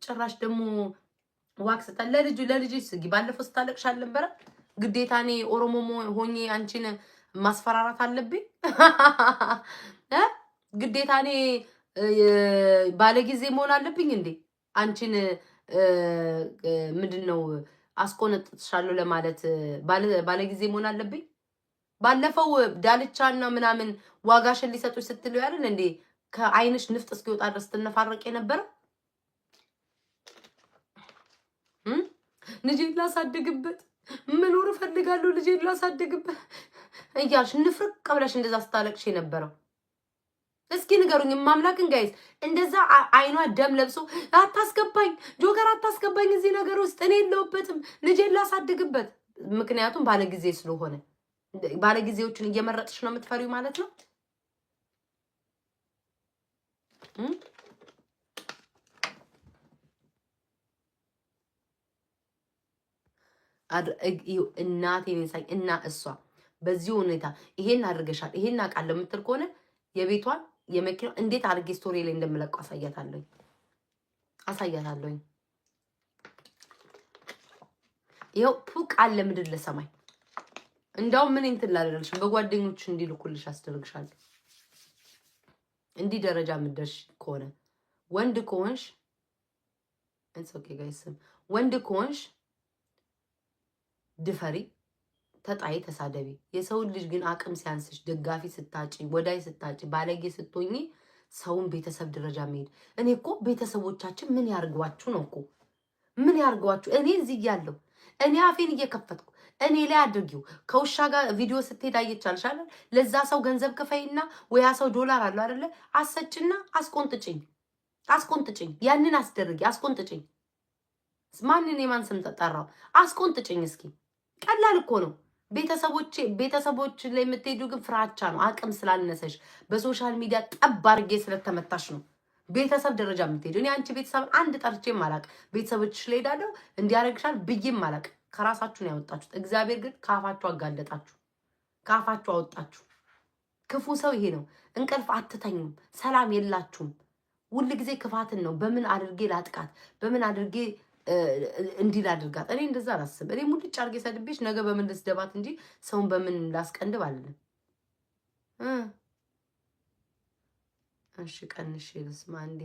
Speaker 1: ጭራሽ ደግሞ walk ስታ ለልጁ ለልጅ ስጊ ባለፈው ስታለቅሽ አልነበረ? ግዴታ እኔ ኦሮሞ ሆኜ አንቺን ማስፈራራት አለብኝ? ግዴታ እኔ ባለጊዜ መሆን አለብኝ እንዴ? አንቺን ምንድን ነው አስቆነጥጥሻለሁ ለማለት ባለጊዜ መሆን አለብኝ? ባለፈው ዳልቻና ምናምን ዋጋሽን ሊሰጡሽ ስትለው ያለን እንዴ ከአይንሽ ንፍጥ እስኪወጣ ድረስ ስትነፋረቅ የነበረ፣ ልጄን ላሳድግበት መኖር እፈልጋለሁ ልጄን ላሳድግበት እያልሽ ንፍርቅ ብለሽ እንደዛ ስታለቅሽ የነበረው እስኪ ንገሩኝ። ማምላክን guys፣ እንደዛ አይኗ ደም ለብሶ አታስገባኝ፣ ጆከር አታስገባኝ እዚህ ነገር ውስጥ እኔ የለሁበትም፣ ልጄን ላሳድግበት። ምክንያቱም ባለጊዜ ስለሆነ ባለጊዜዎችን እየመረጥሽ ነው የምትፈሪው ማለት ነው። እናቴን ሳይ እና እሷ በዚህ ሁኔታ ይሄን አድርገሻል ይሄን አውቃለሁ የምትል ከሆነ የቤቷን የመኪና እንዴት አድርጌ story ላይ እንደምለቀው አሳያታለሁኝ አሳያታለሁኝ። ይኸው ፑቅ አለ ምድር ለሰማይ። እንዳውም ምን እንትን ላደርግልሽ በጓደኞች እንዲልኩልሽ አስደርግሻለሁ። እንዲህ ደረጃ የምትደርሽ ከሆነ ወንድ ከሆንሽ፣ it's okay guys፣ ወንድ ከሆንሽ ድፈሪ፣ ተጣይ፣ ተሳደቢ። የሰውን ልጅ ግን አቅም ሲያንስሽ፣ ደጋፊ ስታጪ፣ ወዳይ ስታጪ፣ ባለጌ ስትሆኚ ሰውን ቤተሰብ ደረጃ መሄድ። እኔ እኮ ቤተሰቦቻችን ምን ያርጓችሁ ነው እኮ፣ ምን ያርጓችሁ? እኔ እዚህ እያለሁ እኔ አፌን እየከፈትኩ እኔ ላይ አድርጊው ከውሻ ጋር ቪዲዮ ስትሄድ አይቻልሽ አይደል? ለዛ ሰው ገንዘብ ክፈይና ወያ ሰው ዶላር አለው አይደለ? አሰጭና አስቆንጥጭኝ፣ አስቆንጥጭኝ፣ ያንን አስደርጊ፣ አስቆንጥጭኝ። ማንን የማን ስም ጠራው? አስቆንጥጭኝ እስኪ። ቀላል እኮ ነው። ቤተሰቦች ላይ የምትሄዱ ግን ፍራቻ ነው። አቅም ስላነሰሽ በ social media ጠብ አድርጌ ስለተመታሽ ነው። ቤተሰብ ደረጃ የምትሄጂው። እኔ አንቺ ቤተሰብ አንድ ጠርቼም አላቅ። ቤተሰቦችሽ ላይ ሄዳለሁ እንዲያደርግሻል ብዬም አላቅ። ከራሳችሁ ነው ያወጣችሁት። እግዚአብሔር ግን ከአፋችሁ አጋለጣችሁ፣ ከአፋችሁ አወጣችሁ። ክፉ ሰው ይሄ ነው። እንቅልፍ አትተኙም፣ ሰላም የላችሁም። ሁል ጊዜ ክፋትን ነው። በምን አድርጌ ላጥቃት፣ በምን አድርጌ እንዲህ ላድርጋት። እኔ እንደዛ አላስብም። እኔ ሙልጭ አድርጌ ሰድቤሽ ነገ በምን ልስደባት እንጂ ሰውን በምን ላስቀንድብ አልልም። እሺ ቀንሼ ልስማ እንዴ።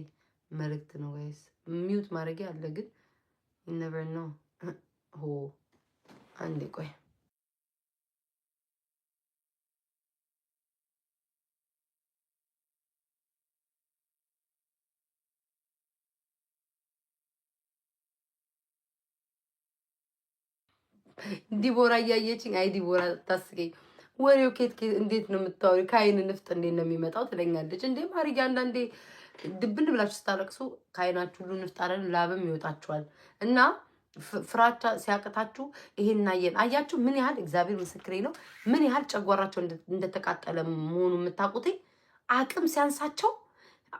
Speaker 1: መልእክት ነው guys። Mute ማድረጊያ አለ ግን never know። ሆ አንዴ ቆይ። ዲቦራ እያየችኝ፣ አይ ዲቦራ ታስገኝ። ወሬው ኬት ኬት እንዴት ነው የምታወሪው? ከአይን ንፍጥ እንዴት ነው የሚመጣው ትለኛለች። እንዴ ማርዬ፣ አንዳንዴ ድብን ብላችሁ ስታለቅሱ ከአይናችሁ ሁሉ ንፍጥ አይደለም ላብም ይወጣችኋል። እና ፍራቻ ሲያቅታችሁ ይሄን አየን። አያችሁ ምን ያህል፣ እግዚአብሔር ምስክሬ ነው፣ ምን ያህል ጨጓራቸው እንደተቃጠለ መሆኑ የምታውቁት አቅም ሲያንሳቸው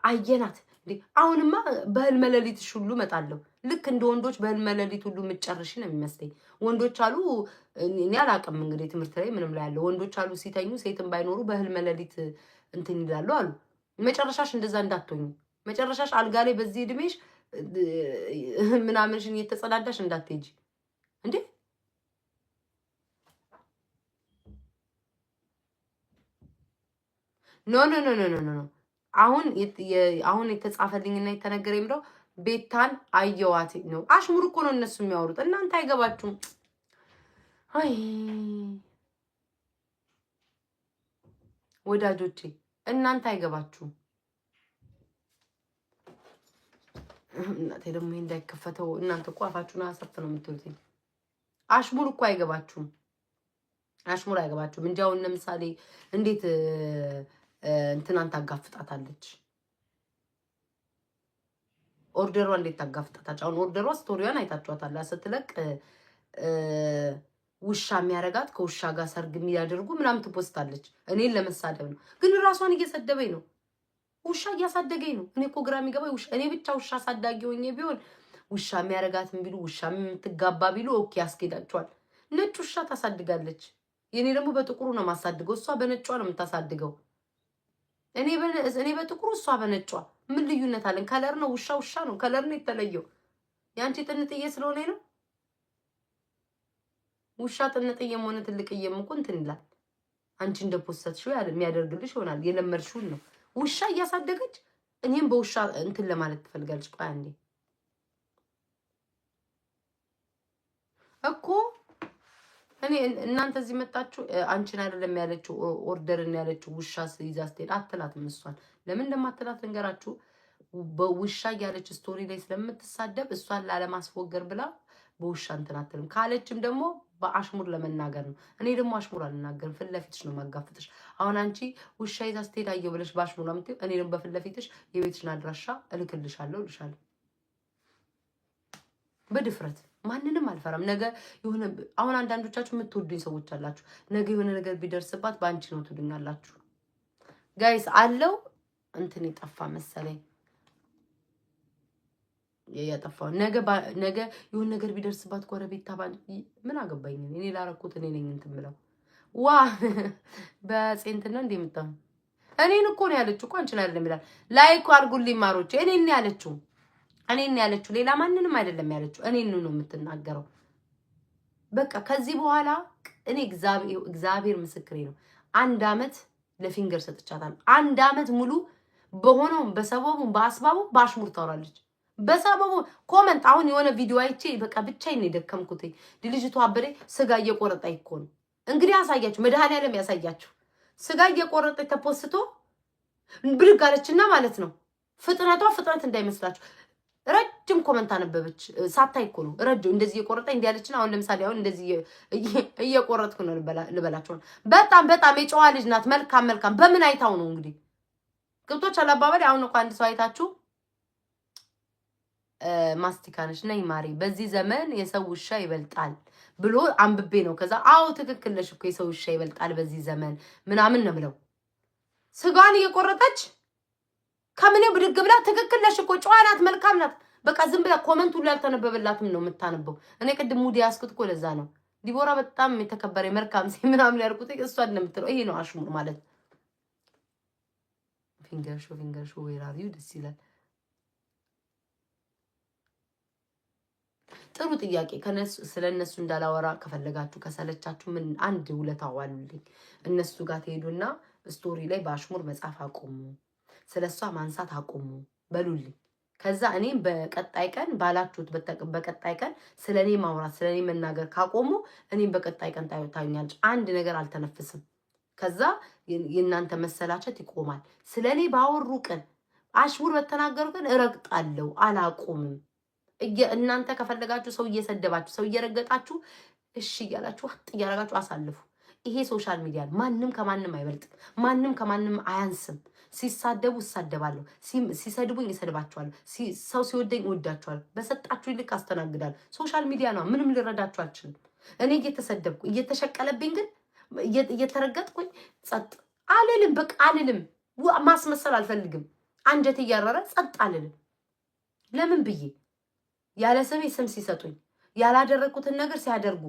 Speaker 1: አየናት። እንዴ አሁንማ በህልመ ሌሊትሽ ሁሉ እመጣለሁ። ልክ እንደ ወንዶች በህልመ ሌሊት ሁሉ የምትጨርሽ ነው የሚመስለኝ። ወንዶች አሉ፣ እኔ አላውቅም እንግዲህ ትምህርት ላይ ምንም ላይ ያለው፣ ወንዶች አሉ ሲተኙ ሴትም ባይኖሩ በህልመ ሌሊት እንትን ይላሉ አሉ። መጨረሻሽ እንደዛ እንዳትሆኝ፣ መጨረሻሽ አልጋ ላይ በዚህ እድሜሽ ምናምንሽን እየተጸዳዳሽ እንዳትሄጂ እንዴ። No, no, no, no, no, no። አሁን የተጻፈልኝና የተነገረ የምለው ቤታን አየዋት ነው። አሽሙር እኮ ነው እነሱ የሚያወሩት፣ እናንተ አይገባችሁም። አይ ወዳጆቼ፣ እናንተ አይገባችሁም። እናቴ ደግሞ ይሄ እንዳይከፈተው፣ እናንተ እኮ አፋችሁን አሰፍ ነው የምትሉት። አሽሙር እኮ አይገባችሁም። አሽሙር አይገባችሁም እንጂ አሁን ለምሳሌ እንዴት እንትናን ታጋፍጣታለች? Order ሯ እንዴት ታጋፍጣታለች? አሁን order ሯ story ዋን አይታችኋታል። ስትለቅ ውሻ የሚያረጋት ከውሻ ጋር ሰርግ የሚያደርጉ ምናምን ትፖስታለች። እኔን ለመሳደብ ነው፣ ግን ራሷን እየሰደበኝ ነው። ውሻ እያሳደገኝ ነው። እኔ እኮ ግራ የሚገባኝ ውሻ፣ እኔ ብቻ ውሻ አሳዳጊ ሆኜ ቢሆን፣ ውሻ የሚያረጋትን ቢሉ፣ ውሻ የምትጋባ ቢሉ okay ያስኬዳቸዋል። ነጭ ውሻ ታሳድጋለች። የኔ ደግሞ በጥቁሩ ነው የማሳድገው፣ እሷ በነጯ ነው የምታሳድገው። እኔ በጥቁሩ፣ እሷ በነጯ፣ ምን ልዩነት አለን? Color ነው። ውሻ ውሻ ነው። Color ነው የተለየው። የአንቺ ጥንጥዬ ስለሆነ ነው። ውሻ ጥንጥዬም ሆነ ትልቅዬም እኮ እንትን ይላል። አንቺ እንደ post ሽው የሚያደርግልሽ ይሆናል። የለመድሽውን ነው። ውሻ እያሳደገች እኔም በውሻ እንትን ለማለት ትፈልጋለች። ቆይ አንዴ እኮ እኔ እናንተ እዚህ መጣችሁ አንቺን አይደለም ያለችው፣ order ን ያለችው። ውሻ ይዛ ስትሄድ አትላትም። እሷን ለምን እንደማትላት ልንገራችሁ። በውሻ እያለች story ላይ ስለምትሳደብ እሷን ላለማስፎገር ብላ በውሻ እንትን አትልም። ካለችም ደግሞ በአሽሙር ለመናገር ነው። እኔ ደግሞ አሽሙር አልናገርም፣ ፊት ለፊትሽ ነው ማጋፍጥሽ። አሁን አንቺ ውሻ ይዛ ስትሄድ አየሁ ብለሽ በአሽሙር ነው የምትይው። እኔ ደግሞ በፊት ለፊትሽ የቤትሽን አድራሻ እልክልሻለሁ እልሻለሁ በድፍረት። ማንንም አልፈራም። ነገ የሆነ፣ አሁን አንዳንዶቻችሁ የምትወዱኝ ሰዎች አላችሁ። ነገ የሆነ ነገር ቢደርስባት በአንቺ ነው ትሉኛላችሁ። Guys አለው እንትን የጠፋ መሰለኝ ያጠፋው። ነገ ነገ የሆነ ነገር ቢደርስባት ጎረቤት ታባ ምን አገባኝ? እኔ ላረኩት እኔ ነኝ እንትን ብለው ዋ በፄ እንትን ነው እንዴ የምታው? እኔን እኮ ነው ያለችው እኮ፣ አንቺን አይደለም ይላል። Like አድርጉልኝ ማሮቼ። እኔን ነው ያለችው። እኔን ነው ያለችው። ሌላ ማንንም አይደለም ያለችው። እኔን ነው የምትናገረው። በቃ ከዚህ በኋላ እኔ እግዚአብሔር ምስክሬ ነው። አንድ አመት ለፊንገር ሰጥቻታለሁ። አንድ አመት ሙሉ በሆነውም በሰበቡም በአስባቡ በአሽሙር ታወራለች። በሰበቡ comment፣ አሁን የሆነ ቪዲዮ አይቼ በቃ ብቻዬን ነው የደከምኩት። ልጅቷ አበዴ ስጋ እየቆረጠ እኮ ነው እንግዲህ፣ ያሳያችሁ መድኃኒዓለም ያሳያችሁ። ስጋ እየቆረጠ ተፖስቶ ብድግ አለችና ማለት ነው። ፍጥነቷ ፍጥነት እንዳይመስላችሁ ረጅም comment አነበበች። ሳታይ እኮ ነው ረጅም እንደዚህ እየቆረጠ እንዲህ ያለችን። አሁን ለምሳሌ አሁን እንደዚህ እየቆረጥኩ ነው ልበላችሁ። በጣም በጣም የጨዋ ልጅ ናት። መልካም መልካም። በምን አይታው ነው እንግዲህ ግብቶች አላባባል። አሁን እኮ አንድ ሰው አይታችሁ ማስቲካ ነች ነይ ማሪ፣ በዚህ ዘመን የሰው ውሻ ይበልጣል ብሎ አንብቤ ነው። ከዛ አዎ ትክክል ነሽ እኮ፣ የሰው ውሻ ይበልጣል በዚህ ዘመን ምናምን ነው ብለው ስጋን እየቆረጠች ከምኔው ብድግ ብላ ትክክል ነሽ እኮ፣ ጨዋ ናት፣ መልካም ናት። በቃ ዝም ብላ comment ሁሉ ያልተነበበላትም ነው የምታነበው። እኔ ቅድም mood ያዝኩት እኮ ለዛ ነው። ዲቦራ በጣም የተከበረ መልካም ሴት ምናምን ያልኩት እሷ እንደምትለው ይሄ ነው አሽሙር ማለት። ፊንገር ሾ፣ ፊንገር ሾ፣ where are you? ደስ ይላል። ጥሩ ጥያቄ። ስለ እነሱ እንዳላወራ ከፈለጋችሁ፣ ከሰለቻችሁ ምን አንድ ውለታ ዋሉልኝ። እነሱ ጋር ትሄዱና story ላይ በአሽሙር መጻፍ አቁሙ፣ ስለ እሷ ማንሳት አቁሙ በሉልኝ። ከዛ እኔም በቀጣይ ቀን ባላችሁት በቀጣይ ቀን ስለ እኔ ማውራት፣ ስለ እኔ መናገር ካቆሙ እኔም በቀጣይ ቀን ታዩኛለች። አንድ ነገር አልተነፍስም። ከዛ የእናንተ መሰላቸት ይቆማል። ስለ እኔ ባወሩ ቀን፣ አሽሙር በተናገሩ ቀን እረግጣለሁ፣ አላቆምም። እናንተ ከፈለጋችሁ ሰው እየሰደባችሁ፣ ሰው እየረገጣችሁ፣ እሺ እያላችሁ፣ ዋጥ እያረጋችሁ አሳልፉ። ይሄ social media ማንም ከማንም አይበልጥም። ማንም ከማንም አያንስም። ሲሳደቡ እሳደባለሁ፣ ሲሰድቡኝ እሰድባቸዋለሁ፣ ሰው ሲወደኝ እወዳቸዋለሁ። በሰጣችሁ ልክ አስተናግዳለሁ። Social media ነው፣ ምንም ልረዳችሁ አልችልም። እኔ እየተሰደብኩ፣ እየተሸቀለብኝ ግን እየተረገጥኩኝ ጸጥ አልልም። በቃ አልልም። ማስመሰል አልፈልግም። አንጀት እያረረ ጸጥ አልልም። ለምን ብዬ ያለ ስሜ ስም ሲሰጡኝ፣ ያላደረግኩትን ነገር ሲያደርጉ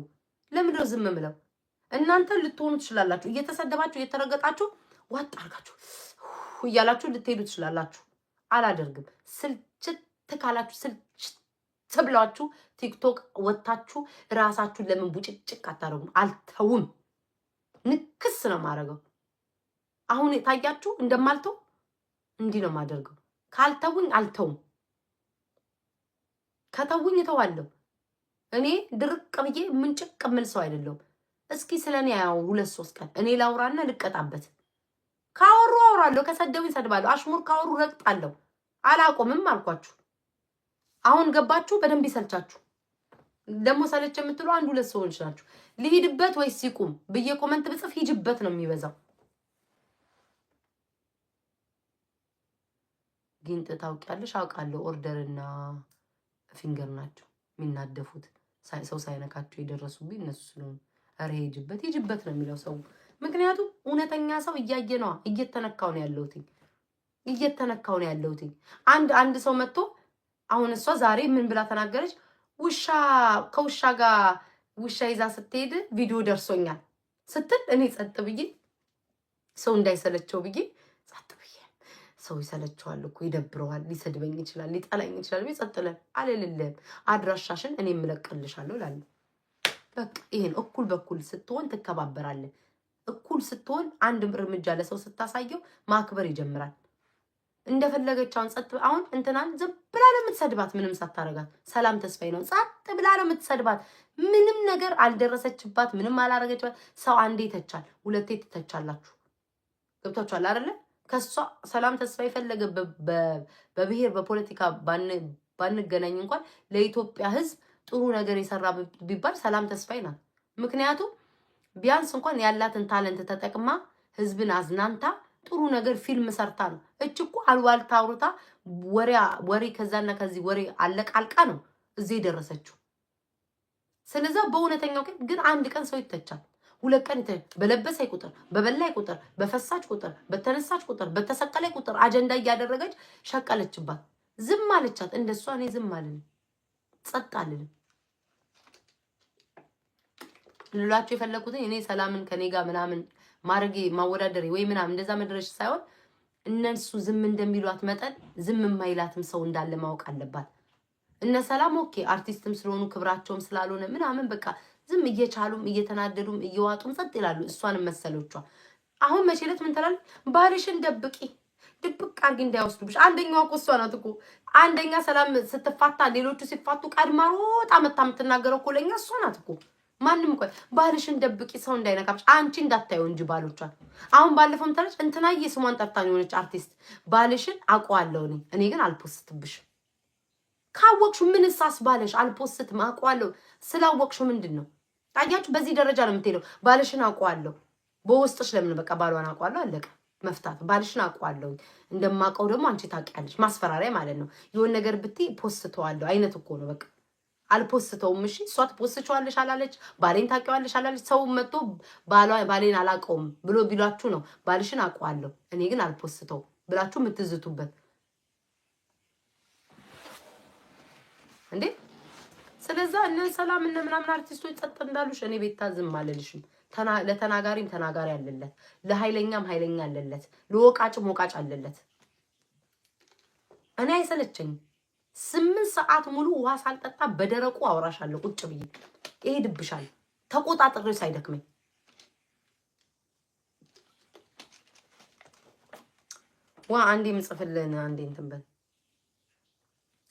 Speaker 1: ለምንድነው ዝም ምለው? እናንተ ልትሆኑ ትችላላችሁ። እየተሰደባችሁ፣ እየተረገጣችሁ፣ ዋጥ አድርጋችሁ እያላችሁ ልትሄዱ ትችላላችሁ። አላደርግም። ስልችት ካላችሁ፣ ስልችት ብላችሁ ቲክቶክ ወጥታችሁ ራሳችሁን ለምን ቡጭጭቅ አታደርጉም? አልተውም። ንክስ ነው የማደርገው። አሁን ታያችሁ እንደማልተው እንዲህ ነው የማደርገው። ካልተውኝ አልተውም። ከተውኝ እተዋለሁ። እኔ ድርቅ ብዬ ምንጭቅ የምል ሰው አይደለሁም። እስኪ ስለ እኔ ያው 2-3 ቀን እኔ ላውራና ልቀጣበት። ካወሩ አውራለሁ፣ ከሰደቡኝ ሰድባለሁ፣ አሽሙር ካወሩ ረግጣለሁ። አላቆምም አልኳችሁ። አሁን ገባችሁ? በደንብ ይሰልቻችሁ። ደግሞ ሰለች የምትሉ አንድ ሁለት ሰዎች ናችሁ። ልሂድበት ወይስ ይቁም ብዬ comment ብጽፍ ሂጅበት ነው የሚበዛው። ጊንጥ ታውቂያለሽ? አውቃለሁ። ኦርደርና ፊንገር ናቸው የሚናደፉት። ሰው ሳይነካቸው የደረሱብኝ እነሱ ስለሆኑ፣ ኧረ ሂጅበት፣ ሂጅበት ነው የሚለው ሰው። ምክንያቱም እውነተኛ ሰው እያየ ነዋ። እየተነካው ነው ያለሁትኝ፣ እየተነካው ነው ያለሁትኝ። አንድ አንድ ሰው መጥቶ አሁን እሷ ዛሬ ምን ብላ ተናገረች? ውሻ ከውሻ ጋር ውሻ ይዛ ስትሄድ ቪዲዮ ደርሶኛል ስትል እኔ ጸጥ ብዬ፣ ሰው እንዳይሰለቸው ብዬ ጸጥ ብዬ፣ ሰው ይሰለቸዋል እኮ፣ ይደብረዋል፣ ሊሰድበኝ ይችላል፣ ሊጠላኝ ይችላል ብዬ ጸጥ አልልልህም። አድራሻሽን እኔ እምለቅልሻለሁ እላለሁ። በቃ ይሄን እኩል በኩል ስትሆን ትከባበራለህ። እኩል ስትሆን አንድ እርምጃ ለሰው ስታሳየው ማክበር ይጀምራል። እንደፈለገች አሁን ጸጥ፣ አሁን እንትናን ዝም ብላ ነው የምትሰድባት፣ ምንም ሳታረጋት። ሰላም ተስፋዬ ነው ጸጥ ብላ ነው የምትሰድባት። ምንም ነገር አልደረሰችባት፣ ምንም አላረገችባት። ሰው አንዴ ይተቻል፣ ሁለቴ ትተቻላችሁ። ገብቷችኋል አይደለ? ከሷ ሰላም ተስፋ የፈለገ በብሔር በፖለቲካ ባንገናኝ እንኳን ለኢትዮጵያ ሕዝብ ጥሩ ነገር የሰራ ቢባል ሰላም ተስፋዬ ናት። ምክንያቱም ቢያንስ እንኳን ያላትን talent ተጠቅማ ህዝብን አዝናንታ ጥሩ ነገር ፊልም ሰርታ ነው። እች እኮ አልዋልታ አውርታ ወሬ ወሬ ከዛና ከዚህ ወሬ አለቃልቃ ነው እዚህ የደረሰችው። ስለዛ በእውነተኛው ቀን ግን አንድ ቀን ሰው ይተቻል፣ 2 ቀን በለበሰ ቁጥር፣ በበላይ ቁጥር፣ በፈሳች ቁጥር፣ በተነሳች ቁጥር፣ በተሰቀለ ቁጥር አጀንዳ እያደረገች ሸቀለችባት። ዝም አለቻት። እንደሷ እኔ ዝም አልልም፣ ጸጥ አልልም። ልላችሁ የፈለኩትን እኔ ሰላምን ከኔ ጋር ምናምን ማድረጌ፣ ማወዳደሬ ወይ ምናምን እንደዛ መድረሽ ሳይሆን እነሱ ዝም እንደሚሏት መጠን ዝም የማይላትም ሰው እንዳለ ማወቅ አለባት። እነ ሰላም okay አርቲስትም ስለሆኑ፣ ክብራቸውም ስላልሆነ ምናምን በቃ ዝም እየቻሉም፣ እየተናደዱም፣ እየዋጡም ጸጥ ይላሉ። እሷንም መሰሎቿ አሁን መቼ ዕለት ምን ትላለች? ባልሽን ደብቂ፣ ድብቅ አድርጊ እንዳይወስዱብሽ። አንደኛዋ እኮ እሷ ናት እኮ። አንደኛ ሰላም ስትፋታ፣ ሌሎቹ ሲፋቱ ቀድማ ሮጣ መታ የምትናገረው እኮ ለኛ እሷ ናት እኮ። ማንም ቆይ ባልሽን ደብቂ ሰው እንዳይነካብሽ፣ አንቺ እንዳታየው እንጂ ባሎቿን። አሁን ባለፈውም ተለች እንትናዬ ስሟን ጠርታን የሆነች አርቲስት ባልሽን አውቀዋለሁ እኔ ግን አል post ብሽም። ካወቅሹ ምን ሳስ ባለሽ አል post ም አውቀዋለሁ ስላወቅሹ ምንድን ነው ታያችሁ? በዚህ ደረጃ ነው የምትሄደው። ባልሽን አውቀዋለሁ በውስጥሽ ለምን በቃ ባሏን አውቀዋለሁ፣ አለቀ። መፍታት ባልሽን አውቀዋለሁ፣ እንደማውቀው ደግሞ አንቺ ታውቂያለሽ። ማስፈራሪያ ማለት ነው። የሆነ ነገር ብትይ post ተዋለሁ አይነት እኮ ነው በቃ። አል post ተውም። እሺ እሷ ት post ቸዋለሽ አላለች፣ ባሌን ታውቂዋለሽ አላለች። ሰው መጥቶ ባሌን አላውቀውም ብሎ ቢሏችሁ ነው ባልሽን አውቀዋለሁ እኔ ግን አል post ተውም ብላችሁ የምትዝቱበት። እንዴ? ስለዛ እነ ሰላም እነ ምናምን አርቲስቶች ጸጥ እንዳሉሽ እኔ ቤታ ዝም አልልሽም። ለተናጋሪም ተናጋሪ አለለት፣ ለኃይለኛም ኃይለኛ አለለት፣ ለወቃጭም ወቃጭ አለለት። እኔ አይሰለቸኝም። 8 ሰዓት ሙሉ ውሃ ሳልጠጣ በደረቁ አውራሻለሁ ቁጭ ብዬ እሄድብሻለሁ። ተቆጣጥሬው ሳይደክመኝ። ዋ አንዴ ምጽፍልን አንዴ እንትን በል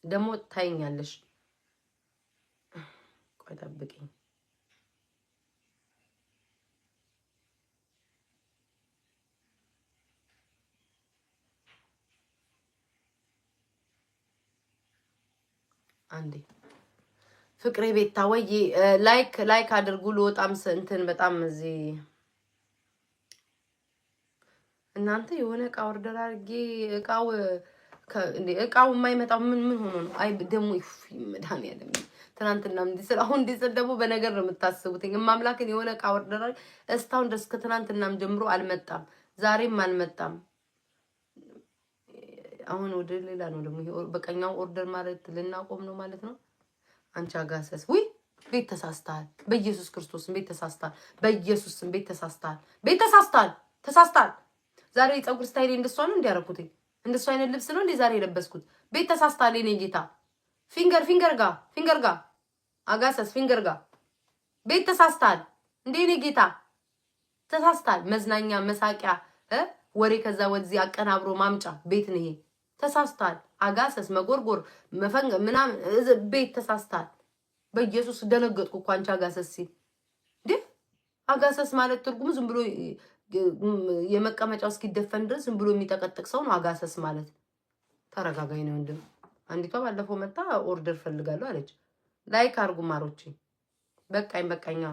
Speaker 1: ደግሞ ታይኛለሽ። ቆይ ጠብቂኝ። አንዴ ፍቅሬ ቤታ ወይ like like አድርጉ። ልወጣም እንትን በጣም እዚህ እናንተ የሆነ እቃ order አድርጌ እቃው የማይመጣው ምን ምን ሆኖ ነው? አይ ደግሞ ይፍ መድኃኒዓለም ትናንትና እንዲህ ስል አሁን እንዲህ ስል ደግሞ በነገር ነው የምታስቡት። እማምላክን የሆነ እቃ order አድርጌ እስካሁን ድረስ ከትናንትናም ጀምሮ አልመጣም፣ ዛሬም አልመጣም። አሁን ወደ ሌላ ነው ደግሞ ይሄ በቀኛው order ማለት ልናቆም ነው ማለት ነው። አንቺ አጋሰስ ውይ ቤት ተሳስተሃል። በኢየሱስ ክርስቶስም ቤት ተሳስተሃል። በኢየሱስም ቤት ተሳስተሃል። ቤት ተሳስተሃል። ተሳስተሃል። ዛሬ የፀጉር style ኤ እንደሷ ነው እንዲያረኩትኝ እንደሷ አይነት ልብስ ነው እንዴ ዛሬ የለበስኩት? ቤት ተሳስተሃል። የኔ ጌታ ፊንገር ፊንገር ጋ ፊንገር ጋ አጋሰስ ፊንገር ጋ ቤት ተሳስተሃል እንዴ የኔ ጌታ ተሳስተሃል። መዝናኛ መሳቂያ ወሬ ከዛ ወደዚህ አቀናብሮ ማምጫ ቤት ነው ይሄ። ተሳስተሃል። አጋሰስ መጎርጎር መፈንገ ምናምን ቤት ተሳስተሃል። በኢየሱስ ደነገጥኩ እኮ አንቺ አጋሰስ ሲል። እንዴ አጋሰስ ማለት ትርጉሙ ዝም ብሎ የመቀመጫው እስኪደፈን ድረስ ዝም ብሎ የሚጠቀጥቅ ሰው ነው አጋሰስ ማለት። ተረጋጋኝ ነው ወንድም። አንዲቷ ባለፈው መጣ order ፈልጋለሁ አለች። Like አርጉ ማሮቼ። በቃኝ በቃኛ።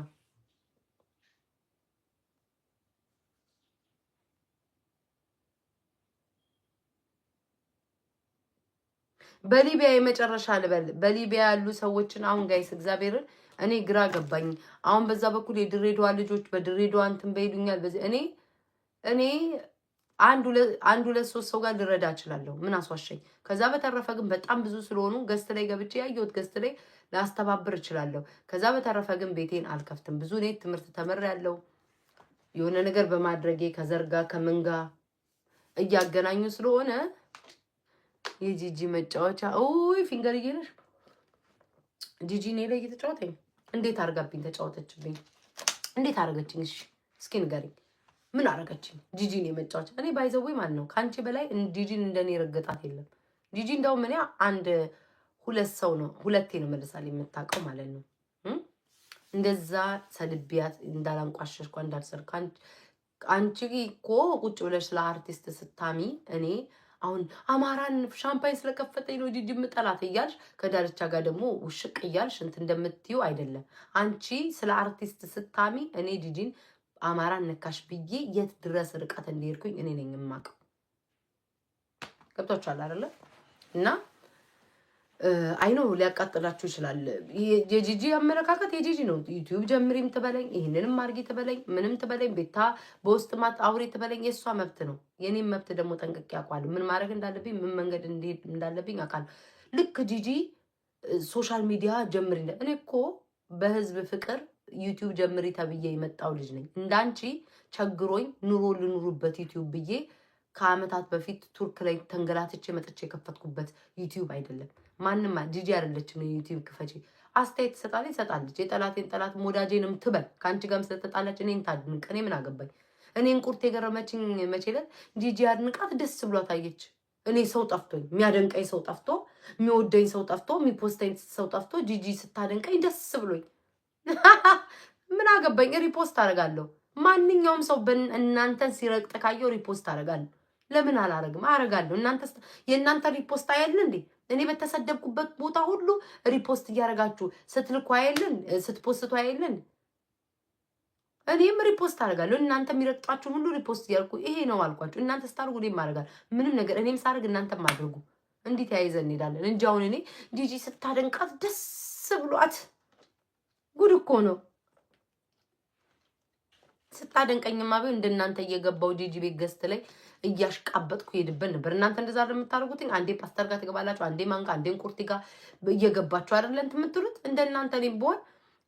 Speaker 1: በሊቢያ የመጨረሻ ልበል። በሊቢያ ያሉ ሰዎችን አሁን guys እግዚአብሔርን እኔ ግራ ገባኝ። አሁን በዛ በኩል የድሬዳዋ ልጆች በድሬዳዋ እንትን በይሉኛል። በዚህ እኔ አንድ ሁለት ሶስት ሰው ጋር ልረዳ እችላለሁ። ምን አስዋሸኝ? ከዛ በተረፈ ግን በጣም ብዙ ስለሆኑ guest ላይ ገብቼ ያየሁት guest ላይ ላስተባብር እችላለሁ። ከዛ በተረፈ ግን ቤቴን አልከፍትም። ብዙ እኔ ትምህርት ተምሬያለሁ። የሆነ ነገር በማድረጌ ከዘር ጋር ከምን ጋር እያገናኙ ስለሆነ የጂጂ መጫወቻ ኦይ ፊንገር እየነሽ ጂጂ እኔ ላይ እየተጫወተኝ እንዴት አርጋብኝ ተጫወተችብኝ? እንዴት አረገችኝ? እሺ እስኪ ንገሪኝ፣ ምን አረገችኝ? ጂጂን የመጫወቻ እኔ by the way ማለት ነው ከአንቺ በላይ ጂጂን እንደኔ ረገጣት የለም። ጂጂ እንደውም እኔ አንድ ሁለት ሰው ነው ሁለቴ ነው መልሳል የምታውቀው ማለት ነው። እንደዛ ሰድቢያት እንዳላንቋሸሽኳ እንዳልሰርኩ አንቺ እኮ ቁጭ ብለሽ ስለ አርቲስት ስታሚ እኔ አሁን አማራን ሻምፓኝ ስለከፈተኝ ነው ጂጂ የምጠላት እያልሽ ከዳርቻ ጋር ደግሞ ውሽቅ እያልሽ እንትን እንደምትዩ አይደለም። አንቺ ስለ አርቲስት ስታሚ እኔ ጂጂን አማራን ነካሽ ብዬ የት ድረስ ርቀት እንደሄድኩኝ እኔ ነኝ የማውቀው። ገብቷችኋል አይደለ? እና አይኖ ሊያቃጥላችሁ ይችላል። የጂጂ አመለካከት የጂጂ ነው። ዩቲዩብ ጀምሪም ትበለኝ፣ ይህንንም አድርጊ ትበለኝ፣ ምንም ትበለኝ፣ ቤታ በውስጥ ማት አውሪ ትበለኝ፣ የእሷ መብት ነው። የኔም መብት ደግሞ ጠንቅቄ አውቃለሁ። ምን ማድረግ እንዳለብኝ፣ ምን መንገድ እንዲሄድ እንዳለብኝ አውቃለሁ። ልክ ጂጂ social media ጀምሪ፣ እኔ እኮ በህዝብ ፍቅር ዩቲዩብ ጀምሪ ተብዬ የመጣው ልጅ ነኝ። እንዳንቺ ቸግሮኝ ኑሮ ልኑሩበት ዩቲዩብ ብዬ ከአመታት በፊት ቱርክ ላይ ተንገላትቼ መጥቼ የከፈትኩበት ዩቲዩብ አይደለም። ማንም ጂጂ አይደለችም። ዩቲዩብ ክፈቺ አስተያየት ትሰጣለች ትሰጣለች። የጠላቴን ጠላት ወዳጄንም ትበል። ከአንቺ ጋርም ስለተጣላች እኔን ታድንቅ። እኔ ምን አገባኝ? እኔን ቁርት የገረመችኝ መቼ ዕለት ጂጂ አድንቃት ደስ ብሏት ታየች። እኔ ሰው ጠፍቶኝ የሚያደንቀኝ ሰው ጠፍቶ የሚወደኝ ሰው ጠፍቶ የሚ post ተኝ ሰው ጠፍቶ ጂጂ ስታደንቀኝ ደስ ብሎኝ ምን አገባኝ? Repost አደርጋለሁ። ማንኛውም ሰው እናንተን ሲረግጥ ካየው repost አደርጋለሁ። ለምን አላረግም? አረጋለሁ። እናንተ የእናንተ repost አያልን እንዴ? እኔ በተሰደብኩበት ቦታ ሁሉ repost እያደረጋችሁ ስትልኩ አያልን? ስት post ቱ አያልን? እኔም repost አደርጋለሁ። እናንተ የሚረግጧችሁን ሁሉ repost እያደረኩ ይሄ ነው አልኳችሁ። እናንተ ስታርጉ እኔም አደርጋለሁ። ምንም ነገር እኔም ሳደርግ እናንተም አድርጉ። እንዲህ ተያይዘን እንሄዳለን እንጂ አሁን እኔ ጂጂ ስታደንቃት ደስ ብሏት ጉድ እኮ ነው። ስታደንቀኝማ ቢሆን እንደናንተ እየገባው ጂጂ ቤት guest ላይ እያሽቃበጥኩ ሄድበት ነበር። እናንተ እንደዛ የምታደርጉት አንዴ ፓስተር ጋር ትገባላችሁ፣ አንዴ ማንጋ፣ አንዴ ቁርቲ ጋር እየገባችሁ አይደለ እንትን የምትሉት። እንደናንተ እኔም ብሆን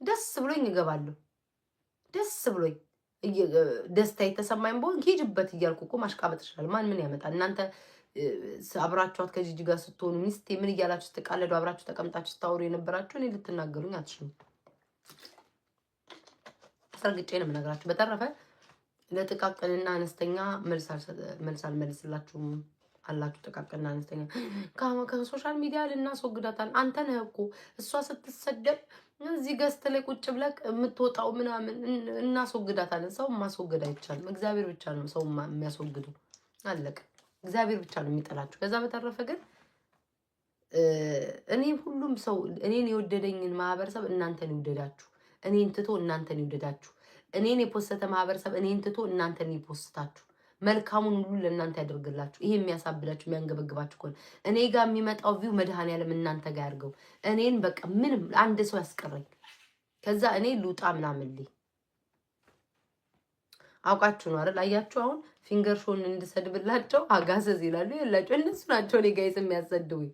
Speaker 1: ደስ ብሎኝ እገባለሁ። ደስ ብሎኝ ደስታ የተሰማኝ ብሆን ሂጅበት እያልኩ እኮ ማሽቃበጥ ይችላል። ማን ምን ያመጣል? እናንተ አብራችኋት ከጂጂ ጋር ስትሆኑ ሚስቴ ምን እያላችሁ ስትቃለዱ አብራችሁ ተቀምጣችሁ ስታወሩ የነበራችሁ እኔ ልትናገሩኝ አትችሉም። አስረግጬ ነው የምነግራችሁ። በተረፈ ለጥቃቅንና አነስተኛ መልስ አልመልስላችሁም አላችሁ። ጥቃቅንና አነስተኛ ከ social media ልናስወግዳታል። አንተ ነህ እኮ እሷ ስትሰደብ እዚህ guest ላይ ቁጭ ብለህ የምትወጣው ምናምን። እናስወግዳታለን። ሰው ማስወገድ አይቻልም። እግዚአብሔር ብቻ ነው ሰው የሚያስወግደው። አለቀ። እግዚአብሔር ብቻ ነው የሚጠላችሁ። ከዛ በተረፈ ግን እኔ ሁሉም ሰው እኔን የወደደኝን ማህበረሰብ እናንተን ይውደዳችሁ። እኔን ትቶ እናንተን ይውደዳችሁ። እኔን የፖሰተ ማህበረሰብ እኔን ትቶ እናንተን ይፖስታችሁ። መልካሙን ሁሉ ለእናንተ ያደርግላችሁ። ይሄ የሚያሳብዳችሁ የሚያንገበግባችሁ ከሆነ እኔ ጋር የሚመጣው view መድኃኔዓለም እናንተ ጋር ያድርገው። እኔን በቃ ምንም አንድ ሰው ያስቀረኝ፣ ከዛ እኔ ልውጣ ምናምን ልኝ አውቃችሁ ነው አይደል? አያችሁ፣ አሁን ፊንገር ሾን እንድሰድብላቸው አጋሰዝ ይላሉ። የላቸው እነሱ ናቸው እኔ guys የሚያሰድቡኝ።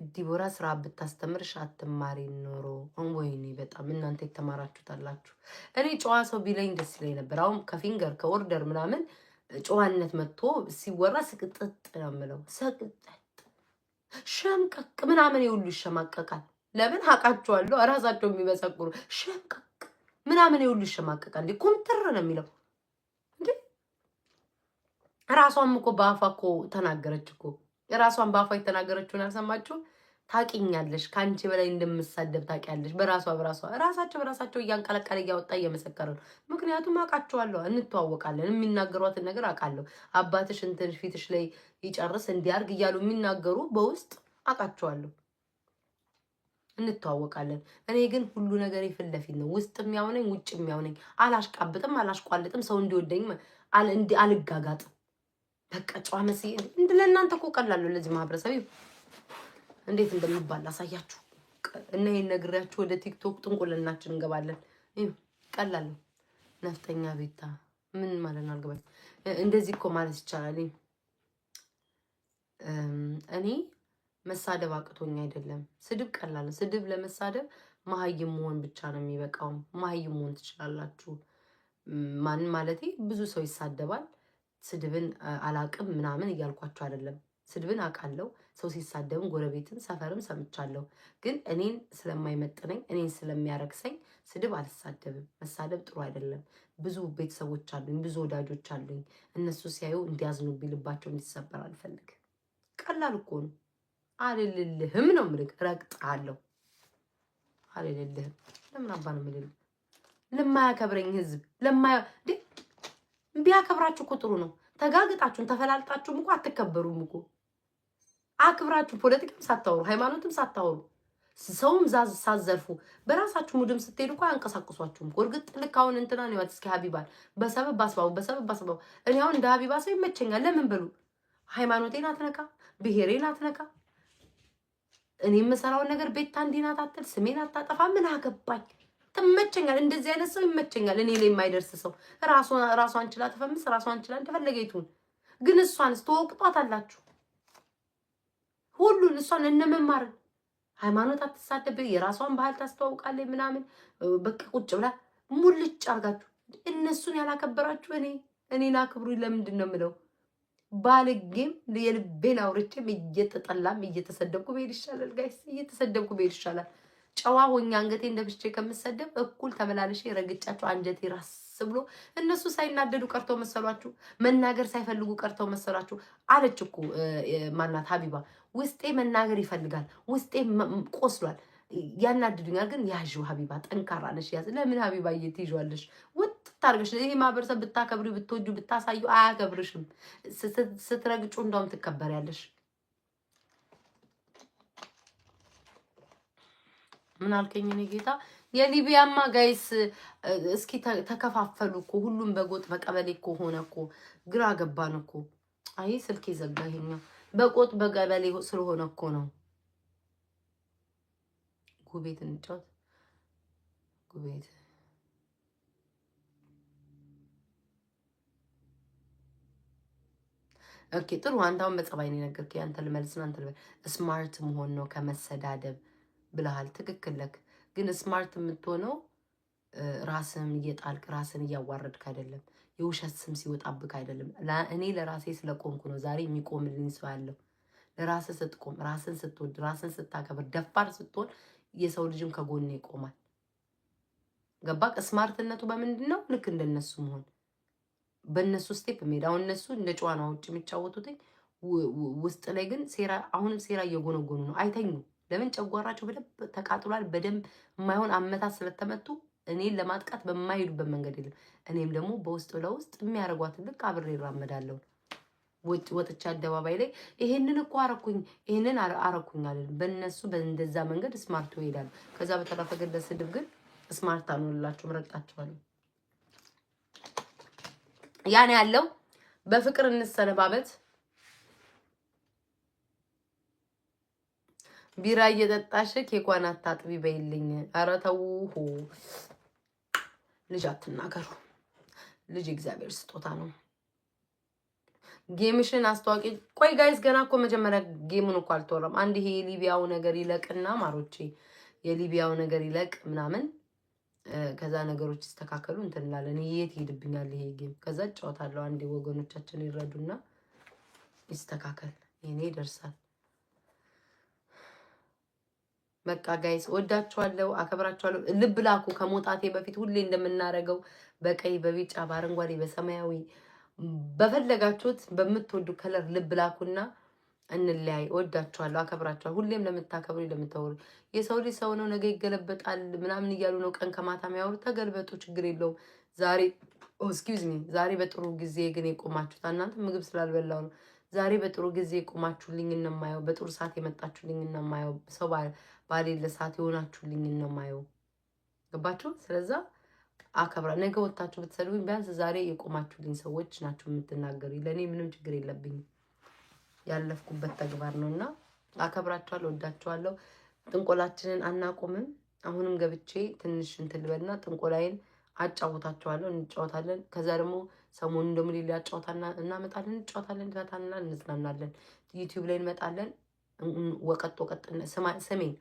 Speaker 1: ዲቦራ ስራ ብታስተምርሽ አትማሪ ኖሮ። ወይኔ በጣም እናንተ የተማራችሁት አላችሁ። እኔ ጨዋ ሰው ቢለኝ ደስ ይለኝ ነበር። አሁን ከፊንገር ከኦርደር ምናምን ጨዋነት መጥቶ ሲወራ ስቅጥጥ ነው የምለው። ስቅጥጥ ሸምቀቅ ምናምን የሁሉ ይሸማቀቃል። ለምን አውቃቸዋለሁ። እራሳቸው የሚመሰክሩ ሸምቀቅ ምናምን የሁሉ ይሸማቀቃል። እንዴ ኩምትር ነው የሚለው እንዴ። ራሷም እኮ በአፏ እኮ ተናገረች እኮ፣ ራሷን በአፏ የተናገረችውን አልሰማችሁ? ታቂኛለሽ፣ ከአንቺ በላይ እንደምሳደብ ታውቂያለሽ። በራሷ በራሷ ራሳቸው በራሳቸው እያንቀለቀለ እያወጣ እየመሰከረ ነው። ምክንያቱም አውቃቸዋለሁ፣ እንተዋወቃለን። የሚናገሯትን ነገር አውቃለሁ። አባትሽ እንትን ፊትሽ ላይ ይጨርስ እንዲያርግ እያሉ የሚናገሩ በውስጥ አውቃቸዋለሁ፣ እንተዋወቃለን። እኔ ግን ሁሉ ነገር ፊት ለፊት ነው። ውስጥ የሚያውነኝ ውጭ የሚያውነኝ፣ አላሽቃብጥም፣ አላሽቋልጥም፣ ሰው እንዲወደኝ አልጋጋጥም። በቃ ጨዋ መስዬ እንደ ለእናንተ እኮ ቀላለሁ። ለዚህ ማህበረሰብ እንዴት እንደሚባል አሳያችሁ እና ይሄን ነግሬያችሁ ወደ ቲክቶክ ጥንቁልናችን እንገባለን። ቀላል ነው። ነፍጠኛ ቤታ ምን ማለት ነው? አልገባኝ። እንደዚህ እኮ ማለት ይቻላል። እኔ መሳደብ አቅቶኝ አይደለም። ስድብ ቀላል ነው። ስድብ ለመሳደብ መሀይም መሆን ብቻ ነው የሚበቃው። መሀይም መሆን ትችላላችሁ። ማን ማለቴ ብዙ ሰው ይሳደባል። ስድብን አላቅም ምናምን እያልኳቸው አይደለም። ስድብን አውቃለሁ። ሰው ሲሳደብም ጎረቤትም ሰፈርም ሰምቻለሁ። ግን እኔን ስለማይመጥነኝ፣ እኔን ስለሚያረክሰኝ ስድብ አልሳደብም። መሳደብ ጥሩ አይደለም። ብዙ ቤተሰቦች አሉኝ፣ ብዙ ወዳጆች አሉኝ። እነሱ ሲያዩ እንዲያዝኑብኝ፣ ልባቸው እንዲሰበር አልፈልግም። ቀላል እኮ ነው። አልልልህም ነው የምልህ። ረግጣለሁ። አልልልህም። ለምን አባ ነው የምልልህ? ለማያከብረኝ ህዝብ ለማያ ቢያከብራችሁ እኮ ጥሩ ነው። ተጋግጣችሁን ተፈላልጣችሁም እኮ አትከበሩም እኮ። አክብራችሁ ፖለቲካም ሳታወሩ ሃይማኖትም ሳታወሩ ሰውም ሳዘርፉ በራሳችሁ mood ም ስትሄዱ እኮ አያንቀሳቅሷችሁም እኮ። እርግጥ ልክ አሁን እንትና ነው እስኪ ሀቢባል በሰበብ ባስባቡ በሰበብ ባስባቡ። እኔ አሁን እንደ ሀቢባ ሰው ይመቸኛል። ለምን በሉ ሃይማኖቴን አትነካ፣ ብሔሬን አትነካ፣ እኔ የምሰራውን ነገር ቤታ እንዲህ ናት አትል፣ ስሜን አታጠፋ። ምን አገባኝ? ትመቸኛል። እንደዚህ አይነት ሰው ይመቸኛል። እኔ ላይ የማይደርስ ሰው ራሷን ችላ ትፈምስ፣ ራሷን ችላ እንደፈለገ ይቱን። ግን እሷንስ ተወቅጧት አላችሁ ሁሉን እሷን እነመማርን ሃይማኖት አትሳደብ፣ የራሷን ባህል ታስተዋውቃለች ምናምን። በቃ ቁጭ ብላ ሙልጭ አርጋችሁ እነሱን ያላከበራችሁ እኔን አክብሩ ለምንድን ነው የምለው? ባልጌም የልቤን አውርቼም እየተጠላም እየተሰደብኩ ብሄድ ይሻላል። Guys፣ እየተሰደብኩ ብሄድ ይሻላል። ጨዋ ሆኜ አንገቴን ደፍቼ ከምሰደብ እኩል ተመላልሼ ረግጫቸው አንጀቴ ራስ ብሎ እነሱ ሳይናደዱ ቀርተው መሰሏችሁ? መናገር ሳይፈልጉ ቀርተው መሰሏችሁ? አለች እኮ ማናት ሀቢባ፣ ውስጤ መናገር ይፈልጋል፣ ውስጤ ቆስሏል፣ ያናድዱኛል። ግን ያዥው ሀቢባ ጠንካራ ነሽ። ያዝ። ለምን ሀቢባ ትይዣለሽ? ውጥ ታርገሽ ይሄ ማህበረሰብ ብታከብሪ ብትወጁ ብታሳዩ አያከብርሽም። ስትረግጩ እንደውም ትከበሪያለሽ። ምን አልከኝ? እኔ ጌታ የሊቢያማ guys እስኪ ተከፋፈሉ እኮ፣ ሁሉም በጎጥ በቀበሌ እኮ ሆነ እኮ፣ ግራ ገባን እኮ። አይ ስልኬ ዘጋ። ይሄኛው በጎጥ በቀበሌ ስለሆነ እኮ ነው። ጉቤት እንጫወት ጉቤት። Okay ጥሩ። አንተ አሁን በጸባይ ነው የነገርከኝ። አንተ ልመልስና አንተ ልበል። Smart መሆን ነው ከመሰዳደብ ብለሃል። ትክክል ነህ። ግን smart የምትሆነው ራስህን እየጣልክ ራስን እያዋረድክ አይደለም። የውሸት ስም ሲወጣብክ አይደለም። እኔ ለራሴ ስለቆምኩ ነው ዛሬ የሚቆምልኝ ሰው ያለው። ለራስህ ስትቆም፣ ራስን ስትወድ፣ ራስን ስታከብር፣ ደፋር ስትሆን የሰው ልጅም ከጎን ይቆማል። ገባክ? Smart ነቱ በምንድን ነው? ልክ እንደነሱ መሆን፣ በእነሱ step መሄድ። አሁን እነሱ እንደ ጨዋ ነው ውጭ የሚጫወቱትኝ፣ ውስጥ ላይ ግን ሴራ፣ አሁንም ሴራ እየጎነጎኑ ነው። አይተኙም። ለምን? ጨጓራቸው በደንብ ተቃጥሏል። በደንብ የማይሆን አመታት ስለተመቱ እኔን ለማጥቃት በማይሄዱበት መንገድ የለም። እኔም ደግሞ በውስጥ ለውስጥ የሚያደርጓትን ልክ አብሬ እራመዳለሁ። ወጥቼ አደባባይ ላይ ይሄንን እኮ አረኩኝ፣ ይሄንን አረኩኝ አልልም። በእነሱ በእንደዛ መንገድ smart ይሄዳሉ። ከዛ በተረፈ ግን ለስድብ ግን smart አንሆንላችሁም፣ ረግጣችኋለሁ። ያን ያለው በፍቅር እንሰነባበት። ቢራ እየጠጣሽ ኬኳን አታጥቢ በይልኝ። ኧረ ተው ልጅ አትናገሩ። ልጅ እግዚአብሔር ስጦታ ነው። Game ሽን አስተዋቂ። ቆይ guys፣ ገና እኮ መጀመሪያ game ኡን እኮ አልተወራም። አንድ ይሄ የሊቢያው ነገር ይለቅና ማሮቼ፣ የሊቢያው ነገር ይለቅ ምናምን፣ ከዛ ነገሮች ይስተካከሉ እንትን እንላለን። የት ይሄድብኛል ይሄ game? ከዛ እጫወታለሁ። አንዴ ወገኖቻችን ይረዱና ይስተካከል። ይሄኔ ይደርሳል። በቃ guys ወዳችኋለሁ፣ አከብራችኋለሁ። ልብ ላኩ። ከመውጣቴ በፊት ሁሌ እንደምናደርገው በቀይ፣ በቢጫ፣ በአረንጓዴ፣ በሰማያዊ በፈለጋችሁት በምትወዱ color ልብ ላኩና እንለያይ። ወዳችኋለሁ፣ አከብራችኋለሁ። ሁሌም ለምታከብሩ ለምታወሩ፣ የሰው ልጅ ሰው ነው፣ ነገ ይገለበጣል ምናምን እያሉ ነው ቀን ከማታ የሚያወሩ። ተገልበጡ፣ ችግር የለውም። ዛሬ excuse me፣ ዛሬ በጥሩ ጊዜ ግን የቆማችሁት እናንተ ምግብ ስላልበላው ነው። ዛሬ በጥሩ ጊዜ የቆማችሁልኝ እነማየው፣ በጥሩ ሰዓት የመጣችሁልኝ እነማየው፣ ሰው ባሌለ ሰዓት የሆናችሁልኝ እነማየው። ገባችሁ? ስለዛ አከብራ ነገ ወታችሁ ብትሰድቡኝ ቢያንስ ዛሬ የቆማችሁልኝ ሰዎች ናቸው የምትናገሩ። ለእኔ ምንም ችግር የለብኝም። ያለፍኩበት ተግባር ነው እና አከብራችኋለሁ፣ ወዳችኋለሁ። ጥንቆላችንን አናቆምም። አሁንም ገብቼ ትንሽ እንትን ልበልና ጥንቆላዬን አጫውታችኋለሁ፣ እንጫወታለን። ከዛ ደግሞ ሰሞኑን ደግሞ ሌላ ጨዋታ እናመጣለን፣ እንጫወታለን፣ እንፈታና እንዝናናለን። ዩቲዩብ ላይ እንመጣለን። ወቀጥ ወቀጥ ስሜን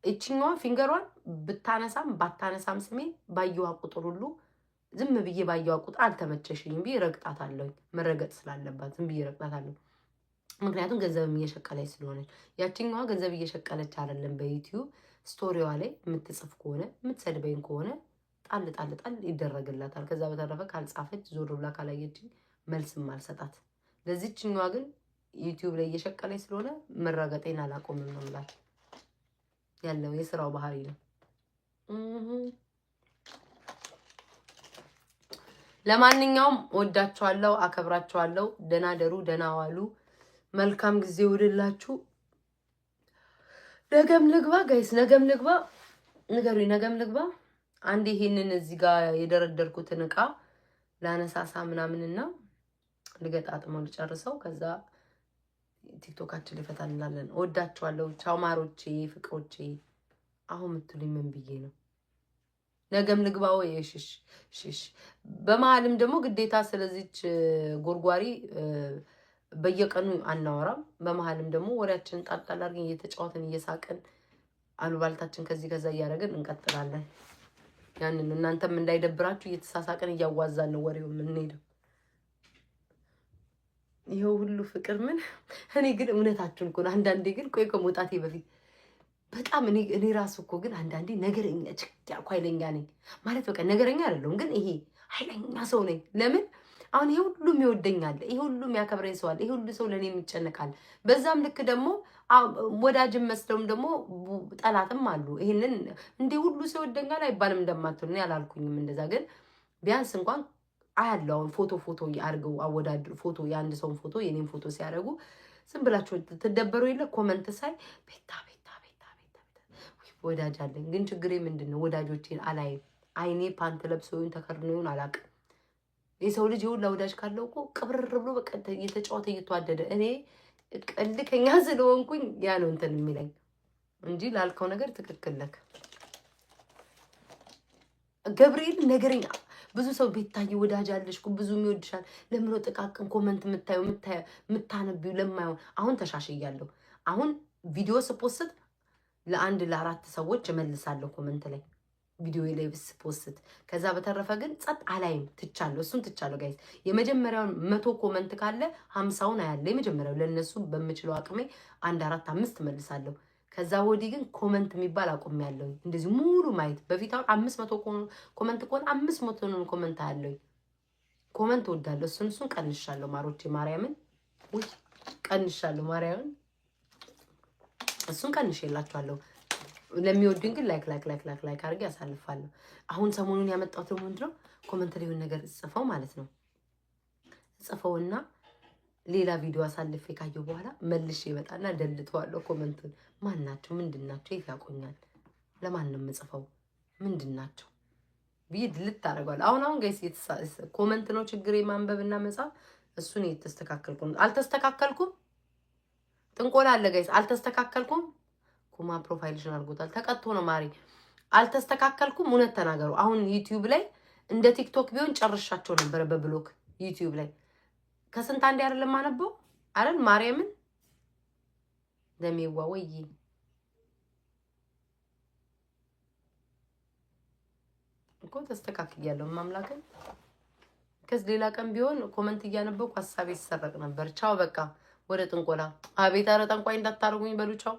Speaker 1: እችኛዋ finger ሯን ብታነሳም ባታነሳም ስሜን ባየዋ ቁጥር ሁሉ ዝም ብዬ ባየዋ ቁጥር አልተመቸሽኝም ብዬ ረግጣታለሁኝ። መረገጥ ስላለባት ዝም ብዬ ረግጣታለሁ። ምክንያቱም ገንዘብም እየሸቀለች ስለሆነች፣ ያችኛዋ ገንዘብ እየሸቀለች አይደለም። በዩቲዩብ story ዋ ላይ የምትጽፍ ከሆነ፣ የምትሰድበኝ ከሆነ ጣል ጣል ጣል ይደረግላታል። ከዛ በተረፈ ካልጻፈች፣ ዞር ብላ ካላየችኝ መልስም አልሰጣት። ለዚችኛዋ ግን ዩቲዩብ ላይ እየሸቀለች ስለሆነ መረገጤን አላቆምም ነው የምላት። ያለው የስራው ባህሪ ነው። ለማንኛውም ወዳችኋለሁ፣ አከብራችኋለሁ። ደህና ደሩ፣ ደህና ዋሉ። መልካም ጊዜ ይውልላችሁ። ነገም ልግባ guys፣ ነገም ልግባ፣ ንገሩኝ። ነገም ልግባ። አንድ ይሄንን እዚህ ጋር የደረደርኩትን እቃ ላነሳሳ ምናምንና ልገጣጥመው ልጨርሰው፣ ከዛ ቲክቶካችን ሊፈታ እንላለን። ወዳችኋለሁ። ቻው ማሮቼ፣ ፍቅሮቼ። አሁን የምትሉኝ ምን ብዬ ነው? ነገም ልግባ ወይ? ሽሽ ሽሽ። በመሀልም ደግሞ ግዴታ ስለዚች ጎርጓሪ በየቀኑ አናወራም። በመሀልም ደግሞ ወሬያችንን ጣልጣል አድርገን እየተጫወትን እየሳቅን አሉባልታችን ከዚህ ከዛ እያደረግን እንቀጥላለን። ያንን እናንተም እንዳይደብራችሁ እየተሳሳቅን እያዋዛን ነው ወሬው የምንሄደው። ይኸው ሁሉ ፍቅር ምን እኔ ግን እውነታችሁን እኮ ነው። አንዳንዴ ግን ቆይ ከመውጣቴ በፊት በጣም እኔ ራሱ እኮ ግን አንዳንዴ ነገረኛ ችክ ያልኩ ኃይለኛ ነኝ ማለት በቃ ነገረኛ አይደለሁም፣ ግን ይሄ ኃይለኛ ሰው ነኝ። ለምን አሁን ይሄ ሁሉም ይወደኛል፣ ይሄ ሁሉም ያከብረኝ ሰው አለ፣ ይሄ ሁሉ ሰው ለእኔ የሚጨነቃል። በዛም ልክ ደግሞ ወዳጅም መስለውም ደግሞ ጠላትም አሉ። ይሄንን እንዴ ሁሉ ሰው ይወደኛል አይባልም እንደማትሉ እኔ አላልኩኝም እንደዛ፣ ግን ቢያንስ እንኳን አያለው አሁን ፎቶ ፎቶ አድርገው አወዳድር ፎቶ የአንድ ሰውን ፎቶ የኔን ፎቶ ሲያደርጉ ዝም ብላችሁ ትደበሩ የለ comment ሳይ ቤታ ቤታ ቤታ ቤታ ቤታ ወዳጅ አለኝ። ግን ችግሬ ምንድን ነው? ወዳጆቼን አላይም። አይኔ ፓንት ለብሶ ይሁን ተከድኖ ይሁን አላውቅም። የሰው ልጅ የሁላ ወዳጅ ካለው እኮ ቅብርር ብሎ በቃ እየተጫወተ እየተዋደደ፣ እኔ እልከኛ ስለሆንኩኝ ያ ነው እንትን የሚለኝ እንጂ ላልከው ነገር ትክክል ነህ። ገብርኤል ነገረኛ ብዙ ሰው ቤታዬ ወዳጅ አለሽ እኮ፣ ብዙ የሚወድሻል። ለምሮ ጥቃቅን comment የምታዩ የምታነቢው ለማይሆን? አሁን ተሻሽያለሁ። አሁን ቪዲዮ ስ post ለአንድ ለአራት ሰዎች እመልሳለሁ comment ላይ፣ ቪዲዮ ላይ ስ post። ከዛ በተረፈ ግን ጸጥ አላይም፣ ትቻለሁ። እሱን ትቻለሁ guys። የመጀመሪያውን 100 comment ካለ 50ውን አያለሁ። የመጀመሪያው ለእነሱ በምችለው አቅሜ አንድ አራት አምስት እመልሳለሁ። ከዛ ወዲህ ግን comment የሚባል አቁሜያለሁ። እንደዚህ ሙሉ ማየት በፊት አሁን 500 comment ከሆነ 500ን comment አያለሁኝ። Comment እወዳለሁ። እሱን ቀንሻለሁ ማሮቼ፣ ማርያምን ውይ ቀንሻለሁ፣ ማርያምን እሱን ቀንሼላችኋለሁ። ለሚወዱኝ ግን like like like like like አድርጌ ያሳልፋለሁ። አሁን ሰሞኑን ያመጣሁት ደግሞ ምንድን ነው? Comment ላይ የሆነ ነገር ጽፈው ማለት ነው፣ ጽፈውና ሌላ ቪዲዮ አሳልፌ ካየሁ በኋላ መልሼ ይመጣና ደልተዋለሁ comment ኡን። ማን ናቸው? ምንድን ናቸው? የት ያውቁኛል? ለማን ነው የምጽፈው? ምንድን ናቸው ብዬ delete አደርገዋለሁ። አሁን አሁን guys comment ነው ችግር የማንበብና መጻፍ፣ እሱን የተስተካከልኩ ነው። አልተስተካከልኩም። ጥንቆላ አለ guys። አልተስተካከልኩም። ኩማ profile ሽን አድርጎታል። ተቀጥቶ ነው ማሪ። አልተስተካከልኩም። እውነት ተናገሩ። አሁን YouTube ላይ እንደ TikTok ቢሆን ጨርሻቸው ነበረ በ block። YouTube ላይ ከስንት አንዴ አይደለም ማነበው አይደል? ማርያምን ደሜዋ ወይ እኮ ተስተካክያለሁ። ማምላክን ከዚ ሌላ ቀን ቢሆን comment እያነበብኩ ሀሳቤ ይሰረቅ ነበር። ቻው በቃ ወደ ጥንቆላ። አቤት ኧረ ጠንቋይ እንዳታደርጉኝ በሉ። ቻው።